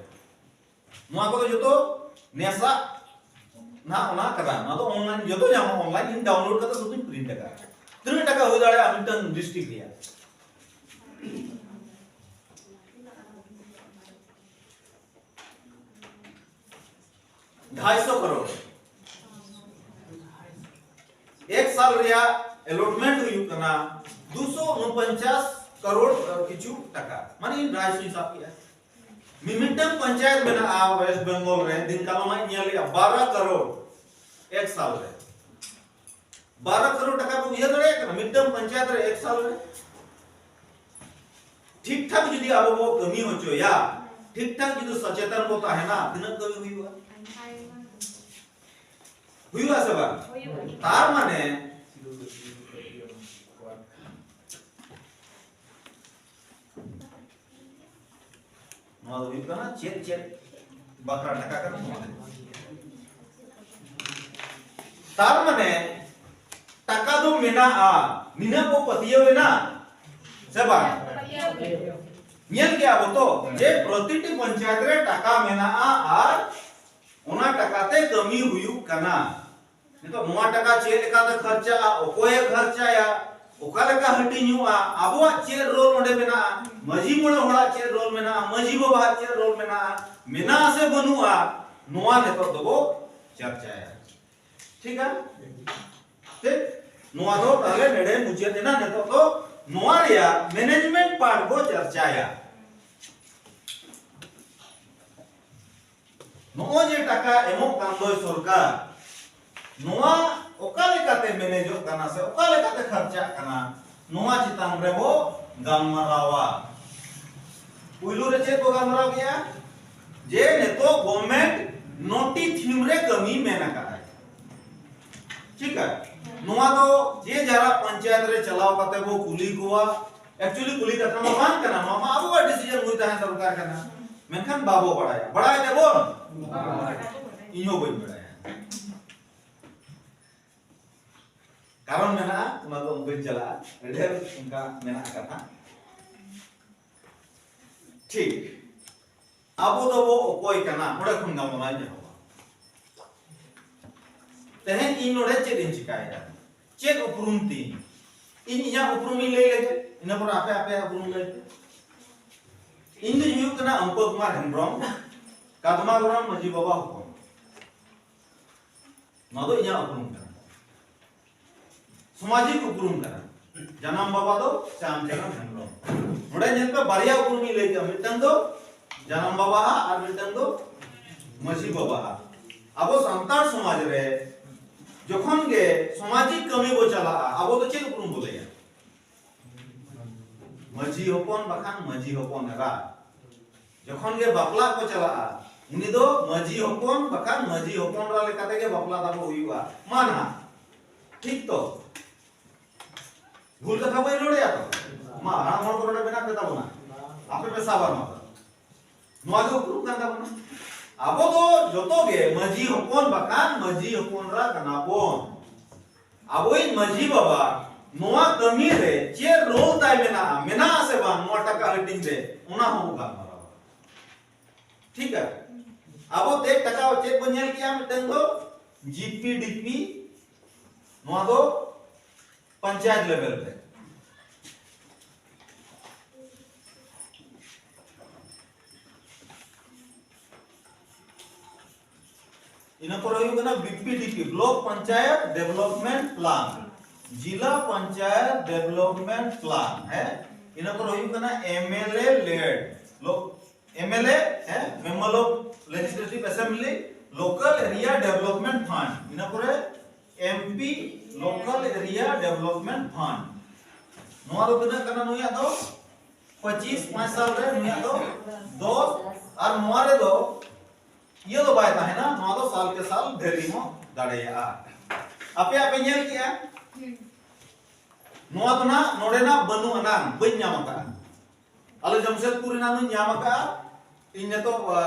ᱱᱚᱣᱟ ᱠᱚᱫᱚ ᱡᱚᱛᱚ ᱱᱮᱥᱟ ᱱᱟᱦᱟᱜ ᱚᱱᱟ ᱠᱟᱱᱟ᱾ ᱱᱚᱣᱟ ᱫᱚ ᱚᱱᱞᱟᱭᱤᱱ ᱡᱚᱛᱚ ᱧᱟᱢᱚᱜᱼᱟ, ᱚᱱᱞᱟᱭᱤᱱ ᱤᱧ ᱰᱟᱣᱩᱱᱞᱳᱰ ᱠᱟᱛᱮ ᱥᱩᱫᱩᱧ ᱯᱨᱤᱱᱴ ᱟᱠᱟᱫᱼᱟ᱾ ᱛᱤᱱᱟᱹᱜ ᱴᱟᱠᱟ ᱦᱩᱭ ᱫᱟᱲᱮᱭᱟᱜᱼᱟ ᱢᱤᱫᱴᱟᱝ ᱰᱤᱥᱴᱨᱤᱠᱴ ᱨᱮᱭᱟᱜ? ᱰᱷᱟᱭ ᱥᱚ ᱠᱟᱨᱳᱲ᱾ ᱮᱠ ᱥᱟᱞ ᱨᱮᱭᱟᱜ ᱮᱞᱚᱴᱢᱮᱱᱴ ᱦᱩᱭᱩᱜ ᱠᱟᱱᱟ ᱫᱩᱥᱚ ᱩᱱᱯᱚᱧᱪᱟᱥ ᱠᱟᱨᱳᱲ ᱟᱨ ᱠᱤᱪᱷᱩ ᱴᱟᱠᱟ, ᱢᱟᱱᱮ ᱤᱧ ᱰᱷᱟᱭ ᱥᱚᱧ ᱥᱟᱵ ᱠᱮᱜᱼᱟ᱾ ᱢᱤᱢᱤᱫᱴᱟᱝ ᱯᱚᱧᱪᱟᱭᱮᱛ ᱢᱮᱱᱟᱜᱼᱟ ᱳᱭᱮᱥᱴ ᱵᱮᱝᱜᱚᱞ ᱨᱮ, ᱫᱤᱱ ᱠᱟᱞᱚᱢ ᱤᱧ ᱧᱮᱞ ᱞᱮᱜᱼᱟ, ᱵᱟᱨᱚ ᱠᱟᱨᱳᱲ ᱮᱠ ᱥᱟᱞ ᱨᱮ᱾ ᱵᱟᱨᱚ ᱠᱟᱨᱳᱲ ᱴᱟᱠᱟ ᱵᱚ ᱩᱭᱦᱟᱹᱨ ᱫᱟᱲᱮᱭᱟᱜ ᱠᱟᱱᱟ ᱢᱤᱫᱴᱟᱝ ᱯᱚᱧᱪᱟᱭᱮᱛ ᱨᱮ ᱮᱠ ᱥᱟᱞ ᱨᱮ? ᱴᱷᱤᱠ ᱴᱷᱟᱠ ᱡᱩᱫᱤ ᱟᱵᱚ ᱵᱚ ᱠᱟᱹᱢᱤ ᱦᱚᱪᱚᱭᱟ, ᱴᱷᱤᱠ ᱴᱷᱟᱠ ᱡᱩᱫᱤ ᱥᱚᱪᱮᱛᱚᱱ ᱵᱚ ᱛᱟᱦᱮᱱᱟ, ᱛᱤᱱᱟᱹᱜ ᱠᱟᱹᱢᱤ ᱦᱩᱭᱩᱜᱼᱟ? ᱦᱩᱭᱩᱜᱼᱟ ᱥᱮ ᱵᱟᱝ? ᱦᱩᱭᱩᱜᱼᱟ᱾ ᱛᱟᱨ ᱢᱟᱱᱮ ᱱᱚᱣᱟ ᱫᱚ ᱦᱩᱭᱩᱜ ᱠᱟᱱᱟ ᱪᱮᱫ ᱪᱮᱫ ᱵᱟᱠᱷᱨᱟ ᱴᱟᱠᱟ ᱠᱟᱱᱟ ᱱᱚᱣᱟ ᱫᱚ᱾ ᱛᱟᱨ ᱢᱟᱱᱮ ᱴᱟᱠᱟ ᱫᱚ ᱢᱮᱱᱟᱜᱼᱟ, ᱱᱤᱱᱟᱹᱜ ᱵᱚ ᱯᱟᱹᱛᱭᱟᱹᱣ ᱮᱱᱟ ᱥᱮ ᱵᱟᱝ? ᱧᱮᱞ ᱠᱮᱜᱼᱟ ᱵᱚ ᱛᱚ, ᱡᱮ ᱯᱨᱚᱛᱤᱴᱤ ᱯᱚᱧᱪᱟᱭᱮᱛ ᱨᱮ ᱴᱟᱠᱟ ᱢᱮᱱᱟᱜᱼᱟ ᱟᱨ ᱚᱱᱟ ᱴᱟᱠᱟ ᱛᱮ ᱠᱟᱹᱢᱤ ᱦᱩᱭᱩᱜ ᱠᱟᱱᱟ᱾ ᱱᱤᱛᱚᱜ ᱱᱚᱣᱟ ᱴᱟᱠᱟ ᱪᱮᱫ ᱞᱮᱠᱟᱛᱮ ᱠᱷᱚᱨᱪᱟᱜᱼᱟ, ᱚᱠᱚᱭᱮ ᱠᱷᱚᱨᱪᱟᱭᱟ, ᱚᱠᱟ ᱞᱮᱠᱟ ᱦᱟᱹᱴᱤᱧᱚᱜᱼᱟ, ᱟᱵᱚᱣᱟᱜ ᱪᱮᱫ ᱨᱳᱞ ᱚᱸᱰᱮ ᱢᱮᱱᱟᱜᱼᱟ, ᱢᱟᱹᱡᱷᱤ ᱢᱚᱬᱮ ᱦᱚᱲᱟᱜ ᱪᱮᱫ ᱨᱳᱞ ᱢᱮᱱᱟᱜᱼᱟ, ᱢᱟᱹᱡᱷᱤ ᱵᱟᱵᱟᱣᱟᱜ ᱪᱮᱫ ᱨᱳᱞ ᱢᱮᱱᱟᱜᱼᱟ, ᱢᱮᱱᱟᱜᱼᱟ ᱥᱮ ᱵᱟᱹᱱᱩᱜᱼᱟ, ᱱᱚᱣᱟ ᱱᱤᱛᱚᱜ ᱫᱚᱵᱚ ᱪᱟᱨᱪᱟᱭᱟ᱾ ᱴᱷᱤᱠᱟ? ᱴᱷᱤᱠ? ᱱᱚᱣᱟ ᱫᱚ ᱛᱟᱦᱞᱮ ᱱᱚᱰᱮ ᱢᱩᱪᱟᱹᱫ ᱮᱱᱟ᱾ ᱱᱤᱛᱚᱜ ᱫᱚ ᱱᱚᱣᱟ ᱨᱮᱭᱟᱜ ᱢᱮᱱᱮᱡᱢᱮᱱᱴ ᱯᱟᱨᱴ ᱵᱚ ᱪᱟᱨᱪᱟᱭᱟ᱾ ᱱᱚᱜᱼᱚᱭ ᱡᱮ ᱴᱟᱠᱟ ᱮᱢᱚᱜ ᱠᱟᱱ ᱫᱚᱭ ᱥᱚᱨᱠᱟᱨ, ᱱᱚᱣᱟ ᱚᱠᱟ ᱞᱮᱠᱟᱛᱮ ᱢᱮᱱᱮᱡᱚᱜ ᱠᱟᱱᱟ ᱥᱮ ᱚᱠᱟ ᱞᱮᱠᱟᱛᱮ ᱠᱷᱚᱨᱪᱟᱜ ᱠᱟᱱᱟ, ᱱᱚᱣᱟ ᱪᱮᱛᱟᱱ ᱨᱮᱵᱚ ᱜᱟᱞᱢᱟᱨᱟᱣᱟ᱾ ᱯᱩᱭᱞᱩ ᱨᱮ ᱪᱮᱫ ᱵᱚ ᱜᱟᱞᱢᱟᱨᱟᱣ ᱠᱮᱜᱼᱟ? ᱡᱮ ᱱᱤᱛᱚᱜ ᱜᱚᱵᱷᱢᱮᱱᱴ ᱱᱚᱴᱤ ᱛᱷᱤᱢ ᱨᱮ ᱠᱟᱹᱢᱤ ᱢᱮᱱ ᱟᱠᱟᱫᱟᱭ᱾ ᱴᱷᱤᱠᱟ? ᱱᱚᱣᱟ ᱫᱚ ᱡᱮ ᱡᱟᱦᱟᱸ ᱯᱚᱧᱪᱟᱭᱮᱛ ᱨᱮ ᱪᱟᱞᱟᱣ ᱠᱟᱛᱮ ᱵᱚ ᱠᱩᱞᱤ ᱠᱚᱣᱟ᱾ ᱮᱠᱪᱩᱭᱮᱞᱤ ᱠᱩᱞᱤ ᱠᱟᱛᱷᱟ ᱢᱟ ᱵᱟᱝ ᱠᱟᱱᱟ, ᱱᱚᱣᱟ ᱢᱟ ᱟᱵᱚᱣᱟᱜ ᱰᱤᱥᱤᱡᱚᱱ ᱦᱩᱭ ᱛᱟᱦᱮᱸ ᱫᱚᱨᱠᱟᱨ ᱠᱟᱱᱟ᱾ ᱢᱮᱱᱠᱷᱟᱱ ᱵᱟᱵᱚ ᱵᱟᱲᱟᱭᱟ᱾ ᱵᱟᱲᱟᱭ ᱛᱮᱵᱚᱱ? ᱤᱧ ᱦᱚᱸ ᱵᱟᱹᱧ ᱵᱟᱲᱟᱭᱟ᱾ ᱠᱟᱨᱚᱱ ᱢᱮᱱᱟᱜᱼᱟ, ᱚᱱᱟ ᱫᱚ ᱵᱟᱹᱧ ᱪᱟᱞᱟᱜᱼᱟ, ᱰᱷᱮᱨ ᱚᱱᱠᱟ ᱢᱮᱱᱟᱜ ᱠᱟᱛᱷᱟ᱾ ᱴᱷᱤᱠ, ᱟᱵᱚ ᱫᱚᱵᱚ ᱚᱠᱚᱭ ᱠᱟᱱᱟ, ᱚᱸᱰᱮ ᱠᱷᱚᱱ ᱜᱟᱞᱢᱟᱨᱟᱣ ᱤᱧ ᱮᱦᱚᱵᱟ᱾ ᱛᱮᱦᱮᱧ ᱤᱧ ᱱᱚᱰᱮ ᱪᱮᱫ ᱤᱧ ᱪᱤᱠᱟᱭᱮᱫᱟ, ᱪᱮᱫ ᱩᱯᱨᱩᱢ ᱛᱤᱧ? ᱤᱧ ᱤᱧᱟᱹᱜ ᱩᱯᱨᱩᱢ ᱤᱧ ᱞᱟᱹᱭ ᱞᱮᱜᱮ, ᱤᱱᱟᱹ ᱯᱚᱨᱮ ᱟᱯᱮ ᱟᱯᱮᱭᱟᱜ ᱩᱯᱨᱩᱢ ᱞᱟᱹᱭ ᱯᱮ᱾ ᱤᱧ ᱫᱚᱧ ᱦᱩᱭᱩᱜ ᱠᱟᱱᱟ ᱟᱢᱯᱟᱹ ᱠᱩᱢᱟᱨ ᱦᱮᱢᱵᱨᱚᱢ, ᱠᱟᱫᱢᱟ ᱜᱚᱲᱟᱢ ᱢᱟᱹᱡᱷᱤ ᱵᱟᱵᱟ ᱦᱚᱯᱚᱱ᱾ ᱱᱚᱣᱟ ᱫᱚ ᱤᱧᱟᱹᱜ ᱩᱯᱨᱩᱢ ᱠᱟᱱᱟ᱾ ᱥᱟᱢᱟᱡᱤᱠ ᱩᱯᱨᱩᱢ ᱠᱟᱱᱟ᱾ ᱡᱟᱱᱟᱢ ᱵᱟᱵᱟ ᱫᱚ ᱪᱟᱸᱫᱽ ᱪᱟᱸᱫᱽ ᱦᱮᱢᱵᱨᱚᱢ᱾ ᱱᱚᱰᱮ ᱧᱮᱞ ᱯᱮ, ᱵᱟᱨᱭᱟ ᱩᱯᱨᱩᱢ ᱤᱧ ᱞᱟᱹᱭ ᱠᱮᱫᱟ, ᱢᱤᱫᱴᱟᱝ ᱫᱚ ᱡᱟᱱᱟᱢ ᱵᱟᱵᱟᱣᱟᱜ ᱟᱨ ᱢᱤᱫᱴᱟᱝ ᱫᱚ ᱢᱟᱹᱡᱷᱤ ᱵᱟᱵᱟᱣᱟᱜ᱾ ᱟᱵᱚ ᱥᱟᱱᱛᱟᱲ ᱥᱚᱢᱟᱡᱽ ᱨᱮ ᱡᱚᱠᱷᱚᱱ ᱜᱮ ᱥᱟᱢᱟᱡᱤᱠ ᱠᱟᱹᱢᱤ ᱵᱚ ᱪᱟᱞᱟᱜᱼᱟ, ᱟᱵᱚ ᱫᱚ ᱪᱮᱫ ᱩᱯᱨᱩᱢ ᱵᱚ ᱞᱟᱹᱭᱟ? ᱢᱟᱹᱡᱷᱤ ᱦᱚᱯᱚᱱ ᱵᱟᱠᱷᱟᱱ ᱢᱟᱹᱡᱷᱤ ᱦᱚᱯᱚᱱ ᱮᱨᱟ᱾ ᱡᱚᱠᱷᱚᱱ ᱜᱮ ᱵᱟᱯᱞᱟ ᱠᱚ ᱪᱟᱞᱟᱜᱼᱟ, ᱩᱱᱤ ᱫᱚ ᱢᱟᱹᱡᱷᱤ ᱦᱚᱯᱚᱱ ᱵᱟᱠᱷᱟᱱ ᱢᱟᱹᱡᱷᱤ ᱦᱚᱯᱚᱱ ᱮᱨᱟ ᱞᱮᱠᱟ ᱛᱮᱜᱮ ᱵᱟᱯᱞᱟ ᱛᱟᱵᱚ ᱦᱩᱭᱩᱜᱼᱟ᱾ ᱢᱟ ᱱᱟᱦᱟᱜ, ᱴᱷᱤᱠ ᱛᱚ? ᱵᱷᱩᱞ ᱠᱟᱛᱷᱟ ᱵᱟᱹᱧ ᱨᱚᱲᱮᱫᱼᱟ ᱛᱚ? ᱢᱟ, ᱦᱟᱲᱟᱢ ᱦᱚᱲ ᱠᱚ ᱱᱚᱰᱮ ᱢᱮᱱᱟᱜ ᱯᱮ ᱛᱟᱵᱚᱱᱟ, ᱟᱯᱮ ᱯᱮ ᱥᱟᱵᱟ ᱱᱚᱣᱟ ᱫᱚ᱾ ᱱᱚᱣᱟ ᱜᱮ ᱩᱯᱨᱩᱢ ᱠᱟᱱ ᱛᱟᱵᱚᱱᱟ᱾ ᱟᱵᱚ ᱫᱚ ᱡᱚᱛᱚ ᱜᱮ ᱢᱟᱹᱡᱷᱤ ᱦᱚᱯᱚᱱ ᱵᱟᱠᱷᱟᱱ ᱢᱟᱹᱡᱷᱤ ᱦᱚᱯᱚᱱ ᱮᱨᱟ ᱠᱟᱱᱟ ᱵᱚᱱ᱾ ᱟᱵᱚᱭᱤᱡ ᱢᱟᱹᱡᱷᱤ ᱵᱟᱵᱟ ᱱᱚᱣᱟ ᱠᱟᱹᱢᱤ ᱨᱮ ᱪᱮᱫ ᱨᱳᱞ ᱛᱟᱭ ᱢᱮᱱᱟᱜᱼᱟ, ᱢᱮᱱᱟᱜᱼᱟ ᱥᱮ ᱵᱟᱝ, ᱱᱚᱣᱟ ᱴᱟᱠᱟ ᱢᱤᱴᱤᱝ ᱨᱮ ᱚᱱᱟ ᱦᱚᱸ ᱵᱚ ᱜᱟᱞᱢᱟᱨᱟᱣᱟ᱾ ᱴᱷᱤᱠ ᱜᱮᱭᱟ? ᱟᱵᱚ ᱛᱮ ᱴᱟᱠᱟ ᱪᱮᱫ ᱵᱚ ᱧᱮᱞ ᱠᱮᱜᱼᱟ? ᱢᱤᱫᱴᱟᱝ ᱫᱚ ᱡᱤᱯᱤᱰᱤᱯᱤ, ᱱᱚᱣᱟ ᱫᱚ ᱯᱚᱧᱪᱟᱭᱮᱛ ᱞᱮᱵᱮᱞ ᱨᱮ᱾ ᱤᱱᱟᱹ ᱯᱚᱨᱮ ᱦᱩᱭᱩᱜ ᱠᱟᱱᱟ ᱵᱤᱯᱤᱰᱤᱯᱤ, ᱵᱞᱚᱠ ᱯᱚᱧᱪᱟᱭᱮᱛ ᱰᱮᱵᱷᱞᱚᱯᱢᱮᱱᱴ ᱯᱞᱟᱱ, ᱡᱤᱞᱟ ᱯᱚᱧᱪᱟᱭᱮᱛ ᱰᱮᱵᱷᱞᱚᱯᱢᱮᱱᱴ ᱯᱞᱟᱱ, ᱦᱮᱸ᱾ ᱤᱱᱟᱹ ᱯᱚᱨᱮ ᱦᱩᱭᱩᱜ ᱠᱟᱱᱟ ᱮᱢᱮᱞᱮ ᱞᱮᱰ, ᱞᱚ-, ᱮᱢᱮᱞᱮ, ᱦᱮᱸ, Member of Legislative Assembly, Local Area Development Fund, ᱤᱱᱟᱹ ᱯᱚᱨᱮ MP, Local Area Development Fund᱾ ᱱᱚᱣᱟ ᱫᱚ ᱛᱤᱱᱟᱹᱜ ᱠᱟᱱᱟ ᱱᱩᱭᱟᱜ ᱫᱚ? ᱯᱚᱸᱪᱤᱥ, ᱯᱟᱸᱪ ᱥᱟᱞ ᱨᱮ ᱱᱩᱭᱟᱜ ᱫᱚ ᱫᱚᱥ, ᱟᱨ ᱱᱚᱣᱟ ᱨᱮᱫᱚ ᱤᱭᱟᱹ ᱫᱚ ᱵᱟᱭ ᱛᱟᱦᱮᱱᱟ, ᱱᱚᱣᱟ ᱫᱚ ᱥᱟᱞ ᱠᱮ ᱥᱟᱞ ᱰᱷᱮᱨ ᱦᱚᱸ ᱫᱟᱲᱮᱭᱟᱜᱼᱟ᱾ ᱟᱯᱮᱭᱟᱜ ᱯᱮ ᱧᱮᱞ ᱠᱮᱜᱼᱟ? ᱱᱚᱣᱟ ᱫᱚ ᱱᱟᱜ ᱱᱚᱰᱮᱱᱟᱜ ᱵᱟᱹᱱᱩᱜ ᱟᱱᱟᱝ, ᱵᱟᱹᱧ ᱧᱟᱢ ᱟᱠᱟᱫᱼᱟ᱾ ᱟᱞᱮ ᱡᱟᱢᱥᱮᱫᱽᱯᱩᱨ ᱨᱮᱱᱟᱜ ᱫᱚᱧ ᱧᱟᱢ ᱟᱠᱟᱫᱼᱟ᱾ ᱤᱧ ᱱᱤᱛᱚᱜ, ᱟ,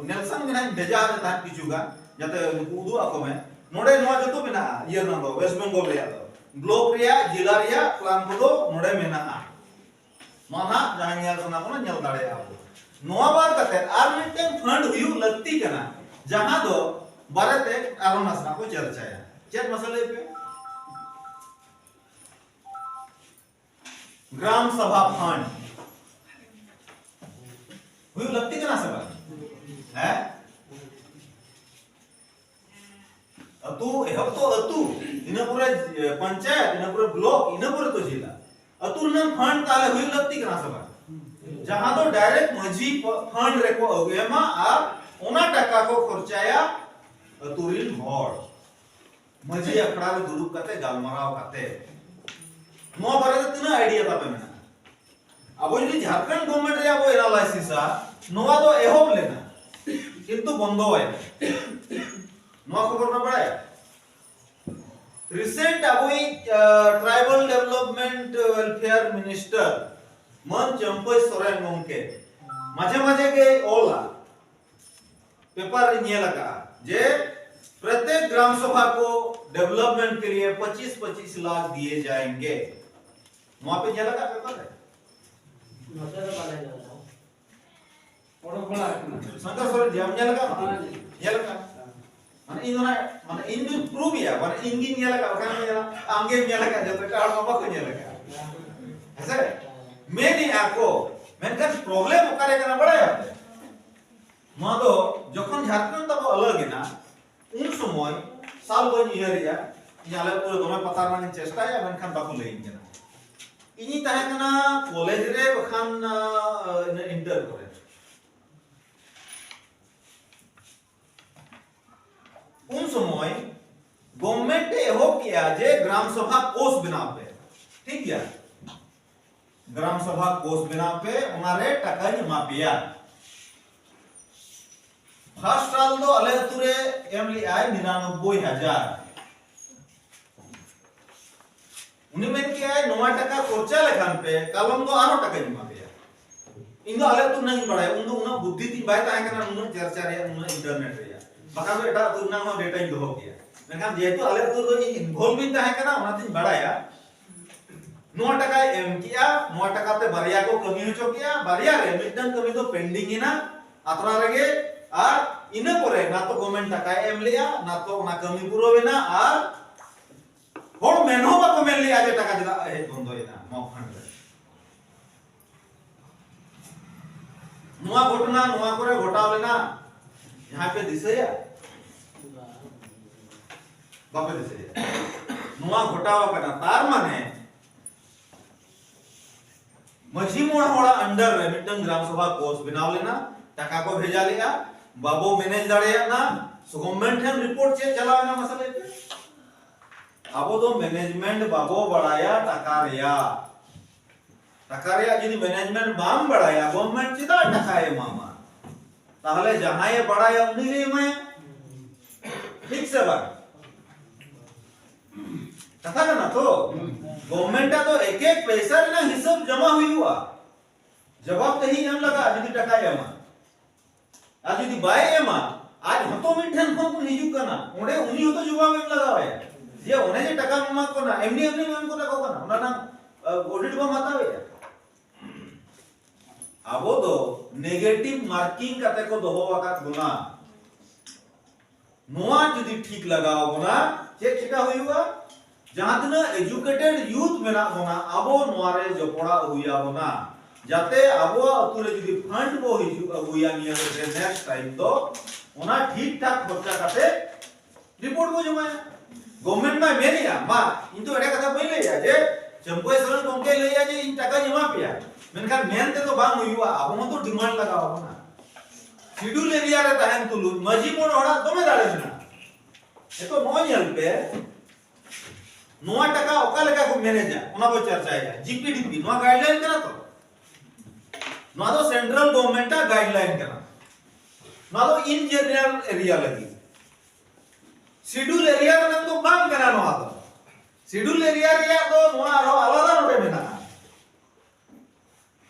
ᱱᱮᱞᱥᱚᱱ ᱜᱮ ᱱᱟᱜ ᱤᱧ ᱵᱷᱮᱡᱟ ᱟᱫᱮ ᱛᱟᱦᱮᱸᱫ ᱠᱤᱪᱷᱩ ᱜᱟᱱ, ᱡᱟᱛᱮ ᱱᱩᱠᱩ ᱩᱫᱩᱜ ᱟᱠᱚ ᱢᱮ᱾ ᱱᱚᱰᱮ ᱱᱚᱣᱟ ᱡᱚᱛᱚ ᱢᱮᱱᱟᱜᱼᱟ, ᱤᱭᱟᱹ ᱨᱮᱱᱟᱜ ᱫᱚ, ᱣᱮᱥᱴ ᱵᱮᱝᱜᱚᱞ ᱨᱮᱭᱟᱜ ᱫᱚ᱾ ᱵᱞᱚᱠ ᱨᱮᱭᱟᱜ, ᱡᱮᱞᱟ ᱨᱮᱭᱟᱜ ᱯᱞᱟᱱ ᱠᱚᱫᱚ ᱱᱚᱰᱮ ᱢᱮᱱᱟᱜᱼᱟ᱾ ᱱᱚᱣᱟ ᱱᱟᱜ ᱡᱟᱦᱟᱸ ᱧᱮᱞ ᱥᱟᱱᱟ ᱵᱚᱱᱟ, ᱧᱮᱞ ᱫᱟᱲᱮᱭᱟᱜᱼᱟ ᱵᱚᱱ᱾ ᱱᱚᱣᱟ ᱵᱟᱫ ᱠᱟᱛᱮ ᱟᱨ ᱢᱤᱫᱴᱮᱱ ᱯᱷᱟᱱᱰ ᱦᱩᱭᱩᱜ ᱞᱟᱹᱠᱛᱤ ᱠᱟᱱᱟ, ᱡᱟᱦᱟᱸ ᱫᱚ ᱵᱟᱨᱮᱛᱮ ᱟᱨᱦᱚᱸ ᱱᱟᱥᱮᱱᱟᱜ ᱠᱚ ᱪᱟᱨᱪᱟᱭᱟ᱾ ᱪᱮᱫ ᱢᱟᱥᱮ ᱞᱟᱹᱭ ᱯᱮ? ᱜᱨᱟᱢ ᱥᱟᱵᱷᱟ ᱯᱷᱟᱱᱰ ᱦᱩᱭᱩᱜ ᱞᱟᱹᱠᱛᱤ ᱠᱟᱱᱟ ᱥᱮ ᱵᱟᱝ? ᱦᱮᱸ? ᱟᱹᱛᱩ, ᱮᱦᱚᱵ ᱛᱚ ᱟᱹᱛᱩ, ᱤᱱᱟᱹ ᱯᱚᱨᱮ, ᱮ, ᱯᱚᱧᱪᱟᱭᱮᱛ, ᱤᱱᱟᱹ ᱯᱚᱨᱮ ᱵᱞᱚᱠ, ᱤᱱᱟᱹ ᱯᱚᱨᱮ ᱛᱚ ᱡᱮᱞᱟ᱾ ᱟᱹᱛᱩ ᱨᱮᱱᱟᱜ ᱯᱷᱟᱱᱰ ᱛᱟᱦᱞᱮ ᱦᱩᱭᱩᱜ ᱞᱟᱹᱠᱛᱤ ᱠᱟᱱᱟ ᱥᱮ ᱵᱟᱝ? ᱡᱟᱦᱟᱸ ᱫᱚ ᱰᱟᱭᱨᱮᱠᱴ ᱢᱟᱹᱡᱷᱤ ᱯᱷᱟᱱᱰ ᱨᱮᱠᱚ ᱮᱢᱟ ᱟᱨ ᱚᱱᱟ ᱴᱟᱠᱟ ᱠᱚ ᱠᱷᱚᱨᱪᱟᱭᱟ ᱟᱹᱛᱩ ᱨᱤᱱ ᱦᱚᱲ᱾ ᱢᱟᱹᱡᱷᱤ ᱟᱠᱷᱲᱟ ᱨᱮ ᱫᱩᱲᱩᱵ ᱠᱟᱛᱮ ᱜᱟᱞᱢᱟᱨᱟᱣ ᱠᱟᱛᱮ᱾ ᱱᱚᱣᱟ ᱵᱟᱨᱮ ᱛᱮ ᱛᱤᱱᱟᱹᱜ ᱟᱭᱰᱤᱭᱟ ᱛᱟᱯᱮ ᱢᱮᱱᱟᱜᱼᱟ? ᱟᱵᱚ ᱡᱩᱫᱤ ᱡᱷᱟᱲᱠᱷᱚᱸᱰ ᱜᱚᱵᱷᱢᱮᱱᱴ ᱨᱮᱭᱟᱜ ᱵᱚ ᱮᱱᱟᱞᱟᱭᱥᱤᱥᱟ, ᱱᱚᱣᱟ ᱫᱚ ᱮᱦᱚᱵ ᱞᱮᱱᱟ, ᱠᱤᱱᱛᱩ ᱵᱚᱱᱫᱚᱭᱮᱱᱟ᱾ ᱱᱚᱣᱟ ᱠᱷᱚᱵᱚᱨ ᱯᱮ ᱵᱟᱲᱟᱭᱟ? ᱨᱤᱥᱮᱱᱴ ᱟᱵᱚᱭᱤᱡ, ᱟ, ᱴᱨᱟᱭᱵᱟᱞ ᱰᱮᱵᱷᱞᱚᱯᱢᱮᱱᱴ ᱣᱮᱞᱯᱷᱮᱭᱟᱨ ᱢᱤᱱᱤᱥᱴᱟᱨ ᱢᱟᱹᱱ ᱪᱟᱹᱢᱯᱟᱹᱭ ᱥᱚᱨᱮᱱ ᱜᱚᱢᱠᱮ ᱢᱟᱡᱷᱮ ᱢᱟᱡᱷᱮ ᱜᱮ ᱚᱞᱟ, ᱯᱮᱯᱟᱨ ᱨᱮ ᱧᱮᱞ ᱟᱠᱟᱫᱼᱟ ᱡᱮ ᱯᱨᱚᱛᱮᱠ ᱜᱨᱟᱢ ᱥᱚᱵᱷᱟ ᱠᱚ ᱰᱮᱵᱷᱞᱚᱯᱢᱮᱱᱴ ᱠᱮ ᱞᱤᱭᱮ ᱯᱚᱸᱪᱤᱥ ᱯᱚᱸᱪᱤᱥ ᱞᱟᱠᱷ ᱫᱤᱭᱮ ᱡᱟᱭᱮᱸᱜᱮ᱾ ᱱᱚᱣᱟ ᱯᱮ ᱧᱮᱞ ᱟᱠᱟᱫ ᱯᱮᱯᱟᱨ ᱨᱮ? ᱱᱚᱛᱮ ᱫᱚ ᱵᱟᱞᱮ ᱧᱮᱞ ᱧᱟᱢᱟ᱾ ᱚᱰᱚᱠ ᱵᱟᱲᱟ ᱟᱠᱟᱱᱟ᱾ ᱥᱚᱱᱛᱳᱥ ᱥᱚᱨᱮᱱ ᱡᱤ, ᱟᱢ ᱧᱮᱞ ᱟᱠᱟᱫ ᱢᱮ? ᱦᱮᱸ᱾ ᱧᱮᱞ ᱟᱠᱟᱫ᱾ ᱦᱮᱸ᱾ ᱢᱟᱱᱮ ᱤᱧ ᱫᱚ ᱱᱟᱜ, ᱢᱟᱱᱮ ᱤᱧ ᱫᱩᱧ prove ᱮᱭᱟ, ᱢᱟᱱᱮ ᱤᱧ ᱜᱤᱧ ᱧᱮᱞ ᱟᱠᱟᱫ, ᱵᱟᱠᱷᱟᱱ ᱫᱚ ᱧᱮᱞᱟ, ᱟᱢ ᱜᱮᱢ ᱧᱮᱞ ᱟᱠᱟᱫ, ᱡᱚᱛᱚ ᱮᱴᱟᱜ ᱦᱚᱲ ᱢᱟ ᱵᱟᱠᱚ ᱧᱮᱞ ᱟᱠᱟᱫ᱾ ᱦᱮᱸ ᱥᱮ? ᱢᱮᱱᱮᱜᱼᱟ ᱠᱚ, ᱢᱮᱱᱠᱷᱟᱱ problem ᱚᱠᱟᱨᱮ ᱠᱟᱱᱟ ᱵᱟᱲᱟᱭᱟᱢ? ᱱᱚᱣᱟ ᱫᱚ ᱡᱚᱠᱷᱚᱱ ᱡᱷᱟᱲᱠᱷᱚᱸᱰ ᱛᱟᱵᱚ ᱟᱞᱟᱜᱽ ᱮᱱᱟ, ᱩᱱ ᱥᱚᱢᱚᱭ ᱥᱟᱞ ᱵᱟᱹᱧ ᱩᱭᱦᱟᱹᱨᱮᱜᱼᱟ, ᱤᱧ ᱟᱞᱮ ᱟᱹᱛᱩ ᱨᱮ ᱫᱚᱢᱮ ᱯᱟᱛᱟ ᱨᱮᱱᱟᱜ ᱤᱧ ᱪᱮᱥᱴᱟᱭᱟ, ᱢᱮᱱᱠᱷᱟᱱ ᱵᱟᱠᱚ ᱞᱟᱹᱭᱟᱹᱧ ᱠᱟᱱᱟ᱾ ᱤᱧᱤᱧ ᱛᱟᱦᱮᱸ ᱠᱟᱱᱟ ᱠᱚᱞᱮᱡᱽ ᱨᱮ, ᱵᱟᱠᱷᱟᱱ, ᱟᱸ, ᱤᱱᱟᱹ ᱤᱱᱴᱟᱨ ᱠᱚᱨᱮ᱾ ᱩᱱ ᱥᱚᱢᱚᱭ government ᱮ ᱮᱦᱚᱵ ᱠᱮᱜᱼᱟ ᱡᱮ ᱜᱨᱟᱢ ᱥᱚᱵᱷᱟ ᱠᱳᱥ ᱵᱮᱱᱟᱣ ᱯᱮ, ᱴᱷᱤᱠ ᱜᱮᱭᱟ, ᱜᱨᱟᱢ ᱥᱚᱵᱷᱟ ᱠᱳᱥ ᱵᱮᱱᱟᱣ ᱯᱮ, ᱚᱱᱟᱨᱮ ᱴᱟᱠᱟᱧ ᱮᱢᱟ ᱯᱮᱭᱟ᱾ ᱯᱷᱟᱥᱴ ᱥᱟᱞ ᱫᱚ ᱟᱞᱮ ᱟᱹᱛᱩ ᱨᱮ ᱮᱢ ᱞᱮᱜᱼᱟᱭ ᱱᱤᱨᱟᱱᱚᱵᱵᱳᱭ ᱦᱟᱡᱟᱨ᱾ ᱩᱱᱤ ᱢᱮᱱ ᱠᱮᱜᱼᱟᱭ, "ᱱᱚᱣᱟ ᱴᱟᱠᱟ ᱠᱷᱚᱨᱪᱟ ᱞᱮᱠᱷᱟᱱ ᱯᱮ, ᱠᱟᱞᱚᱢ ᱫᱚ ᱟᱨᱦᱚᱸ ᱴᱟᱠᱟᱧ ᱮᱢᱟ ᱯᱮᱭᱟ᱾" ᱤᱧ ᱫᱚ ᱟᱞᱮ ᱟᱹᱛᱩ ᱨᱮᱱᱟᱜ ᱤᱧ ᱵᱟᱲᱟᱭᱟ, ᱩᱱ ᱫᱚ ᱩᱱᱟᱹᱜ ᱵᱩᱫᱽᱫᱷᱤ ᱛᱤᱧ ᱵᱟᱭ ᱛᱟᱦᱮᱸ ᱠᱟᱱᱟ, ᱩᱱᱟᱹᱜ ᱪᱟᱨᱪᱟ ᱨᱮᱭᱟᱜ, ᱩᱱᱟᱹᱜ ᱤᱱᱴᱟᱨᱱᱮᱴ ᱨᱮᱭᱟᱜ, ᱵᱟᱠᱷᱟᱱ ᱫᱚ ᱮᱴᱟᱜ ᱟᱹᱛᱩ ᱨᱮᱱᱟᱜ ᱦᱚᱸ ᱰᱮᱴᱟᱧ ᱫᱚᱦᱚ ᱠᱮᱭᱟ᱾ ᱢᱮᱱᱠᱷᱟᱱ ᱡᱮᱦᱮᱛᱩ ᱟᱞᱮ ᱟᱹᱛᱩ ᱨᱮᱫᱚ ᱤᱧ ᱤᱱᱵᱷᱚᱞᱵᱷ ᱤᱧ ᱛᱟᱦᱮᱸ ᱠᱟᱱᱟ, ᱚᱱᱟᱛᱤᱧ ᱵᱟᱲᱟᱭᱟ᱾ ᱱᱚᱣᱟ ᱴᱟᱠᱟᱭ ᱮᱢ ᱠᱮᱜᱼᱟ, ᱱᱚᱣᱟ ᱴᱟᱠᱟ ᱛᱮ ᱵᱟᱨᱭᱟ ᱠᱚ ᱠᱟᱹᱢᱤ ᱦᱚᱪᱚ ᱠᱮᱜᱼᱟ, ᱵᱟᱨᱭᱟ ᱨᱮ ᱢᱤᱫᱴᱟᱝ ᱠᱟᱹᱢᱤ ᱫᱚ ᱯᱮᱱᱰᱤᱝ ᱮᱱᱟ ᱟᱛᱨᱟ ᱨᱮᱜᱮ, ᱟᱨ ᱤᱱᱟᱹ ᱯᱚᱨᱮ ᱱᱟ ᱛᱚ ᱜᱚᱵᱷᱢᱮᱱᱴ ᱴᱟᱠᱟᱭ ᱮᱢ ᱞᱮᱜᱼᱟ, ᱱᱟ ᱛᱚ ᱚᱱᱟ ᱠᱟᱹᱢᱤ ᱯᱩᱨᱟᱹᱣ ᱮᱱᱟ, ᱟᱨ ᱦᱚᱲ ᱢᱮᱱ ᱦᱚᱸ ᱵᱟᱠᱚ ᱢᱮᱱ ᱞᱮᱜᱼᱟ ᱡᱮ ᱴᱟᱠᱟ ᱪᱮᱫᱟᱜ ᱦᱮᱡ ᱵᱚᱱᱫᱚᱭᱮᱱᱟ ᱱᱚᱣᱟ ᱯᱷᱟᱱᱰ ᱨᱮ᱾ ᱱᱚᱣᱟ ᱜᱷᱚᱴᱚᱱᱟ ᱱᱚᱣᱟ ᱠᱚᱨᱮ ᱜᱷᱚᱴᱟᱣ ᱞᱮᱱᱟ, ᱡᱟᱦᱟᱸᱭ ᱯᱮ ᱫᱤᱥᱟᱹᱭᱟ? ᱵᱟᱯᱮ ᱫᱤᱥᱟᱹᱭᱟ? ᱱᱚᱣᱟ ᱜᱷᱚᱴᱟᱣ ᱟᱠᱟᱱᱟ, ᱛᱟᱨ ᱢᱟᱱᱮ ᱢᱟᱹᱡᱷᱤ ᱢᱚᱬᱮ ᱦᱚᱲᱟᱜ under ᱨᱮ ᱢᱤᱫᱴᱟᱝ ᱜᱨᱟᱢ ᱥᱚᱵᱷᱟ ᱠᱳᱥ ᱵᱮᱱᱟᱣ ᱞᱮᱱᱟ, ᱴᱟᱠᱟ ᱠᱚ ᱵᱷᱮᱡᱟ ᱞᱮᱜᱼᱟ, ᱵᱟᱵᱚ ᱢᱮᱱᱮᱡᱽ ᱫᱟᱲᱮᱭᱟᱜᱼᱟ᱾ ᱜᱚᱵᱷᱢᱮᱱᱴ ᱴᱷᱮᱱ ᱨᱤᱯᱳᱨᱴ ᱪᱮᱫ ᱪᱟᱞᱟᱣ ᱮᱱᱟ ᱢᱟᱥᱮ ᱞᱟᱹᱭ ᱯᱮ? ᱟᱵᱚ ᱫᱚ ᱢᱮᱱᱮᱡᱽᱢᱮᱱᱴ ᱵᱟᱵᱚ ᱵᱟᱲᱟᱭᱟ ᱴᱟᱠᱟ ᱨᱮᱭᱟᱜ᱾ ᱴᱟᱠᱟ ᱨᱮᱭᱟᱜ ᱡᱩᱫᱤ ᱢᱮᱱᱮᱡᱽᱢᱮᱱᱴ ᱵᱟᱢ ᱵᱟᱲᱟᱭᱟ, ᱜᱚᱵᱷᱢᱮᱱᱴ ᱪᱮᱫᱟᱜ ᱴᱟᱠᱟᱭ ᱮᱢᱟᱢᱟ? ᱛᱟᱦᱚᱞᱮ ᱡᱟᱦᱟᱸᱭᱮ ᱵᱟᱲᱟᱭᱟ ᱩᱱᱤ ᱜᱮ ᱮᱢᱟᱭᱟ, ᱴᱷᱤᱠ ᱥᱮ ᱵᱟᱝ? ᱠᱟᱛᱷᱟ ᱠᱟᱱᱟ ᱛᱚ, ᱜᱚᱵᱷᱢᱮᱱᱴ ᱟᱜ ᱫᱚ ᱮᱠ ᱮᱠ ᱯᱚᱭᱥᱟ ᱨᱮᱱᱟᱜ ᱦᱤᱥᱟᱹᱵ ᱡᱚᱢᱟ ᱦᱩᱭᱩᱜᱼᱟ, ᱡᱚᱵᱟᱵ ᱫᱮᱦᱤ ᱮᱢ ᱞᱟᱜᱟᱜᱼᱟ ᱡᱩᱫᱤ ᱴᱟᱠᱟᱭ ᱮᱢᱟ᱾ ᱟᱨ ᱡᱩᱫᱤ ᱵᱟᱭ ᱮᱢᱟ, ᱟᱡ ᱦᱚᱸᱛᱚ ᱢᱤᱫ ᱴᱷᱮᱱ ᱠᱷᱚᱱ ᱵᱚᱱ ᱦᱤᱡᱩᱜ ᱠᱟᱱᱟ, ᱚᱸᱰᱮ ᱩᱱᱤ ᱦᱚᱸᱛᱚ ᱡᱚᱵᱟᱵ ᱮᱢ ᱞᱟᱜᱟᱣ ᱟᱭᱟ᱾ ᱡᱮ ᱚᱱᱮ ᱡᱮ ᱴᱟᱠᱟᱢ ᱮᱢᱟ ᱠᱚ ᱠᱟᱱᱟ, ᱮᱢᱱᱤ ᱮᱢᱱᱤ ᱮᱢ ᱠᱚ ᱛᱟᱠᱚ ᱠᱟᱱᱟ, ᱚᱱᱟ ᱨᱮᱱᱟᱜ, ᱟ, ᱚᱰᱤᱴ ᱵᱟᱢ ᱦᱟᱛᱟᱣᱮᱫᱼᱟ᱾ ᱟᱵᱚ ᱫᱚ negative marking ᱠᱟᱛᱮ ᱠᱚ ᱫᱚᱦᱚ ᱟᱠᱟᱫ ᱵᱚᱱᱟ᱾ ᱱᱚᱣᱟ ᱡᱩᱫᱤ ᱴᱷᱤᱠ ᱞᱟᱜᱟᱣ ᱵᱚᱱᱟ, ᱪᱮᱫ ᱪᱮᱠᱟ ᱦᱩᱭᱩᱜᱼᱟ? ᱡᱟᱦᱟᱸ ᱛᱤᱱᱟᱹᱜ educated youth ᱢᱮᱱᱟᱜ ᱵᱚᱱᱟ, ᱟᱵᱚ ᱱᱚᱣᱟ ᱨᱮ ᱡᱚᱯᱲᱟᱣ ᱦᱩᱭ ᱟᱵᱚᱱᱟ, ᱡᱟᱛᱮ ᱟᱵᱚᱣᱟᱜ ᱟᱹᱛᱩ ᱨᱮ ᱡᱩᱫᱤ fund ᱵᱚ ᱦᱤᱡᱩᱜ ᱟᱹᱜᱩᱭᱟ ᱱᱤᱭᱟᱹ ᱠᱚ next time ᱫᱚ, ᱚᱱᱟ ᱴᱷᱤᱠ ᱴᱷᱟᱠ ᱠᱷᱚᱨᱪᱟ ᱠᱟᱛᱮ report ᱵᱚ ᱡᱚᱢᱟᱭᱟ᱾ Government ᱢᱟ ᱢᱮᱱᱮᱜᱼᱟ, ᱢᱟ ᱤᱧ ᱫᱚ ᱮᱲᱮ ᱠᱟᱛᱷᱟ ᱵᱟᱹᱧ ᱞᱟᱹᱭᱮᱜᱼᱟ ᱡᱮ ᱪᱟᱹᱢᱯᱟᱹᱭ ᱥᱚᱨᱮᱱ ᱜᱚᱢᱠᱮ ᱞᱟᱹᱭᱮᱜᱼᱟ ᱡᱮ ᱤᱧ ᱴᱟᱠᱟᱧ ᱮᱢᱟ ᱯᱮᱭᱟ, ᱢᱮᱱᱠᱷᱟᱱ ᱢᱮᱱ ᱛᱮᱫᱚ ᱵᱟᱝ ᱦᱩᱭᱩᱜᱼᱟ, ᱟᱵᱚ ᱦᱚᱸᱛᱚ demand ᱞᱟᱜᱟᱣ ᱟᱵᱚᱱᱟ᱾ Schedule area ᱨᱮ ᱛᱟᱦᱮᱱ ᱛᱩᱞᱩᱡ ᱢᱟᱹᱡᱷᱤ ᱢᱚᱬᱮ ᱦᱚᱲᱟᱜ ᱫᱚᱢᱮ ᱫᱟᱲᱮ ᱢᱮᱱᱟᱜᱼᱟ᱾ ᱱᱤᱛᱚᱜ ᱱᱚᱜᱼᱚᱭ ᱧᱮᱞ ᱯᱮ, ᱱᱚᱣᱟ ᱴᱟᱠᱟ ᱚᱠᱟ ᱞᱮᱠᱟ ᱠᱚ ᱢᱮᱱᱮᱡᱟ, ᱚᱱᱟ ᱵᱚ ᱪᱟᱨᱪᱟᱭᱟ᱾ ᱡᱤᱯᱤᱰᱤᱯᱤ ᱱᱚᱣᱟ guideline ᱠᱟᱱᱟ ᱛᱚ, ᱱᱚᱣᱟ ᱫᱚ central government ᱟᱜ guideline ᱠᱟᱱᱟ, ᱱᱚᱣᱟ ᱫᱚ in general area ᱞᱟᱹᱜᱤᱫ᱾ Schedule area ᱨᱮᱱᱟᱜ ᱫᱚ ᱵᱟᱝ ᱠᱟᱱᱟ ᱱᱚᱣᱟ ᱫᱚ᱾ Schedule area ᱨᱮᱭᱟᱜ ᱫᱚ ᱱᱚᱣᱟ ᱟᱨᱦᱚᱸ ᱟᱞᱟᱫᱟ ᱱᱚᱰᱮ ᱢᱮᱱᱟᱜᱼᱟ᱾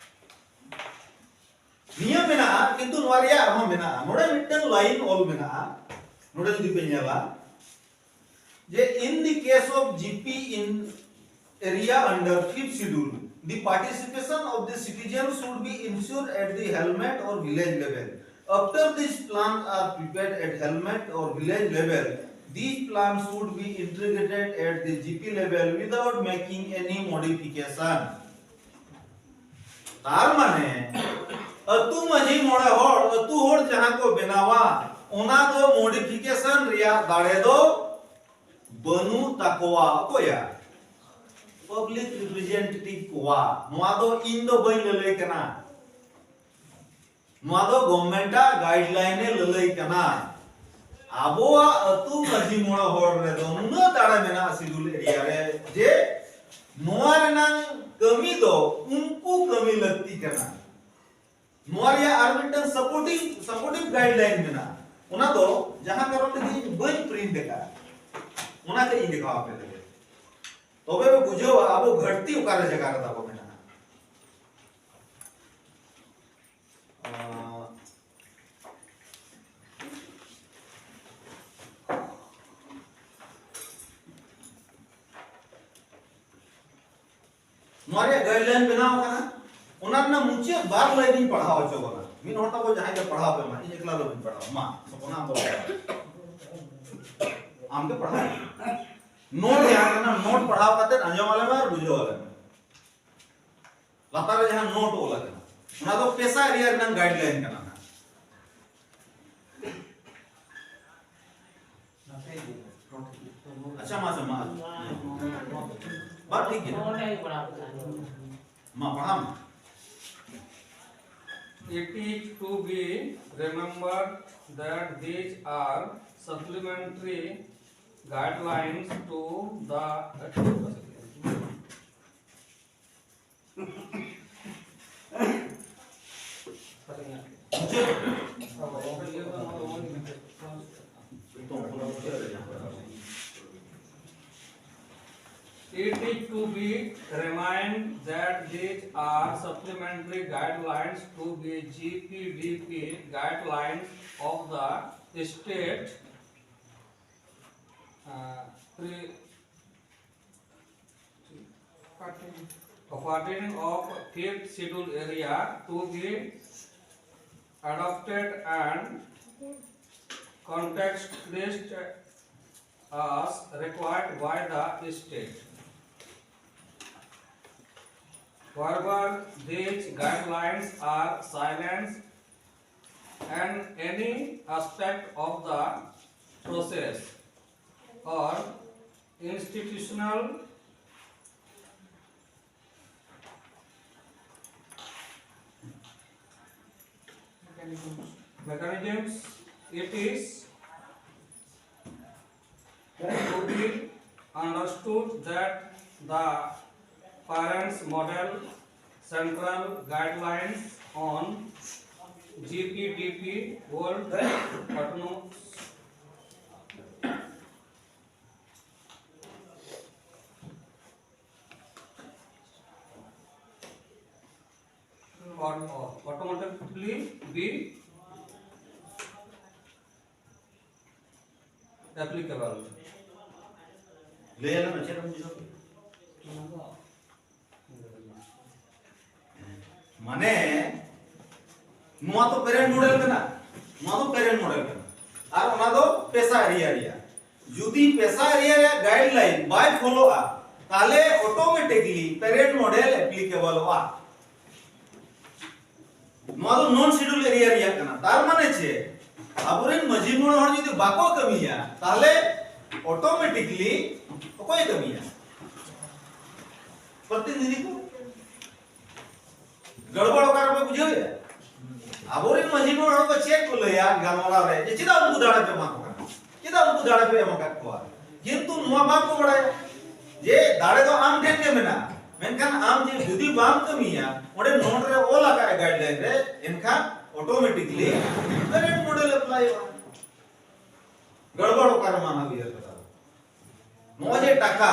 ᱱᱤᱭᱟᱹ ᱢᱮᱱᱟᱜᱼᱟ, ᱠᱤᱱᱛᱩ ᱱᱚᱣᱟ ᱨᱮᱭᱟᱜ ᱟᱨᱦᱚᱸ ᱢᱮᱱᱟᱜᱼᱟ᱾ ᱱᱚᱰᱮ ᱢᱤᱫᱴᱟᱝ line ᱚᱞ ᱢᱮᱱᱟᱜᱼᱟ, ᱱᱚᱰᱮ ᱡᱩᱫᱤ ᱯᱮ ᱧᱮᱞᱟ ᱡᱮ in the case of G P in area under fifth schedule, the participation of the citizens should be ensured at the hamlet or village level. After these plans are prepared at hamlet or village level, these plans should be integrated at the G P level without making any modification. ᱛᱟᱨ ᱢᱟᱱᱮ ᱟᱹᱛᱩ ᱢᱟᱹᱡᱷᱤ ᱢᱚᱬᱮ ᱦᱚᱲ, ᱟᱹᱛᱩ ᱦᱚᱲ ᱡᱟᱦᱟᱸ ᱠᱚ ᱵᱮᱱᱟᱣᱟ, ᱚᱱᱟ ᱫᱚ modification ᱨᱮᱭᱟᱜ ᱫᱟᱲᱮ ᱫᱚ ᱵᱟᱹᱱᱩᱜ ᱛᱟᱠᱚᱣᱟ᱾ ᱚᱠᱚᱭᱟ? Public representative ᱠᱚᱣᱟ᱾ ᱱᱚᱣᱟ ᱫᱚ ᱤᱧ ᱫᱚ ᱵᱟᱹᱧ ᱞᱟᱹᱞᱟᱹᱭ ᱠᱟᱱᱟ, ᱱᱚᱣᱟ ᱫᱚ government ᱟᱜ guideline ᱮ ᱞᱟᱹᱞᱟᱹᱭ ᱠᱟᱱᱟ᱾ ᱟᱵᱚᱣᱟᱜ ᱟᱹᱛᱩ ᱢᱟᱹᱡᱷᱤ ᱢᱚᱬᱮ ᱦᱚᱲ ᱨᱮᱫᱚ ᱱᱩᱱᱟᱹᱜ ᱫᱟᱲᱮ ᱢᱮᱱᱟᱜᱼᱟ schedule area ᱨᱮ ᱡᱮ ᱱᱚᱣᱟ ᱨᱮᱱᱟᱝ ᱠᱟᱹᱢᱤ ᱫᱚ ᱩᱱᱠᱩ ᱠᱟᱹᱢᱤ ᱞᱟᱹᱠᱛᱤ ᱠᱟᱱᱟ᱾ ᱱᱚᱣᱟ ᱨᱮᱭᱟᱜ ᱟᱨ ᱢᱤᱫᱴᱟᱝ supporting, supportive guideline ᱢᱮᱱᱟᱜᱼᱟ᱾ ᱚᱱᱟ ᱫᱚ ᱡᱟᱦᱟᱸ ᱠᱟᱨᱚᱱ ᱛᱮᱜᱮ ᱤᱧ ᱵᱟᱹᱧ print ᱟᱠᱟᱫᱼᱟ, ᱚᱱᱟ ᱠᱟᱹᱡ ᱤᱧ ᱫᱮᱠᱷᱟᱣ ᱟᱯᱮ ᱞᱟᱹᱜᱤᱫ, ᱛᱚᱵᱮ ᱯᱮ ᱵᱩᱡᱷᱟᱹᱣᱟ ᱟᱵᱚ ᱜᱷᱟᱹᱴᱛᱤ ᱚᱠᱟᱨᱮ ᱡᱟᱭᱜᱟ ᱨᱮ ᱛᱟᱵᱚ ᱢᱮᱱᱟᱜᱼᱟ᱾ ᱟᱸ, ᱱᱚᱣᱟ ᱨᱮᱭᱟᱜ guideline ᱵᱮᱱᱟᱣ ᱟᱠᱟᱱᱟ, ᱚᱱᱟ ᱨᱮᱱᱟᱜ ᱢᱩᱪᱟᱹᱫ ᱵᱟᱨ ᱞᱟᱭᱤᱱ ᱤᱧ ᱯᱟᱲᱦᱟᱣ ᱦᱚᱪᱚ ᱵᱚᱱᱟ᱾ ᱢᱤᱫ ᱦᱚᱲ ᱛᱟᱠᱚ ᱡᱟᱦᱟᱸᱭ ᱜᱮ ᱯᱟᱲᱦᱟᱣ ᱯᱮ ᱢᱟ, ᱤᱧ ᱮᱠᱞᱟ ᱫᱚ ᱵᱟᱹᱧ ᱯᱟᱲᱦᱟᱣᱟ᱾ ᱢᱟ, ᱥᱚᱯᱱᱟ, ᱟᱢ ᱫᱚ ᱯᱟᱲᱦᱟᱣ᱾ ᱟᱢ ᱜᱮ ᱯᱟᱲᱦᱟᱣ᱾ ᱱᱳᱴ ᱡᱟᱦᱟᱸ ᱠᱟᱱᱟ, ᱱᱳᱴ ᱯᱟᱲᱦᱟᱣ ᱠᱟᱛᱮ ᱟᱸᱡᱚᱢ ᱟᱞᱮ ᱢᱮ ᱟᱨ ᱵᱩᱡᱷᱟᱹᱣ ᱟᱞᱮ ᱢᱮ᱾ ᱞᱟᱛᱟᱨ ᱨᱮ ᱡᱟᱦᱟᱸ ᱱᱳᱴ ᱚᱞ ᱟᱠᱟᱱᱟ, ᱚᱱᱟ ᱫᱚ ᱯᱮᱥᱟ ᱮᱨᱤᱭᱟ ᱨᱮᱱᱟᱜ ᱜᱟᱭᱤᱰᱞᱟᱭᱤᱱ ᱠᱟᱱᱟ ᱱᱟᱦᱟᱜ᱾ ᱟᱪᱪᱷᱟ, ᱢᱟ, ᱟᱪᱪᱷᱟ, ᱢᱟ᱾ ᱵᱟᱝ, ᱴᱷᱤᱠ ᱜᱮᱭᱟ᱾ ᱢᱟ, ᱯᱟᱲᱦᱟᱣ ᱢᱮ᱾ It is to be remembered that these are supplementary guidelines to the It is to be reminded that these are supplementary guidelines to the G P D P guidelines of the state, uh, pre- Pertaining of fifth schedule area to be adopted and context list as required by the state. Wherever these guidelines are silenced and any aspect of the process or institutional mechanisms, it is to be understood that the parents model central guidelines on G P D P world autonomous or, or automatically be applicable. ᱞᱟᱹᱭ ᱟᱞᱮ ᱢᱮ, ᱪᱮᱫ ᱮᱢ ᱵᱩᱡᱷᱟᱹᱣ ᱠᱮᱫᱟ? ᱚᱱᱟ ᱫᱚ, ᱢᱟᱱᱮ ᱱᱚᱣᱟ ᱫᱚ ᱯᱮᱨᱮᱱᱴ ᱢᱚᱰᱮᱞ ᱠᱟᱱᱟ, ᱱᱚᱣᱟ ᱫᱚ ᱯᱮᱨᱮᱱᱴ ᱢᱚᱰᱮᱞ ᱠᱟᱱᱟ, ᱟᱨ ᱚᱱᱟ ᱫᱚ ᱯᱮᱥᱟ ᱮᱨᱤᱭᱟ ᱨᱮᱭᱟᱜ᱾ ᱡᱩᱫᱤ ᱯᱮᱥᱟ ᱮᱨᱤᱭᱟ ᱨᱮᱭᱟᱜ ᱜᱟᱭᱤᱰᱞᱟᱭᱤᱱ ᱵᱟᱭ ᱯᱷᱚᱞᱳᱜᱼᱟ, ᱛᱟᱦᱞᱮ ᱚᱴᱳᱢᱮᱴᱤᱠᱞᱤ ᱯᱮᱨᱮᱱᱴ ᱢᱚᱰᱮᱞ ᱮᱯᱞᱤᱠᱮᱵᱚᱞᱚᱜᱼᱟ᱾ ᱱᱚᱣᱟ ᱫᱚ ᱱᱚᱱ ᱥᱤᱰᱩᱞ ᱮᱨᱤᱭᱟ ᱨᱮᱭᱟᱜ ᱠᱟᱱᱟ᱾ ᱛᱟᱨ ᱢᱟᱱᱮ ᱪᱮᱫ? ᱟᱵᱚᱨᱮᱱ ᱢᱟᱹᱡᱷᱤ ᱢᱚᱬᱮ ᱦᱚᱲ ᱡᱩᱫᱤ ᱵᱟᱠᱚ ᱠᱟᱹᱢᱤᱭᱟ, ᱛᱟᱦᱞᱮ ᱚᱴᱳᱢᱮᱴᱤᱠᱞᱤ ᱚᱠᱚᱭ ᱠᱟᱹᱢᱤᱭᱟ? ᱯᱨᱚᱛᱤᱱᱤᱫᱷᱤ ᱠᱚ᱾ ᱜᱚᱲᱵᱚᱲ ᱚᱠᱟ ᱨᱮᱯᱮ ᱵᱩᱡᱷᱟᱹᱣᱮᱫᱼᱟ? ᱟᱵᱚᱨᱮᱱ ᱢᱟᱹᱡᱷᱤ ᱢᱚᱬᱮ ᱦᱚᱲ ᱠᱚ ᱪᱮᱫ ᱠᱚ ᱞᱟᱹᱭᱟ ᱜᱟᱞᱢᱟᱨᱟᱣ ᱨᱮ, ᱡᱮ ᱪᱮᱫᱟᱜ ᱩᱱᱠᱩ ᱫᱟᱲᱮ ᱯᱮ ᱮᱢᱟ ᱠᱚ ᱠᱟᱱᱟ, ᱪᱮᱫᱟᱜ ᱩᱱᱠᱩ ᱫᱟᱲᱮ ᱯᱮ ᱮᱢ ᱟᱠᱟᱫ ᱠᱚᱣᱟ? ᱠᱤᱱᱛᱩ ᱱᱚᱣᱟ ᱵᱟᱝ ᱠᱚ ᱵᱟᱲᱟᱭᱟ ᱡᱮ ᱫᱟᱲᱮ ᱫᱚ ᱟᱢ ᱴᱷᱮᱱ ᱜᱮ ᱢᱮᱱᱟᱜᱼᱟ, ᱢᱮᱱᱠᱷᱟᱱ ᱟᱢ ᱡᱮ ᱡᱩᱫᱤ ᱵᱟᱢ ᱠᱟᱹᱢᱤᱭᱟ, ᱚᱸᱰᱮ ᱱᱳᱴ ᱨᱮ ᱚᱞ ᱟᱠᱟᱫ ᱜᱟᱭᱤᱰᱞᱟᱭᱤᱱ ᱨᱮ, ᱮᱱᱠᱷᱟᱱ ᱚᱴᱳᱢᱮᱴᱤᱠᱞᱤ ᱯᱮᱨᱮᱱᱴ ᱢᱚᱰᱮᱞ ᱮᱯᱞᱟᱭᱚᱜᱼᱟ᱾ ᱜᱚᱲᱵᱚᱲ ᱚᱠᱟ ᱨᱮ ᱢᱟᱱᱟᱣ ᱩᱭᱦᱟᱹᱨ ᱠᱟᱫᱟ? ᱱᱚᱣᱟ ᱡᱮ ᱴᱟᱠᱟ,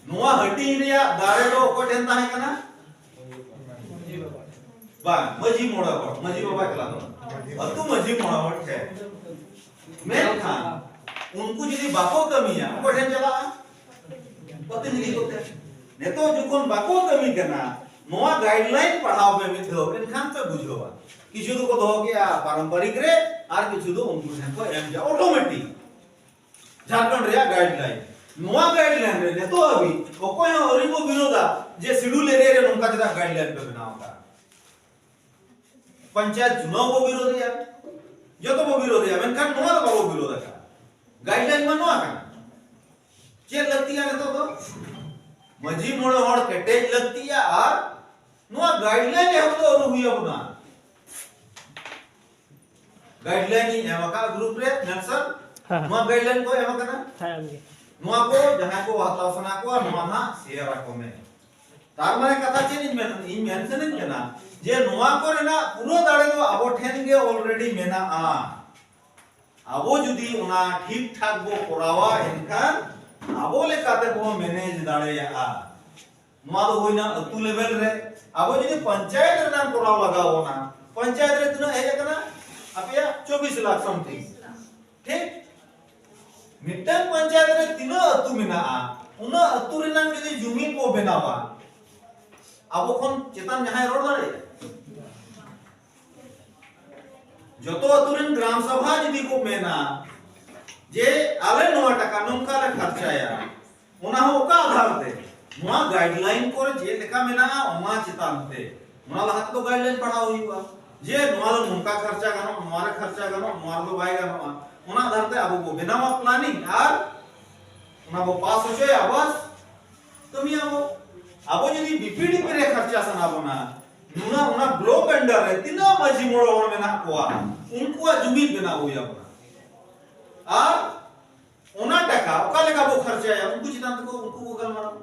ᱱᱚᱣᱟ ᱦᱟᱹᱴᱤᱧ ᱨᱮᱭᱟᱜ ᱫᱟᱲᱮ ᱫᱚ ᱚᱠᱚᱭ ᱴᱷᱮᱱ ᱛᱟᱦᱮᱸ ᱠᱟᱱᱟ? ᱵᱟᱝ, ᱢᱟᱹᱡᱷᱤ ᱢᱚᱬᱮ ᱦᱚᱲ, ᱢᱟᱹᱡᱷᱤ ᱵᱟᱵᱟ ᱮᱠᱞᱟ ᱫᱚ ᱵᱟᱝ᱾ ᱟᱹᱛᱩ ᱢᱟᱹᱡᱷᱤ ᱢᱚᱬᱮ ᱦᱚᱲ ᱴᱷᱮᱱ᱾ ᱢᱮᱱᱠᱷᱟᱱ ᱩᱱᱠᱩ ᱡᱩᱫᱤ ᱵᱟᱠᱚ ᱠᱟᱹᱢᱤᱭᱟ, ᱚᱠᱚᱭ ᱴᱷᱮᱱ ᱪᱟᱞᱟᱜᱼᱟ? ᱯᱨᱚᱛᱤᱱᱤᱫᱷᱤ ᱠᱚ ᱴᱷᱮᱱ᱾ ᱱᱤᱛᱚᱜ ᱡᱚᱠᱷᱚᱱ ᱵᱟᱠᱚ ᱠᱟᱹᱢᱤ ᱠᱟᱱᱟ, ᱱᱚᱣᱟ ᱜᱟᱭᱤᱰᱞᱟᱭᱤᱱ ᱯᱟᱲᱦᱟᱣ ᱯᱮ ᱢᱤᱫ ᱫᱷᱟᱣ, ᱮᱱᱠᱷᱟᱱ ᱯᱮ ᱵᱩᱡᱷᱟᱹᱣᱟ᱾ ᱠᱤᱪᱷᱩ ᱫᱚᱠᱚ ᱫᱚᱦᱚ ᱠᱮᱜᱼᱟ ᱯᱟᱨᱚᱢᱯᱚᱨᱤᱠ ᱨᱮ, ᱟᱨ ᱠᱤᱪᱷᱩ ᱫᱚ ᱩᱱᱠᱩ ᱴᱷᱮᱱ ᱠᱚ ᱮᱢ ᱠᱮᱜᱼᱟ ᱚᱴᱳᱢᱮᱴᱤᱠ᱾ ᱡᱷᱟᱲᱠᱷᱚᱸᱰ ᱨᱮᱭᱟᱜ ᱜᱟᱭᱤᱰᱞᱟᱭᱤᱱ, ᱱᱚᱣᱟ ᱜᱟᱭᱤᱰᱞᱟᱭᱤᱱ ᱨᱮ ᱱᱤᱛᱚᱜ ᱦᱟᱹᱵᱤᱡ ᱚᱠᱚᱭ ᱦᱚᱸ ᱟᱹᱣᱨᱤ ᱠᱚ ᱵᱤᱨᱳᱫᱟ ᱡᱮ ᱥᱤᱰᱩᱞ ᱮᱨᱤᱭᱟ ᱨᱮ ᱱᱚᱝᱠᱟ ᱪᱮᱫᱟᱜ ᱜᱟᱭᱤᱰᱞᱟᱭᱤᱱ ᱯᱮ ᱵᱮᱱᱟᱣ ᱟᱠᱟᱫᱟ᱾ ᱯᱚᱧᱪᱟᱭᱮᱛ ᱪᱩᱱᱟᱣ ᱵᱚ ᱵᱤᱨᱳᱫᱮᱭᱟ, ᱡᱚᱛᱚ ᱵᱚ ᱵᱤᱨᱳᱫᱮᱭᱟ, ᱢᱮᱱᱠᱷᱟᱱ ᱱᱚᱣᱟ ᱫᱚ ᱵᱟᱵᱚ ᱵᱤᱨᱳᱫ ᱟᱠᱟᱫᱟ᱾ ᱜᱟᱭᱤᱰᱞᱟᱭᱤᱱ ᱢᱟ ᱱᱚᱣᱟ ᱠᱟᱱᱟ᱾ ᱪᱮᱫ ᱞᱟᱹᱠᱛᱤᱭᱟ ᱱᱤᱛᱚᱜ ᱫᱚ? ᱢᱟᱹᱡᱷᱤ ᱢᱚᱬᱮ ᱦᱚᱲ ᱠᱮᱴᱮᱡ ᱞᱟᱹᱠᱛᱤᱭᱟ ᱟᱨ ᱱᱚᱣᱟ ᱜᱟᱭᱤᱰᱞᱟᱭᱤᱱ ᱮᱦᱚᱵ ᱫᱚ ᱟᱹᱨᱩ ᱦᱩᱭ ᱟᱵᱚᱱᱟ᱾ ᱜᱟᱭᱤᱰᱞᱟᱭᱤᱱ ᱤᱧ ᱮᱢ ᱟᱠᱟᱫ ᱜᱨᱩᱯ ᱨᱮ, ᱢᱮᱱᱥᱚᱱ᱾ ᱦᱮᱸ᱾ ᱱᱚᱣᱟ ᱜᱟᱭᱤᱰᱞᱟᱭᱤᱱ ᱠᱚ ᱮᱢ ᱟᱠᱟᱱᱟ᱾ ᱦᱮᱸ, ᱮᱢ ᱜᱮ᱾ ᱱᱚᱣᱟ ᱠᱚ ᱡᱟᱦᱟᱸᱭ ᱠᱚ ᱦᱟᱛᱟᱣ ᱥᱟᱱᱟ ᱠᱚᱣᱟ, ᱱᱚᱣᱟ ᱦᱟᱸᱜ ᱥᱮᱭᱟᱨ ᱟᱠᱚ ᱢᱮ᱾ ᱛᱟᱨ ᱢᱟᱱᱮ ᱠᱟᱛᱷᱟ ᱪᱮᱫ ᱤᱧ ᱢᱮᱱ, ᱤᱧ ᱢᱮᱱ ᱥᱟᱱᱟᱧ ᱠᱟᱱᱟ ᱡᱮ ᱱᱚᱣᱟ ᱠᱚᱨᱮᱱᱟᱜ ᱯᱩᱨᱟᱹ ᱫᱟᱲᱮ ᱫᱚ ᱟᱵᱚ ᱴᱷᱮᱱ ᱜᱮ already ᱢᱮᱱᱟᱜᱼᱟ᱾ ᱟᱵᱚ ᱡᱩᱫᱤ ᱚᱱᱟ ᱴᱷᱤᱠ ᱴᱷᱟᱠ ᱵᱚ ᱠᱚᱨᱟᱣᱟ, ᱮᱱᱠᱷᱟᱱ ᱟᱵᱚ ᱞᱮᱠᱟᱛᱮ ᱵᱚ ᱢᱮᱱᱮᱡᱽ ᱫᱟᱲᱮᱭᱟᱜᱼᱟ᱾ ᱱᱚᱣᱟ ᱫᱚ ᱦᱩᱭᱱᱟ ᱟᱹᱛᱩ ᱞᱮᱵᱮᱞ ᱨᱮ᱾ ᱟᱵᱚ ᱡᱩᱫᱤ ᱯᱚᱧᱪᱟᱭᱮᱛ ᱨᱮᱱᱟᱜ ᱠᱚᱨᱟᱣ ᱞᱟᱜᱟᱣ ᱵᱚᱱᱟ, ᱯᱚᱧᱪᱟᱭᱮᱛ ᱨᱮ ᱛᱤᱱᱟᱹᱜ ᱦᱮᱡ ᱟᱠᱟᱱᱟ? ᱟᱯᱮᱭᱟᱜ ᱪᱚᱵᱵᱤᱥ ᱞᱟᱠᱷ something᱾ ᱴᱷᱤᱠ? ᱢᱤᱫᱴᱟᱝ ᱯᱚᱧᱪᱟᱭᱮᱛ ᱨᱮ ᱛᱤᱱᱟᱹᱜ ᱟᱹᱛᱩ ᱢᱮᱱᱟᱜᱼᱟ, ᱩᱱᱟᱹᱜ ᱟᱹᱛᱩ ᱨᱮᱱᱟᱜ ᱡᱩᱫᱤ ᱡᱩᱢᱤ ᱠᱚ ᱵᱮᱱᱟᱣᱟ, ᱟᱵᱚ ᱠᱷᱚᱱ ᱪᱮᱛᱟᱱ ᱡᱟᱦᱟᱸᱭ ᱨᱚᱲ ᱫᱟᱲᱮᱭᱟᱜᱼᱟ? ᱡᱚᱛᱚ ᱟᱹᱛᱩ ᱨᱮᱱ ᱜᱨᱟᱢ ᱥᱚᱵᱷᱟ ᱡᱩᱫᱤ ᱠᱚ ᱢᱮᱱᱟ ᱡᱮ ᱟᱞᱮ ᱱᱚᱣᱟ ᱴᱟᱠᱟ ᱱᱚᱝᱠᱟ ᱞᱮ ᱠᱷᱚᱨᱪᱟᱭᱟ, ᱚᱱᱟ ᱦᱚᱸ ᱚᱠᱟ ᱟᱫᱷᱟᱨ ᱛᱮ? ᱱᱚᱣᱟ ᱜᱟᱭᱤᱰᱞᱟᱭᱤᱱ ᱠᱚᱨᱮ ᱪᱮᱫ ᱞᱮᱠᱟ ᱢᱮᱱᱟᱜᱼᱟ, ᱚᱱᱟ ᱪᱮᱛᱟᱱ ᱛᱮ᱾ ᱚᱱᱟ ᱞᱟᱦᱟ ᱛᱮᱫᱚ ᱜᱟᱭᱤᱰᱞᱟᱭᱤᱱ ᱯᱟᱲᱦᱟᱣ ᱦᱩᱭᱩᱜᱼᱟ ᱡᱮ ᱱᱚᱣᱟ ᱫᱚ ᱱᱚᱝᱠᱟ ᱠᱷᱚᱨᱪᱟ ᱜᱟᱱᱚᱜᱼᱟ, ᱱᱚᱣᱟ ᱨᱮ ᱠᱷᱚᱨᱪᱟ ᱜᱟᱱᱚᱜᱼᱟ, ᱱᱚᱣᱟ ᱨᱮᱫᱚ ᱵᱟᱭ ᱜᱟᱱᱚᱜᱼᱟ᱾ ᱚᱱᱟ ᱟᱫᱷᱟᱨ ᱛᱮ ᱟᱵᱚ ᱵᱚ ᱵᱮᱱᱟᱣᱟ ᱯᱞᱟᱱᱤᱝ ᱟᱨ ᱚᱱᱟ ᱵᱚ ᱯᱟᱥ ᱦᱚᱪᱚᱭᱟ, ᱵᱟᱥ᱾ ᱠᱟᱹᱢᱤᱭᱟᱵᱚ᱾ ᱟᱵᱚ ᱡᱩᱫᱤ ᱵᱤᱯᱤᱰᱤᱯᱤ ᱨᱮ ᱠᱷᱚᱨᱪᱟ ᱥᱟᱱᱟ ᱵᱚᱱᱟ, ᱱᱩᱱᱟᱹᱜ ᱚᱱᱟ ᱵᱞᱚᱠ ᱟᱱᱰᱟᱨ ᱨᱮ ᱛᱤᱱᱟᱹᱜ ᱢᱟᱹᱡᱷᱤ ᱢᱚᱬᱮ ᱦᱚᱲ ᱢᱮᱱᱟᱜ ᱠᱚᱣᱟ, ᱩᱱᱠᱩᱣᱟᱜ ᱡᱩᱢᱤᱫ ᱵᱮᱱᱟᱣ ᱦᱩᱭ ᱟᱵᱚᱱᱟ᱾ ᱟᱨ ᱚᱱᱟ ᱴᱟᱠᱟ ᱚᱠᱟ ᱞᱮᱠᱟ ᱵᱚ ᱠᱷᱚᱨᱪᱟᱭᱟ, ᱩᱱᱠᱩ ᱪᱮᱛᱟᱱ ᱛᱮᱠᱚ, ᱩᱱᱠᱩ ᱠᱚ ᱜᱟᱞᱢᱟᱨᱟᱣ᱾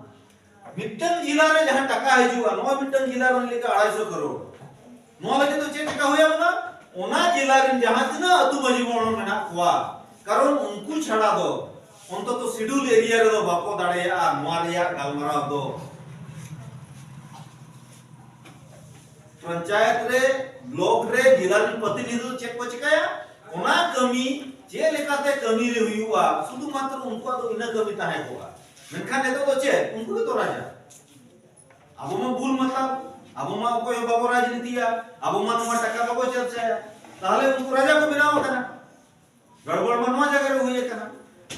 ᱢᱤᱫᱴᱟᱝ ᱡᱮᱞᱟ ᱨᱮ ᱡᱟᱦᱟᱸ ᱴᱟᱠᱟ ᱦᱤᱡᱩᱜᱼᱟ, ᱱᱚᱣᱟ ᱢᱤᱫᱴᱟᱝ ᱡᱮᱞᱟ ᱨᱮ ᱞᱟᱹᱭ ᱞᱮᱠᱟ ᱟᱲᱟᱭᱥᱚ ᱠᱟᱨᱳᱲ, ᱱᱚᱣᱟ ᱞᱟᱹᱜᱤᱫ ᱫᱚ ᱪᱮᱫ ᱪᱮᱠᱟ ᱦᱩᱭ ᱟᱵᱚᱱᱟ? ᱚᱱᱟ ᱡᱮᱞᱟ ᱨᱮᱱ ᱡᱟᱦᱟᱸ ᱛᱤᱱᱟᱹᱜ ᱟᱹᱛᱩ ᱢᱟᱹᱡᱷᱤ ᱢᱚᱬᱮ ᱦᱚᱲ ᱢᱮᱱᱟᱜ ᱠᱚᱣᱟ, ᱠᱟᱨᱚᱱ ᱩᱱᱠᱩ ᱪᱷᱟᱲᱟ ᱫᱚ ᱚᱱᱛᱚᱛᱚ ᱥᱤᱰᱩᱞ ᱮᱨᱤᱭᱟ ᱨᱮᱫᱚ ᱵᱟᱠᱚ ᱫᱟᱲᱮᱭᱟᱜᱼᱟ ᱱᱚᱣᱟ ᱨᱮᱭᱟᱜ ᱜᱟᱞᱢᱟᱨᱟᱣ ᱫᱚ᱾ ᱯᱚᱧᱪᱟᱭᱮᱛ ᱨᱮ, ᱵᱞᱚᱠ ᱨᱮ ᱡᱮᱞᱟ ᱨᱮᱱ ᱯᱨᱚᱛᱤᱱᱤᱫᱷᱤ ᱫᱚ ᱪᱮᱫ ᱠᱚ ᱪᱤᱠᱟᱹᱭᱟ? ᱚᱱᱟ ᱠᱟᱹᱢᱤ ᱪᱮᱫ ᱞᱮᱠᱟᱛᱮ ᱠᱟᱹᱢᱤ ᱨᱮ ᱦᱩᱭᱩᱜᱼᱟ, ᱥᱩᱫᱷᱩ ᱢᱟᱛᱨᱚ ᱩᱱᱠᱩᱣᱟᱜ ᱫᱚ ᱤᱱᱟᱹ ᱠᱟᱹᱢᱤ ᱛᱟᱦᱮᱸ ᱠᱚᱜᱼᱟ᱾ ᱢᱮᱱᱠᱷᱟᱱ ᱱᱤᱛᱚᱜ ᱫᱚ ᱪᱮᱫ? ᱩᱱᱠᱩ ᱜᱮᱛᱚ ᱨᱟᱡᱟ᱾ ᱟᱵᱚ ᱢᱟ ᱵᱩᱞ ᱢᱟᱛᱟᱞ, ᱟᱵᱚ ᱢᱟ ᱚᱠᱚᱭ ᱦᱚᱸ ᱵᱟᱵᱚ ᱨᱟᱡᱽᱱᱤᱛᱤᱭᱟ, ᱟᱵᱚ ᱢᱟ ᱱᱚᱣᱟ ᱴᱟᱠᱟ ᱵᱟᱵᱚ ᱪᱟᱨᱪᱟᱭᱟ, ᱛᱟᱦᱚᱞᱮ ᱩᱱᱠᱩ ᱨᱟᱡᱟ ᱠᱚ ᱵᱮᱱᱟᱣ ᱟᱠᱟᱱᱟ᱾ ᱜᱟᱲᱵᱚᱲ ᱢᱟ ᱱᱚᱣᱟ ᱡᱟᱭᱜᱟ ᱨᱮ ᱦᱩᱭ ᱟᱠᱟᱱᱟ᱾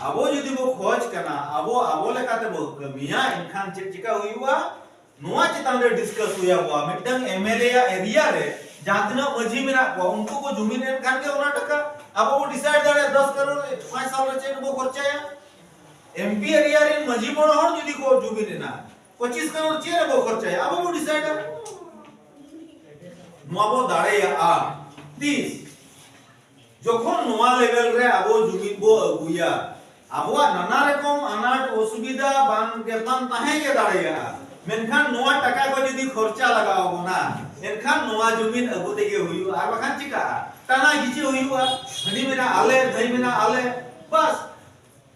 ᱟᱵᱚ ᱡᱩᱫᱤ ᱵᱚ ᱠᱷᱚᱡᱽ ᱠᱟᱱᱟ, ᱟᱵᱚ, ᱟᱵᱚ ᱞᱮᱠᱟᱛᱮ ᱵᱚ ᱠᱟᱹᱢᱤᱭᱟ, ᱮᱱᱠᱷᱟᱱ ᱪᱮᱫ ᱪᱤᱠᱟ ᱦᱩᱭᱩᱜᱼᱟ? ᱱᱚᱣᱟ ᱪᱮᱛᱟᱱ ᱨᱮ ᱰᱤᱥᱠᱟᱥ ᱦᱩᱭ ᱟᱵᱚᱣᱟ᱾ ᱢᱤᱫᱴᱟᱝ ᱮᱢ ᱮᱞ ᱮ ᱭᱟᱜ ᱮᱨᱤᱭᱟ ᱨᱮ ᱡᱟᱦᱟᱸ ᱛᱤᱱᱟᱹᱜ ᱢᱟᱹᱡᱷᱤ ᱢᱮᱱᱟᱜ ᱠᱚᱣᱟ, ᱩᱱᱠᱩ ᱠᱚ ᱡᱩᱢᱤᱫ ᱮᱱ ᱠᱷᱟᱱ ᱜᱮ ᱚᱱᱟ ᱴᱟᱠᱟ ᱟᱵᱚ ᱵᱚ ᱰᱤᱥᱟᱭᱤᱰ ᱫᱟᱲᱮᱭᱟᱜᱼᱟ, ᱫᱚᱥ ᱠᱟᱨᱳᱲ ᱯᱟᱸᱪ ᱥᱟᱞ ᱨᱮ ᱪᱮᱫ ᱵᱚ ᱠᱷᱚᱨᱪᱟᱭᱟ᱾ ᱮᱢ ᱯᱤ ᱮᱨᱤᱭᱟ ᱨᱮᱱ ᱢᱟᱹᱡᱷᱤ ᱢᱚᱬᱮ ᱦᱚᱲ ᱡᱩᱫᱤ ᱠᱚ ᱡᱩᱢᱤᱫ ᱮᱱᱟ, ᱯᱚᱸᱪᱤᱥ ᱠᱟᱨᱳᱲ ᱪᱮᱫ ᱨᱮ ᱵᱚ ᱠᱷᱚᱨᱪᱟᱭᱟ, ᱟᱵᱚ ᱵᱚ ᱰᱤᱥᱟᱭᱤᱰᱟ᱾ ᱱᱚᱣᱟ ᱵᱚ ᱫᱟᱲᱮᱭᱟᱜᱼᱟ᱾ ᱛᱤᱥ? ᱡᱚᱠᱷᱚᱱ ᱱᱚᱣᱟ ᱞᱮᱵᱮᱞ ᱨᱮ ᱟᱵᱚ ᱡᱩᱢᱤᱫ ᱵᱚ ᱟᱹᱜᱩᱭᱟ, ᱟᱵᱚᱣᱟᱜ ᱱᱟᱱᱟ ᱨᱚᱠᱚᱢ ᱟᱱᱟᱴ ᱚᱥᱩᱵᱤᱫᱷᱟ ᱵᱟᱝ ᱜᱮᱯᱟᱱ ᱛᱟᱦᱮᱸ ᱜᱮ ᱫᱟᱲᱮᱭᱟᱜᱼᱟ, ᱢᱮᱱᱠᱷᱟᱱ ᱱᱚᱣᱟ ᱴᱟᱠᱟ ᱠᱚ ᱡᱩᱫᱤ ᱠᱷᱚᱨᱪᱟ ᱞᱟᱜᱟᱣ ᱟᱵᱚᱱᱟ, ᱮᱱᱠᱷᱟᱱ ᱱᱚᱣᱟ ᱡᱩᱢᱤᱫ ᱟᱹᱜᱩ ᱛᱮᱜᱮ ᱦᱩᱭᱩᱜᱼᱟ᱾ ᱟᱨ ᱵᱟᱠᱷᱟᱱ ᱪᱤᱠᱟᱹᱜᱼᱟ? ᱴᱟᱱᱟ ᱜᱤᱪᱤ ᱦᱩᱭᱩᱜᱼᱟ, ᱦᱟᱹᱱᱤ ᱢᱮᱱᱟ ᱟᱞᱮ, ᱫᱷᱟᱹᱭ ᱢᱮᱱᱟ ᱟᱞᱮ, ᱵᱟᱥ᱾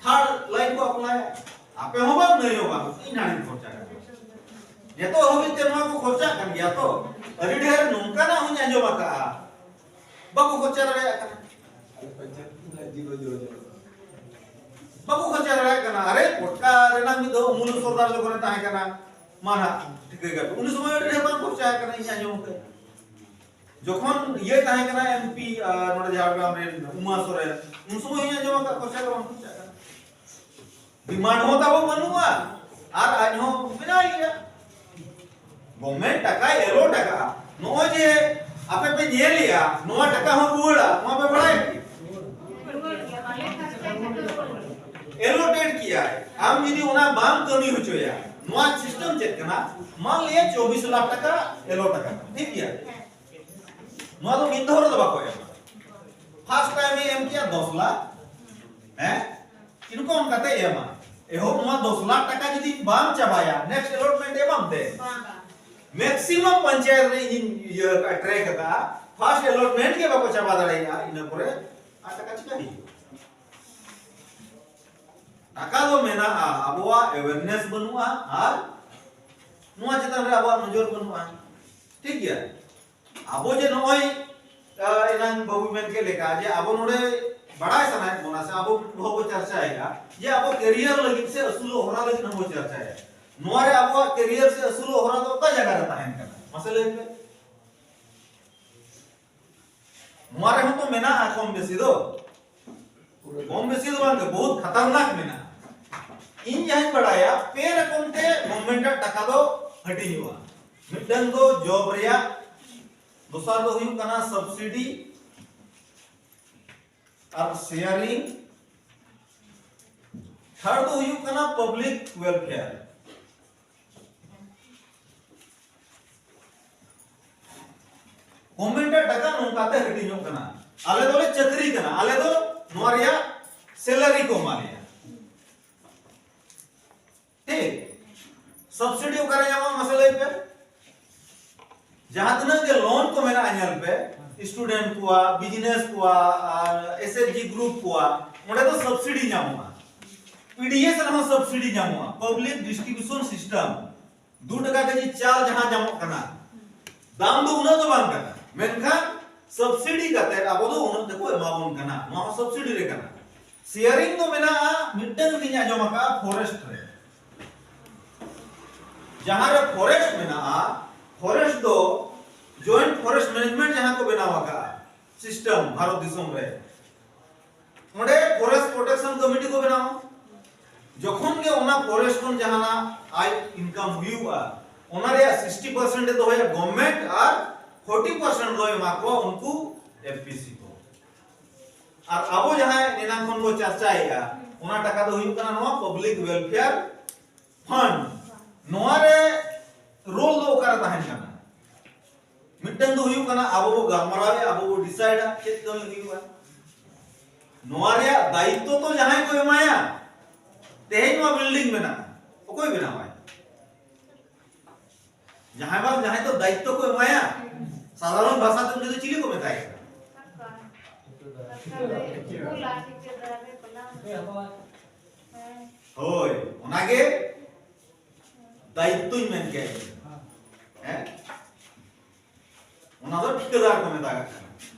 ᱛᱷᱟᱨᱰ ᱞᱟᱭᱤᱱ ᱠᱚ ᱟᱯᱞᱟᱭᱟ᱾ ᱟᱯᱮ ᱦᱚᱸ ᱵᱟᱝ, ᱱᱟᱹᱭ ᱦᱚᱸ ᱵᱟᱝ, ᱤᱧ ᱦᱟᱹᱱᱤᱧ ᱠᱷᱚᱨᱪᱟ ᱠᱟᱱᱟ᱾ ᱱᱤᱛᱚᱜ ᱦᱟᱹᱵᱤᱡ ᱛᱮ ᱱᱚᱣᱟ ᱠᱚ ᱠᱷᱚᱨᱪᱟᱜ ᱠᱟᱱ ᱜᱮᱭᱟ ᱛᱚ᱾ ᱟᱹᱰᱤ ᱰᱷᱮᱨ ᱱᱚᱝᱠᱟᱱᱟᱜ ᱦᱚᱸᱧ ᱟᱸᱡᱚᱢ ᱟᱠᱟᱫᱼᱟ, ᱵᱟᱠᱚ ᱠᱷᱚᱨᱪᱟ ᱫᱟᱲᱮᱭᱟᱜ ᱠᱟᱱᱟ᱾ ᱵᱟᱠᱚ ᱠᱷᱚᱨᱪᱟ ᱫᱟᱲᱮᱭᱟᱜ ᱠᱟᱱᱟ᱾ ᱟᱨᱮ, ᱯᱚᱴᱠᱟ ᱨᱮᱱᱟᱜ ᱢᱤᱫ ᱫᱷᱟᱣ ᱚᱢᱩᱞ ᱥᱚᱨᱫᱟᱨ ᱡᱚᱠᱷᱚᱱᱮ ᱛᱟᱦᱮᱸ ᱠᱟᱱᱟ, ᱢᱟ ᱱᱟᱦᱟᱜ ᱴᱷᱤᱠᱟᱹ ᱠᱟᱜ ᱯᱮ, ᱩᱱ ᱥᱚᱢᱚᱭ ᱟᱹᱰᱤ ᱰᱷᱮᱨ ᱵᱟᱝ ᱠᱷᱚᱨᱪᱟ ᱟᱠᱟᱱᱟ, ᱤᱧ ᱟᱸᱡᱚᱢ ᱟᱠᱟᱫᱟ᱾ ᱡᱚᱠᱷᱚᱱ ᱤᱭᱟᱹ ᱛᱟᱦᱮᱸ ᱠᱟᱱᱟ ᱮᱢᱯᱤ, ᱟᱨ ᱱᱚᱰᱮ ᱡᱷᱟᱲᱜᱨᱟᱢ ᱨᱮᱱ ᱩᱢᱟ ᱥᱚᱨᱮᱱ, ᱩᱱ ᱥᱚᱢᱚᱭ ᱤᱧ ᱟᱸᱡᱚᱢ ᱟᱠᱟᱫ ᱠᱷᱚᱨᱪᱟ ᱫᱚ ᱵᱟᱝ ᱠᱷᱚᱨᱪᱟ ᱠᱟᱱᱟ᱾ ᱰᱤᱢᱟᱱᱰ ᱦᱚᱸ ᱛᱟᱵᱚ ᱵᱟᱹᱱᱩᱜᱼᱟ, ᱟᱨ ᱟᱡ ᱦᱚᱸ ᱵᱮᱱᱟᱣ ᱜᱮᱭᱟ᱾ ᱜᱚᱵᱷᱢᱮᱱᱴ ᱴᱟᱠᱟᱭ ᱮᱞᱚᱴ ᱟᱠᱟᱫᱼᱟ, ᱱᱚᱜᱼᱚᱭ ᱡᱮ ᱟᱯᱮ ᱯᱮ ᱧᱮᱞᱮᱜᱼᱟ, ᱱᱚᱣᱟ ᱴᱟᱠᱟ ᱦᱚᱸ ᱨᱩᱣᱟᱹᱲᱟ, ᱱᱚᱣᱟ ᱯᱮ ᱵᱟᱲᱟᱭᱟ ᱠᱤ? ᱮᱞᱚᱴᱮᱰ ᱠᱮᱜᱼᱟᱭ᱾ ᱟᱢ ᱡᱩᱫᱤ ᱚᱱᱟ ᱵᱟᱢ ᱠᱟᱹᱢᱤ ᱦᱚᱪᱚᱭᱟ, ᱱᱚᱣᱟ ᱥᱤᱥᱴᱮᱢ ᱪᱮᱫ ᱠᱟᱱᱟ? ᱢᱟᱱ ᱞᱤᱭᱟ ᱪᱚᱵᱵᱤᱥ ᱞᱟᱠᱷ ᱴᱟᱠᱟ ᱮᱞᱚᱴ ᱟᱠᱟᱱᱟ, ᱴᱷᱤᱠ ᱜᱮᱭᱟ? ᱱᱚᱣᱟ ᱫᱚ ᱢᱤᱫ ᱫᱷᱟᱣ ᱨᱮᱫᱚ ᱵᱟᱠᱚ ᱮᱢᱟ᱾ ᱯᱷᱟᱥᱴ ᱴᱟᱭᱤᱢ ᱮ ᱮᱢ ᱠᱮᱜᱼᱟ ᱫᱚᱥ ᱞᱟᱠᱷ, ᱦᱮᱸ, ᱠᱤᱨᱚᱠᱚᱢ ᱠᱟᱛᱮ ᱮᱢᱟ? ᱮᱦᱚᱵ ᱱᱚᱣᱟ ᱫᱚᱥ ᱞᱟᱠᱷ ᱴᱟᱠᱟ ᱡᱩᱫᱤ ᱵᱟᱢ ᱪᱟᱵᱟᱭᱟ, ᱱᱮᱠᱥᱴ ᱮᱞᱚᱴᱢᱮᱱᱴ ᱮᱢᱟᱢ ᱛᱮ? ᱵᱟᱝ, ᱵᱟᱝ᱾ ᱢᱮᱠᱥᱤᱢᱟᱢ ᱯᱚᱧᱪᱟᱭᱮᱛ ᱨᱮ ᱤᱧᱤᱧ ᱤᱭᱟᱹ ᱴᱨᱮᱠ ᱟᱠᱟᱫᱼᱟ, ᱯᱷᱟᱥᱴ ᱮᱞᱚᱴᱢᱮᱱᱴ ᱜᱮ ᱵᱟᱠᱚ ᱪᱟᱵᱟ ᱫᱟᱲᱮᱭᱟᱜᱼᱟ, ᱤᱱᱟᱹ ᱯᱚᱨᱮ ᱟᱨ ᱴᱟᱠᱟ ᱪᱤᱠᱟ ᱦᱤᱡᱩᱜᱼᱟ? ᱴᱟᱠᱟ ᱫᱚ ᱢᱮᱱᱟᱜᱼᱟ, ᱟᱵᱚᱣᱟᱜ ᱮᱣᱮᱨᱱᱮᱥ ᱵᱟᱹᱱᱩᱜᱼᱟ, ᱟᱨ ᱱᱚᱣᱟ ᱪᱮᱛᱟᱱ ᱨᱮ ᱟᱵᱚᱣᱟᱜ ᱱᱚᱡᱚᱨ ᱵᱟᱹᱱᱩᱜᱼᱟ᱾ ᱴᱷᱤᱠ ᱜᱮᱭᱟ? ᱟᱵᱚ ᱡᱮ ᱱᱚᱜᱼᱚᱭ, ᱟ, ᱮᱱᱟᱝ ᱵᱟᱹᱵᱩ ᱢᱮᱱ ᱠᱮᱫ ᱞᱮᱠᱟ ᱡᱮ ᱟᱵᱚ ᱱᱚᱰᱮ ᱵᱟᱲᱟᱭ ᱥᱟᱱᱟᱭᱮᱫ ᱵᱚᱱᱟ ᱥᱮ ᱟᱵᱚ ᱦᱚᱸᱵᱚ ᱪᱟᱨᱪᱟᱭᱮᱫᱼᱟ ᱡᱮ ᱟᱵᱚ ᱠᱮᱨᱤᱭᱟᱨ ᱞᱟᱹᱜᱤᱫ ᱥᱮ ᱟᱹᱥᱩᱞᱚᱜ ᱦᱚᱨᱟ ᱞᱟᱹᱜᱤᱫ ᱦᱚᱸᱵᱚ ᱪᱟᱨᱪᱟᱭᱟ, ᱱᱚᱣᱟ ᱨᱮ ᱟᱵᱚᱣᱟᱜ ᱠᱮᱨᱤᱭᱟᱨ ᱥᱮ ᱟᱹᱥᱩᱞᱚᱜ ᱦᱚᱨᱟ ᱫᱚ ᱚᱠᱟ ᱡᱟᱭᱜᱟ ᱨᱮ ᱛᱟᱦᱮᱱ ᱠᱟᱱᱟ? ᱢᱟᱥᱮ ᱞᱟᱹᱭ ᱯᱮ᱾ ᱱᱚᱣᱟ ᱨᱮᱦᱚᱸ ᱛᱚ ᱢᱮᱱᱟᱜᱼᱟ ᱠᱚᱢ ᱵᱮᱥᱤ ᱫᱚ, ᱠᱚᱢ ᱵᱮᱥᱤ ᱫᱚ ᱵᱟᱝ, ᱵᱚᱦᱩᱛ ᱠᱷᱟᱛᱟᱨᱱᱟᱠ ᱢᱮᱱᱟᱜᱼᱟ᱾ ᱤᱧ ᱡᱟᱦᱟᱸᱧ ᱵᱟᱲᱟᱭᱟ, ᱯᱮ ᱨᱚᱠᱚᱢ ᱛᱮ ᱜᱚᱵᱷᱢᱮᱱᱴ ᱟᱜ ᱴᱟᱠᱟ ᱫᱚ ᱦᱟᱹᱴᱤᱧᱚᱜᱼᱟ᱾ ᱢᱤᱫᱴᱟᱝ ᱫᱚ ᱡᱚᱵ ᱨᱮᱭᱟᱜ, ᱫᱚᱥᱟᱨ ᱫᱚ ᱦᱩᱭᱩᱜ ᱠᱟᱱᱟ ᱥᱟᱵᱥᱤᱰᱤ ᱟᱨ ᱥᱮᱭᱟᱨᱤᱝ, ᱛᱷᱟᱨᱰ ᱫᱚ ᱦᱩᱭᱩᱜ ᱠᱟᱱᱟ ᱯᱟᱵᱽᱞᱤᱠ ᱣᱮᱞᱯᱷᱮᱭᱟᱨ᱾ ᱜᱚᱵᱷᱢᱮᱱᱴ ᱟᱜ ᱴᱟᱠᱟ ᱱᱚᱝᱠᱟᱛᱮ ᱦᱟᱹᱴᱤᱧᱚᱜ ᱠᱟᱱᱟ᱾ ᱟᱞᱮ ᱫᱚᱞᱮ ᱪᱟᱹᱠᱨᱤ ᱠᱟᱱᱟ, ᱟᱞᱮ ᱫᱚ ᱱᱚᱣᱟ ᱨᱮᱭᱟᱜ ᱥᱮᱞᱟᱨᱤ ᱠᱚ ᱮᱢᱟ ᱞᱮᱭᱟ᱾ ᱴᱷᱤᱠ? ᱥᱟᱵᱥᱤᱰᱤ ᱚᱠᱟᱨᱮ ᱧᱟᱢᱚᱜᱼᱟ, ᱢᱟᱥᱮ ᱞᱟᱹᱭ ᱯᱮ? ᱡᱟᱦᱟᱸ ᱛᱤᱱᱟᱹᱜ ᱜᱮ ᱞᱳᱱ ᱠᱚ ᱢᱮᱱᱟᱜᱼᱟ, ᱧᱮᱞ ᱯᱮ, ᱥᱴᱩᱰᱮᱱᱴ ᱠᱚᱣᱟᱜ, ᱵᱤᱡᱽᱱᱮᱥ ᱠᱚᱣᱟᱜ, ᱟᱨ ᱮᱥ ᱮᱪ ᱡᱤ ᱜᱨᱩᱯ ᱠᱚᱣᱟᱜ, ᱚᱸᱰᱮ ᱫᱚ ᱥᱟᱵᱥᱤᱰᱤ ᱧᱟᱢᱚᱜᱼᱟ᱾ ᱯᱤ ᱰᱤ ᱮᱥ ᱨᱮᱦᱚᱸ ᱥᱟᱵᱥᱤᱰᱤ ᱧᱟᱢᱚᱜᱼᱟ, ᱯᱟᱵᱽᱞᱤᱠ ᱰᱤᱥᱴᱨᱤᱵᱤᱭᱩᱥᱚᱱ ᱥᱤᱥᱴᱮᱢ᱾ ᱫᱩ ᱴᱟᱠᱟ ᱠᱮᱡᱤ ᱪᱟᱞ ᱡᱟᱦᱟᱸ ᱧᱟᱢᱚᱜ ᱠᱟᱱᱟ, ᱫᱟᱢ ᱫᱚ ᱩᱱᱟᱹᱜ ᱫᱚ ᱵᱟᱝ ᱠᱟᱱᱟ, ᱢᱮᱱᱠᱷᱟᱱ ᱥᱟᱵᱥᱤᱰᱤ ᱠᱟᱛᱮ ᱟᱵᱚ ᱫᱚ ᱩᱱᱟᱹᱜ ᱛᱮᱠᱚ ᱮᱢᱟ ᱵᱚᱱ ᱠᱟᱱᱟ, ᱱᱚᱣᱟ ᱦᱚᱸ ᱥᱟᱵᱥᱤᱰᱤ ᱨᱮ ᱠᱟᱱᱟ᱾ ᱥᱮᱭᱟᱨᱤᱝ ᱫᱚ ᱢᱮᱱᱟᱜᱼᱟ, ᱢᱤᱫᱴᱟᱝ ᱜᱤᱧ ᱟᱸᱡᱚᱢ ᱟᱠᱟᱫᱼᱟ ᱯᱷᱚᱨᱮᱥᱴ ᱨᱮ, ᱡᱟᱦᱟᱸ ᱨᱮ ᱯᱷᱚᱨᱮᱥᱴ ᱢᱮᱱᱟᱜᱼᱟ, ᱯᱷᱚᱨᱮᱥᱴ ᱫᱚ ᱡᱚᱭᱮᱱᱴ ᱯᱷᱚᱨᱮᱥᱴ ᱢᱮᱱᱮᱡᱽᱢᱮᱱᱴ ᱡᱟᱦᱟᱸ ᱠᱚ ᱵᱮᱱᱟᱣ ᱟᱠᱟᱫᱼᱟ ᱥᱤᱥᱴᱮᱢ ᱵᱷᱟᱨᱚᱛ ᱫᱤᱥᱚᱢ ᱨᱮ, ᱚᱸᱰᱮ ᱯᱷᱚᱨᱮᱥᱴ ᱯᱨᱚᱴᱮᱠᱥᱚᱱ ᱠᱚᱢᱤᱴᱤ ᱠᱚ ᱵᱮᱱᱟᱣᱟ᱾ ᱡᱚᱠᱷᱚᱱ ᱜᱮ ᱚᱱᱟ ᱯᱷᱚᱨᱮᱥᱴ ᱠᱷᱚᱱ ᱡᱟᱦᱟᱱᱟᱜ ᱟᱭ ᱤᱱᱠᱟᱢ ᱦᱩᱭᱩᱜᱼᱟ, ᱚᱱᱟ ᱨᱮᱭᱟᱜ ᱥᱤᱠᱥᱴᱤ ᱯᱟᱨᱥᱮᱱᱴ ᱮ ᱫᱚᱦᱚᱭᱟ ᱜᱚᱵᱷᱢᱮᱱᱴ ᱟᱨ ᱯᱷᱳᱨᱴᱤ ᱯᱟᱨᱥᱮᱱᱴ ᱫᱚᱭ ᱮᱢᱟ ᱠᱚᱣᱟ ᱩᱱᱠᱩ ᱮᱯᱷ ᱯᱤ ᱥᱤ ᱠᱚ᱾ ᱟᱨ ᱟᱵᱚ ᱡᱟᱦᱟᱸᱭ ᱮᱱᱟᱝ ᱠᱷᱚᱱ ᱵᱚ ᱪᱟᱨᱪᱟᱭᱮᱫᱼᱟ, ᱚᱱᱟ ᱴᱟᱠᱟ ᱫᱚ ᱦᱩᱭᱩᱜ ᱠᱟᱱᱟ ᱱᱚᱣᱟ ᱯᱟᱵᱽᱞᱤᱠ ᱣᱮᱞᱯᱷᱮᱭᱟᱨ ᱯᱷᱟᱱᱰ᱾ ᱱᱚᱣᱟ ᱨᱮ ᱨᱳᱞ ᱫᱚ ᱚᱠᱟᱨᱮ ᱛᱟᱦᱮᱱ ᱠᱟᱱᱟ? ᱢᱤᱫᱴᱟᱝ ᱫᱚ ᱦᱩᱭᱩᱜ ᱠᱟᱱᱟ ᱟᱵᱚ ᱵᱚ ᱜᱟᱞᱢᱟᱨᱟᱣᱮᱫᱼᱟ, ᱟᱵᱚ ᱵᱚ ᱰᱤᱥᱟᱭᱤᱰᱟ ᱪᱮᱫ ᱠᱟᱹᱢᱤ ᱦᱩᱭᱩᱜᱼᱟ᱾ ᱱᱚᱣᱟ ᱨᱮᱭᱟᱜ ᱫᱟᱭᱤᱛᱛᱚ ᱛᱚ ᱡᱟᱦᱟᱸᱭ ᱠᱚ ᱮᱢᱟᱭᱟ, ᱛᱮᱦᱮᱧ ᱱᱚᱣᱟ ᱵᱤᱞᱰᱤᱝ ᱢᱮᱱᱟᱜᱼᱟ, ᱚᱠᱚᱭ ᱵᱮᱱᱟᱣᱟᱭ? ᱡᱟᱦᱟᱸᱭ ᱵᱟᱝ ᱡᱟᱦᱟᱸᱭ ᱛᱚ ᱫᱟᱭᱤᱛᱛᱚ ᱠᱚ ᱮᱢᱟᱭᱟ᱾ ᱥᱟᱫᱷᱟᱨᱚᱱ ᱵᱷᱟᱥᱟ ᱛᱮ ᱩᱱᱤ ᱫᱚ ᱪᱤᱞᱤ ᱠᱚ ᱢᱮᱛᱟᱭ ᱠᱟᱱᱟ? ᱦᱳᱭ, ᱚᱱᱟᱜᱮ ᱫᱟᱭᱤᱛᱛᱚᱧ ᱢᱮᱱ ᱠᱮᱫ᱾ ᱦᱮᱸ, ᱚᱱᱟ ᱫᱚ ᱴᱷᱤᱠᱟᱹᱫᱟᱨ ᱠᱚ ᱢᱮᱛᱟᱜ ᱠᱟᱱᱟ᱾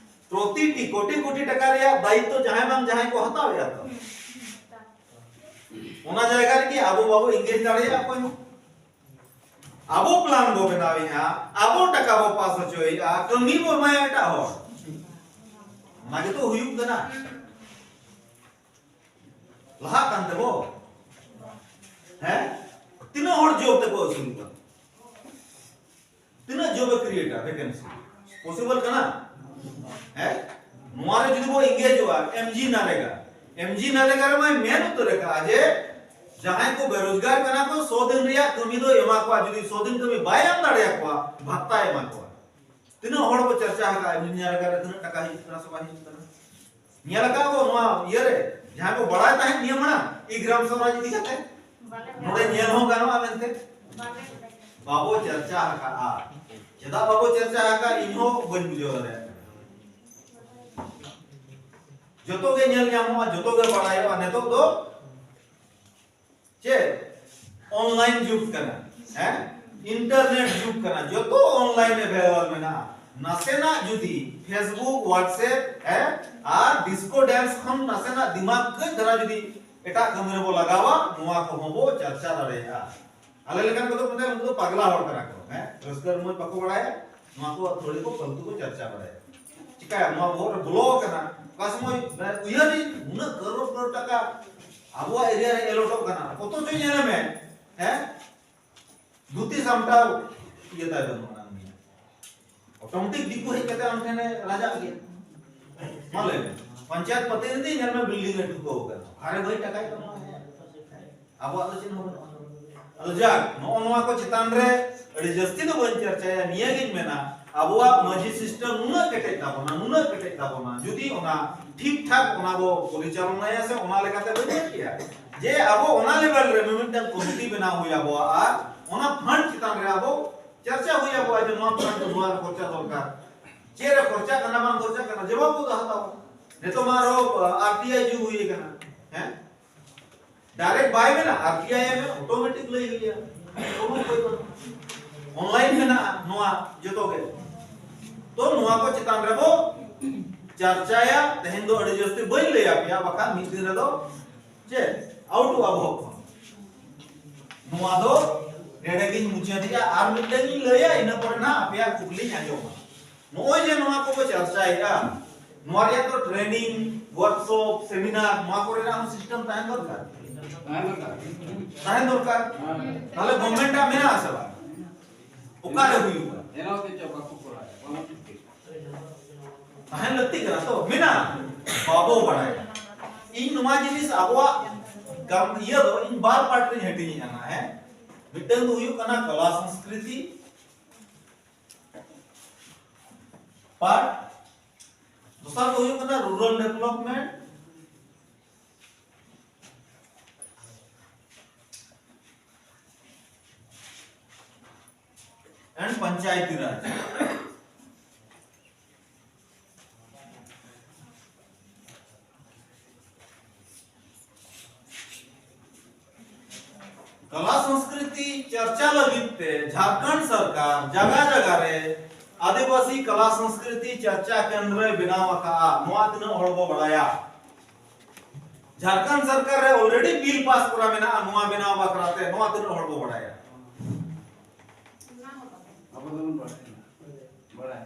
ᱯᱨᱚᱛᱤᱴᱤ ᱠᱳᱴᱤ ᱠᱳᱴᱤ ᱴᱟᱠᱟ ᱨᱮᱭᱟᱜ ᱫᱟᱭᱤᱛᱛᱚ ᱡᱟᱦᱟᱸᱭ ᱵᱟᱝ ᱡᱟᱦᱟᱸᱭ ᱠᱚ ᱦᱟᱛᱟᱣᱮᱫᱼᱟ ᱛᱚ᱾ ᱚᱱᱟ ᱡᱟᱭᱜᱟ ᱨᱮᱜᱮ ᱟᱵᱚ ᱵᱟᱵᱚ ᱮᱝᱜᱮᱡᱽ ᱫᱟᱲᱮᱭᱟᱜᱼᱟ ᱚᱠᱚᱭ ᱦᱚᱸ᱾ ᱟᱵᱚ ᱯᱞᱟᱱ ᱵᱚ ᱵᱮᱱᱟᱣᱮᱫᱼᱟ, ᱟᱵᱚ ᱴᱟᱠᱟ ᱵᱚ ᱯᱟᱥ ᱦᱚᱪᱚᱭᱮᱫᱼᱟ, ᱠᱟᱹᱢᱤ ᱵᱚ ᱮᱢᱟᱭᱟ ᱮᱴᱟᱜ ᱦᱚᱲ᱾ ᱚᱱᱟ ᱜᱮᱛᱚ ᱦᱩᱭᱩᱜ ᱠᱟᱱᱟ᱾ ᱞᱟᱦᱟᱜ ᱠᱟᱱ ᱛᱮᱵᱚ? ᱦᱮᱸ? ᱛᱤᱱᱟᱹᱜ ᱦᱚᱲ ᱡᱚᱵ ᱛᱮᱠᱚ ᱟᱹᱥᱩᱞ ᱠᱟᱱᱟ? ᱛᱤᱱᱟᱹᱜ ᱡᱚᱵ ᱮ ᱠᱨᱤᱭᱮᱴᱟ ᱵᱷᱮᱠᱮᱱᱥᱤ? ᱯᱚᱥᱤᱵᱚᱞ ᱠᱟᱱᱟ? ᱦᱮᱸ? ᱱᱚᱣᱟ ᱨᱮ ᱡᱩᱫᱤ ᱵᱚ ᱮᱝᱜᱮᱡᱚᱜᱼᱟ, ᱮᱢ ᱡᱤ ᱱᱟᱨᱮᱜᱟ, ᱮᱢ ᱡᱤ ᱱᱟᱨᱮᱜᱟ ᱨᱮᱢᱟᱭ ᱢᱮᱱ ᱩᱛᱟᱹᱨ ᱟᱠᱟᱫᱼᱟ ᱡᱮ ᱡᱟᱦᱟᱸᱭ ᱠᱚ ᱵᱮᱨᱳᱡᱽᱜᱟᱨ ᱠᱟᱱᱟ ᱠᱚ, ᱥᱚ ᱫᱤᱱ ᱨᱮᱭᱟᱜ ᱠᱟᱹᱢᱤ ᱫᱚᱭ ᱮᱢᱟ ᱠᱚᱣᱟ, ᱡᱩᱫᱤ ᱥᱚ ᱫᱤᱱ ᱠᱟᱹᱢᱤ ᱵᱟᱭ ᱮᱢ ᱫᱟᱲᱮᱭᱟᱠᱚᱣᱟ, ᱵᱷᱟᱛᱟᱭ ᱮᱢᱟ ᱠᱚᱣᱟ᱾ ᱛᱤᱱᱟᱹᱜ ᱦᱚᱲ ᱠᱚ ᱪᱟᱨᱪᱟ ᱟᱠᱟᱫᱼᱟ, ᱮᱢ ᱡᱤ ᱱᱟᱨᱮᱜᱟ ᱨᱮ ᱛᱤᱱᱟᱹᱜ ᱴᱟᱠᱟ ᱦᱤᱡᱩᱜ ᱠᱟᱱᱟ ᱥᱮ ᱵᱟᱭ ᱦᱤᱡᱩᱜ ᱠᱟᱱᱟ? ᱧᱮᱞ ᱟᱠᱟᱫ ᱠᱚ ᱱᱚᱣᱟ ᱤᱭᱟᱹ ᱨᱮ, ᱡᱟᱦᱟᱸᱭ ᱠᱚ ᱵᱟᱲᱟᱭ ᱛᱟᱦᱮᱸᱫ ᱱᱤᱭᱟᱹ ᱢᱟᱲᱟᱝ ᱤ ᱜᱨᱟᱢ ᱥᱚᱨᱟᱡᱽ ᱤᱫᱤ ᱠᱟᱛᱮ, ᱱᱚᱰᱮ ᱧᱮᱞ ᱦᱚᱸ ᱜᱟᱱᱚᱜᱼᱟ ᱢᱮᱱᱛᱮ᱾ ᱵᱟᱵᱚ ᱪᱟᱨᱪᱟ ᱟᱠᱟᱫᱼᱟ᱾ ᱪᱮᱫᱟᱜ ᱵᱟᱵᱚ ᱪᱟᱨᱪᱟ ᱟᱠᱟᱫᱼᱟ, ᱤᱧ ᱦᱚᱸ ᱵᱟᱹᱧ ᱵᱩᱡᱷᱟᱹᱣ ᱫᱟᱲᱮᱭᱟᱜ ᱠᱟᱱᱟ᱾ ᱡᱚᱛᱚ ᱜᱮ ᱧᱮᱞ ᱧᱟᱢᱚᱜᱼᱟ, ᱡᱚᱛᱚ ᱜᱮ ᱵᱟᱲᱟᱭᱚᱜᱼᱟ᱾ ᱱᱤᱛᱚᱜ ᱫᱚ ᱪᱮᱫ ᱚᱱᱞᱟᱭᱤᱱ ᱡᱩᱜᱽ ᱠᱟᱱᱟ, ᱦᱮᱸ, ᱤᱱᱴᱟᱨᱱᱮᱴ ᱡᱩᱜᱽ ᱠᱟᱱᱟ, ᱡᱚᱛᱚ ᱚᱱᱞᱟᱭᱤᱱ ᱮᱵᱮᱞᱮᱵᱮᱞ ᱢᱮᱱᱟᱜᱼᱟ᱾ ᱱᱟᱥᱮᱱᱟᱜ ᱡᱩᱫᱤ ᱯᱷᱮᱥᱵᱩᱠ, WhatsApp, ᱦᱮᱸ, ᱟᱨ ᱰᱤᱥᱠᱳ ᱰᱮᱱᱥ ᱠᱷᱚᱱ ᱱᱟᱥᱮᱱᱟᱜ ᱫᱤᱢᱟᱜᱽ ᱠᱟᱹᱡ ᱫᱷᱟᱨᱟ ᱡᱩᱫᱤ ᱮᱴᱟᱜ ᱠᱟᱹᱢᱤ ᱨᱮᱵᱚ ᱞᱟᱜᱟᱣᱟ, ᱱᱚᱣᱟ ᱠᱚᱦᱚᱸ ᱵᱚ ᱪᱟᱨᱪᱟ ᱫᱟᱲᱮᱭᱟᱜᱼᱟ᱾ ᱟᱞᱮ ᱞᱮᱠᱟᱱ ᱠᱚᱫᱚ ᱢᱮᱱᱟ ᱩᱱᱠᱩ ᱫᱚ ᱯᱟᱜᱽᱞᱟ ᱦᱚᱲ ᱠᱟᱱᱟ ᱠᱚ, ᱦᱮᱸ, ᱨᱟᱹᱥᱠᱟᱹ ᱨᱚᱢᱚᱡᱽ ᱵᱟᱠᱚ ᱵᱟᱲᱟᱭᱟ, ᱱᱚᱣᱟ ᱠᱚ ᱟᱹᱛᱷᱟᱹᱲᱤ ᱠᱚ ᱯᱷᱟᱹᱞᱛᱩ ᱠᱚ ᱪᱟᱨᱪᱟ ᱵᱟᱲᱟᱭᱟ᱾ ᱪᱤᱠᱟᱹᱭᱟ, ᱱᱚᱣᱟ ᱵᱚᱦᱚᱜ ᱨᱮ ᱵᱚᱞᱚ ᱟᱠᱟᱱᱟ, ᱚᱠᱟ ᱥᱚᱢᱚᱭ ᱢᱟᱱᱮ ᱩᱭᱦᱟᱹᱨ ᱤᱧ, ᱩᱱᱟᱹᱜ ᱠᱟᱨᱳᱲ ᱠᱟᱨᱳᱲ ᱴᱟᱠᱟ ᱟᱵᱚᱣᱟᱜ ᱮᱨᱤᱭᱟ ᱨᱮ ᱮᱞᱚᱴᱚᱜ ᱠᱟᱱᱟ, ᱚᱛᱷᱚᱪᱚ ᱧᱮᱞᱮ ᱢᱮ, ᱦᱮᱸ, ᱫᱷᱩᱛᱤ ᱥᱟᱢᱴᱟᱣ ᱤᱭᱟᱹ ᱛᱟᱭ ᱵᱟᱹᱱᱩᱜ ᱟᱱᱟ ᱩᱱᱤᱭᱟᱜ᱾ ᱚᱴᱳᱢᱮᱴᱤᱠ ᱫᱤᱠᱩ ᱦᱮᱡ ᱠᱟᱛᱮ ᱟᱢ ᱴᱷᱮᱱᱮ ᱨᱟᱡᱟᱜ ᱜᱮᱭᱟ᱾ ᱢᱟ ᱞᱟᱹᱭ ᱢᱮ, ᱯᱚᱧᱪᱟᱭᱮᱛ ᱯᱨᱚᱛᱤᱱᱤᱫᱷᱤ ᱧᱮᱞ ᱢᱮ, ᱵᱤᱞᱰᱤᱝ ᱮ ᱴᱷᱩᱠᱟᱹᱣ ᱠᱟᱱᱟ, ᱟᱨᱮ ᱵᱷᱟᱹᱭ ᱴᱟᱠᱟᱭ ᱠᱟᱢᱟᱣᱟ᱾ ᱟᱵᱚᱣᱟᱜ ᱫᱚ ᱪᱮᱫ ᱦᱚᱸ ᱵᱟᱹᱱᱩᱜᱼᱟ᱾ ᱟᱫᱚ ᱡᱟᱠ, ᱱᱚᱜᱼᱚ ᱱᱚᱣᱟ ᱠᱚ ᱪᱮᱛᱟᱱ ᱨᱮ ᱟᱹᱰᱤ ᱡᱟᱹᱥᱛᱤ ᱫᱚ ᱵᱟᱹᱧ ᱪᱟᱨᱪᱟᱭᱟ᱾ ᱱᱤᱭᱟᱹ ᱜᱤᱧ ᱢᱮᱱᱟ, ᱟᱵᱚᱣᱟᱜ ᱢᱟᱹᱡᱷᱤ ᱥᱤᱥᱴᱮᱢ ᱱᱩᱱᱟᱹᱜ ᱠᱮᱴᱮᱡ ᱛᱟᱵᱚᱱᱟ, ᱱᱩᱱᱟᱹᱜ ᱠᱮᱴᱮᱡ ᱛᱟᱵᱚᱱᱟ, ᱡᱩᱫᱤ ᱚᱱᱟ ᱴᱷᱤᱠ ᱴᱷᱟᱠ ᱚᱱᱟ ᱵᱚ ᱯᱚᱨᱤᱪᱟᱞᱚᱱᱟᱭᱟ ᱥᱮ ᱚᱱᱟ ᱞᱮᱠᱟᱛᱮ ᱵᱚ ᱧᱮᱞ ᱠᱮᱭᱟ, ᱡᱮ ᱟᱵᱚ ᱚᱱᱟ ᱞᱮᱵᱮᱞ ᱨᱮ ᱢᱤᱢᱤᱫᱴᱟᱝ ᱠᱚᱢᱤᱴᱤ ᱵᱮᱱᱟᱣ ᱦᱩᱭ ᱟᱵᱚᱣᱟ ᱟᱨ ᱚᱱᱟ ᱯᱷᱟᱱᱰ ᱪᱮᱛᱟᱱ ᱨᱮ ᱟᱵᱚ ᱪᱟᱨᱪᱟ ᱦᱩᱭ ᱟᱵᱚᱣᱟ ᱡᱮ ᱱᱚᱣᱟ ᱯᱷᱟᱱᱰ ᱫᱚ ᱱᱚᱣᱟ ᱨᱮ ᱠᱷᱚᱨᱪᱟ ᱫᱚᱨᱠᱟᱨ, ᱪᱮᱫ ᱨᱮ ᱠᱷᱚᱨᱪᱟ ᱠᱟᱱᱟ ᱵᱟᱝ ᱠᱷᱚᱨᱪᱟ ᱠᱟᱱᱟ, ᱡᱚᱵᱟᱵ ᱠᱚ ᱦᱟᱛᱟᱣᱟ᱾ ᱱᱤᱛᱚᱜ ᱢᱟ ᱟᱨᱚ ᱟᱨ ᱴᱤ ᱟᱭ ᱡᱩᱜᱽ ᱦᱩᱭ ᱟᱠᱟᱱᱟ, ᱦᱮᱸ? ᱰᱟᱭᱨᱮᱠᱴ ᱵᱟᱭ ᱢᱮᱱᱟ, ᱟᱨ ᱴᱤ ᱟᱭ ᱮ ᱢᱮᱱᱟ, ᱚᱴᱳᱢᱮᱴᱤᱠ ᱞᱟᱹᱭ ᱦᱩᱭᱩᱜᱼᱟ᱾ ᱠᱳᱱᱳ ᱩᱯᱟᱹᱭ ᱵᱟᱹᱱᱩᱜᱼᱟ᱾ ᱚᱱᱞᱟᱭᱤᱱ ᱢᱮᱱᱟᱜᱼᱟ ᱱᱚᱣᱟ ᱡᱚᱛᱚ ᱜᱮ᱾ ᱛᱚ ᱱᱚᱣᱟ ᱠᱚ ᱪᱮᱛᱟᱱ ᱨᱮᱵᱚ ᱪᱟᱨᱪᱟᱭᱟ᱾ ᱛᱮᱦᱮᱧ ᱫᱚ ᱟᱹᱰᱤ ᱡᱟᱹᱥᱛᱤ ᱵᱟᱹᱧ ᱞᱟᱹᱭ ᱟᱯᱮᱭᱟ, ᱵᱟᱠᱷᱟᱱ ᱢᱤᱫ ᱫᱤᱱ ᱨᱮᱫᱚ ᱪᱮᱫ ᱟᱣᱩᱴᱚᱜᱼᱟ ᱵᱚᱦᱚᱜ ᱠᱷᱚᱱ᱾ ᱱᱚᱣᱟ ᱫᱚ ᱱᱚᱰᱮ ᱜᱤᱧ ᱢᱩᱪᱟᱹᱫᱮᱜᱼᱟ᱾ ᱟᱨ ᱢᱤᱫᱴᱟᱝ ᱤᱧ ᱞᱟᱹᱭᱟ, ᱤᱱᱟᱹ ᱯᱚᱨᱮ ᱱᱟᱦᱟᱜ ᱟᱯᱮᱭᱟᱜ ᱠᱩᱠᱞᱤᱧ ᱟᱸᱡᱚᱢᱟ᱾ ᱱᱚᱜᱼᱚᱭ ᱡᱮ ᱱᱚᱣᱟ ᱠᱚᱵᱚ ᱪᱟᱨᱪᱟᱭᱮᱫᱼᱟ, ᱱᱚᱣᱟ ᱨᱮᱭᱟᱜ ᱫᱚ ᱴᱨᱮᱱᱤᱝ, ᱣᱟᱨᱠᱥᱚᱯ, ᱥᱮᱢᱤᱱᱟᱨ, ᱱᱚᱣᱟ ᱠᱚᱨᱮᱱᱟᱜ ᱦᱚᱸ ᱥᱤᱥᱴᱮᱢ ᱛᱟᱦᱮᱱ ᱫᱚᱨᱠᱟᱨ᱾ ᱛᱟᱦᱮᱱ ᱫᱚᱨᱠᱟᱨ᱾ ᱛᱟᱦᱞᱮ ᱜᱚᱵᱷᱢᱮᱱᱴ ᱟᱜ ᱢᱮᱱᱟᱜᱼᱟ ᱥᱮ ᱵᱟᱝ? ᱚᱠᱟᱨᱮ ᱦᱩᱭᱩᱜᱼᱟ? ᱛᱟᱦᱮᱱ ᱞᱟᱹᱠᱛᱤ ᱠᱟᱱᱟ ᱛᱚ, ᱢᱮᱱᱟᱜᱼᱟ, ᱵᱟᱵᱚ ᱵᱟᱲᱟᱭᱟ᱾ ᱤᱧ ᱱᱚᱣᱟ ᱡᱤᱱᱤᱥ ᱟᱵᱚᱣᱟᱜ ᱜᱟᱢ-, ᱤᱭᱟᱹ ᱫᱚ ᱤᱧ ᱵᱟᱨ ᱯᱟᱨᱴ ᱨᱤᱧ ᱦᱟᱹᱴᱤᱧᱮᱫᱼᱟ ᱱᱟᱜ, ᱦᱮᱸ? ᱢᱤᱫᱴᱟᱝ ᱫᱚ ᱦᱩᱭᱩᱜ ᱠᱟᱱᱟ ᱠᱟᱞᱟ ᱥᱚᱝᱥᱠᱨᱤᱛᱤ ᱯᱟᱨᱴ, ᱫᱚᱥᱟᱨ ᱫᱚ ᱦᱩᱭᱩᱜ ᱠᱟᱱᱟ ᱨᱩᱨᱟᱞ ᱰᱮᱵᱷᱞᱚᱯᱢᱮᱱᱴ and ᱯᱚᱧᱪᱟᱭᱮᱛᱤ ᱨᱟᱡᱽ᱾ ᱠᱟᱞᱟ ᱥᱚᱝᱥᱠᱨᱤᱛᱤ ᱪᱟᱨᱪᱟ ᱞᱟᱹᱜᱤᱫ ᱛᱮ ᱡᱷᱟᱲᱠᱷᱚᱸᱰ ᱥᱚᱨᱠᱟᱨ ᱡᱟᱭᱜᱟ ᱡᱟᱭᱜᱟ ᱨᱮ ᱟᱹᱫᱤᱵᱟᱹᱥᱤ ᱠᱟᱞᱟ ᱥᱚᱝᱥᱠᱨᱤᱛᱤ ᱪᱟᱨᱪᱟ ᱠᱮᱱᱫᱨᱚᱭ ᱵᱮᱱᱟᱣ ᱟᱠᱟᱫᱼᱟ᱾ ᱱᱚᱣᱟ ᱛᱤᱱᱟᱹᱜ ᱦᱚᱲ ᱵᱚ ᱵᱟᱲᱟᱭᱟ? ᱡᱷᱟᱲᱠᱷᱚᱸᱰ ᱥᱚᱨᱠᱟᱨ ᱨᱮ already bill pass ᱠᱚᱨᱟ ᱢᱮᱱᱟᱜᱼᱟ ᱱᱚᱣᱟ ᱵᱮᱱᱟᱣ ᱵᱟᱠᱷᱨᱟ ᱛᱮ, ᱱᱚᱣᱟ ᱛᱤᱱᱟᱹᱜ ᱦᱚᱲ ᱠᱚ ᱵᱟᱲᱟᱭᱟ? ᱟᱵᱚ ᱫᱚᱵᱚᱱ ᱵᱟᱲᱟᱭᱟ᱾ ᱵᱟᱲᱟᱭ᱾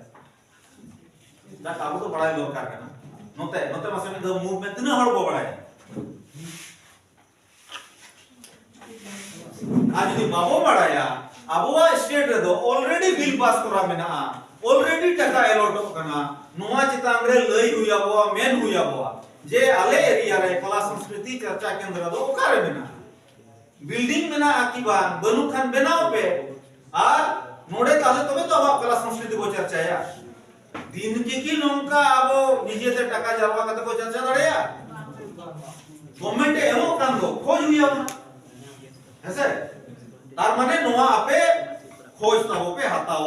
ᱡᱟᱠ, ᱟᱵᱚ ᱫᱚ ᱵᱟᱲᱟᱭ ᱫᱚᱨᱠᱟᱨ ᱠᱟᱱᱟ᱾ ᱱᱚᱛᱮ, ᱱᱚᱛᱮ ᱢᱟᱥᱮ ᱢᱤᱫ ᱫᱷᱟᱣ movement ᱛᱤᱱᱟᱹᱜ ᱦᱚᱲ ᱵᱚ ᱵᱟᱲᱟᱭᱟ? ᱟᱨ ᱡᱩᱫᱤ ᱵᱟᱵᱚ ᱵᱟᱲᱟᱭᱟ, ᱟᱵᱚᱣᱟᱜ state ᱨᱮᱫᱚ already bill pass ᱠᱚᱨᱟ ᱢᱮᱱᱟᱜᱼᱟ, already ᱴᱟᱠᱟ allotᱚᱜ ᱠᱟᱱᱟ, ᱱᱚᱣᱟ ᱪᱮᱛᱟᱱ ᱨᱮ ᱞᱟᱹᱭ ᱦᱩᱭ ᱟᱵᱚᱣᱟ, ᱢᱮᱱ ᱦᱩᱭ ᱟᱵᱚᱣᱟ ᱡᱮ ᱟᱞᱮ area ᱨᱮ ᱠᱚᱞᱟ ᱥᱚᱝᱥᱠᱨᱤᱛᱤ ᱪᱚᱨᱪᱟ ᱠᱮᱱᱫᱨᱚ ᱫᱚ ᱚᱠᱟᱨᱮ ᱢᱮᱱᱟᱜᱼᱟ? Building ᱢᱮᱱᱟᱜᱼᱟ ᱠᱤ ᱵᱟᱝ, ᱵᱟᱹᱱᱩᱜ ᱠᱷᱟᱱ ᱵᱮᱱᱟᱣ ᱯᱮ᱾ ᱟᱨ ᱱᱚᱰᱮ ᱛᱟᱦᱞᱮ ᱛᱚᱵᱮ ᱛᱚ ᱟᱵᱚᱣᱟᱜ ᱠᱚᱞᱟ ᱥᱚᱝᱥᱠᱨᱤᱛᱤ ᱵᱚ ᱪᱚᱨᱪᱟᱭᱟ᱾ ᱫᱤᱱ ᱜᱮ ᱠᱤ ᱱᱚᱝᱠᱟ ᱟᱵᱚ ᱱᱤᱡᱮᱛᱮ ᱴᱟᱠᱟ ᱡᱟᱨᱣᱟ ᱠᱟᱛᱮ ᱵᱚ ᱪᱚᱨᱪᱟ ᱫᱟᱲᱮᱭᱟᱜᱼᱟ? Government ᱮ ᱮᱢᱚᱜ ᱠᱟᱱ ᱫᱚ, ᱠᱷᱚᱡ ᱦᱩᱭ ᱟᱵᱚᱱᱟ᱾ ᱦᱮᱸᱥᱮ? ᱛᱟᱨ ᱢᱟᱱᱮ ᱱᱚᱣᱟ ᱟᱯᱮ ᱠᱷᱚᱡ ᱛᱟᱵᱚ ᱯᱮ ᱦᱟᱛᱟᱣ᱾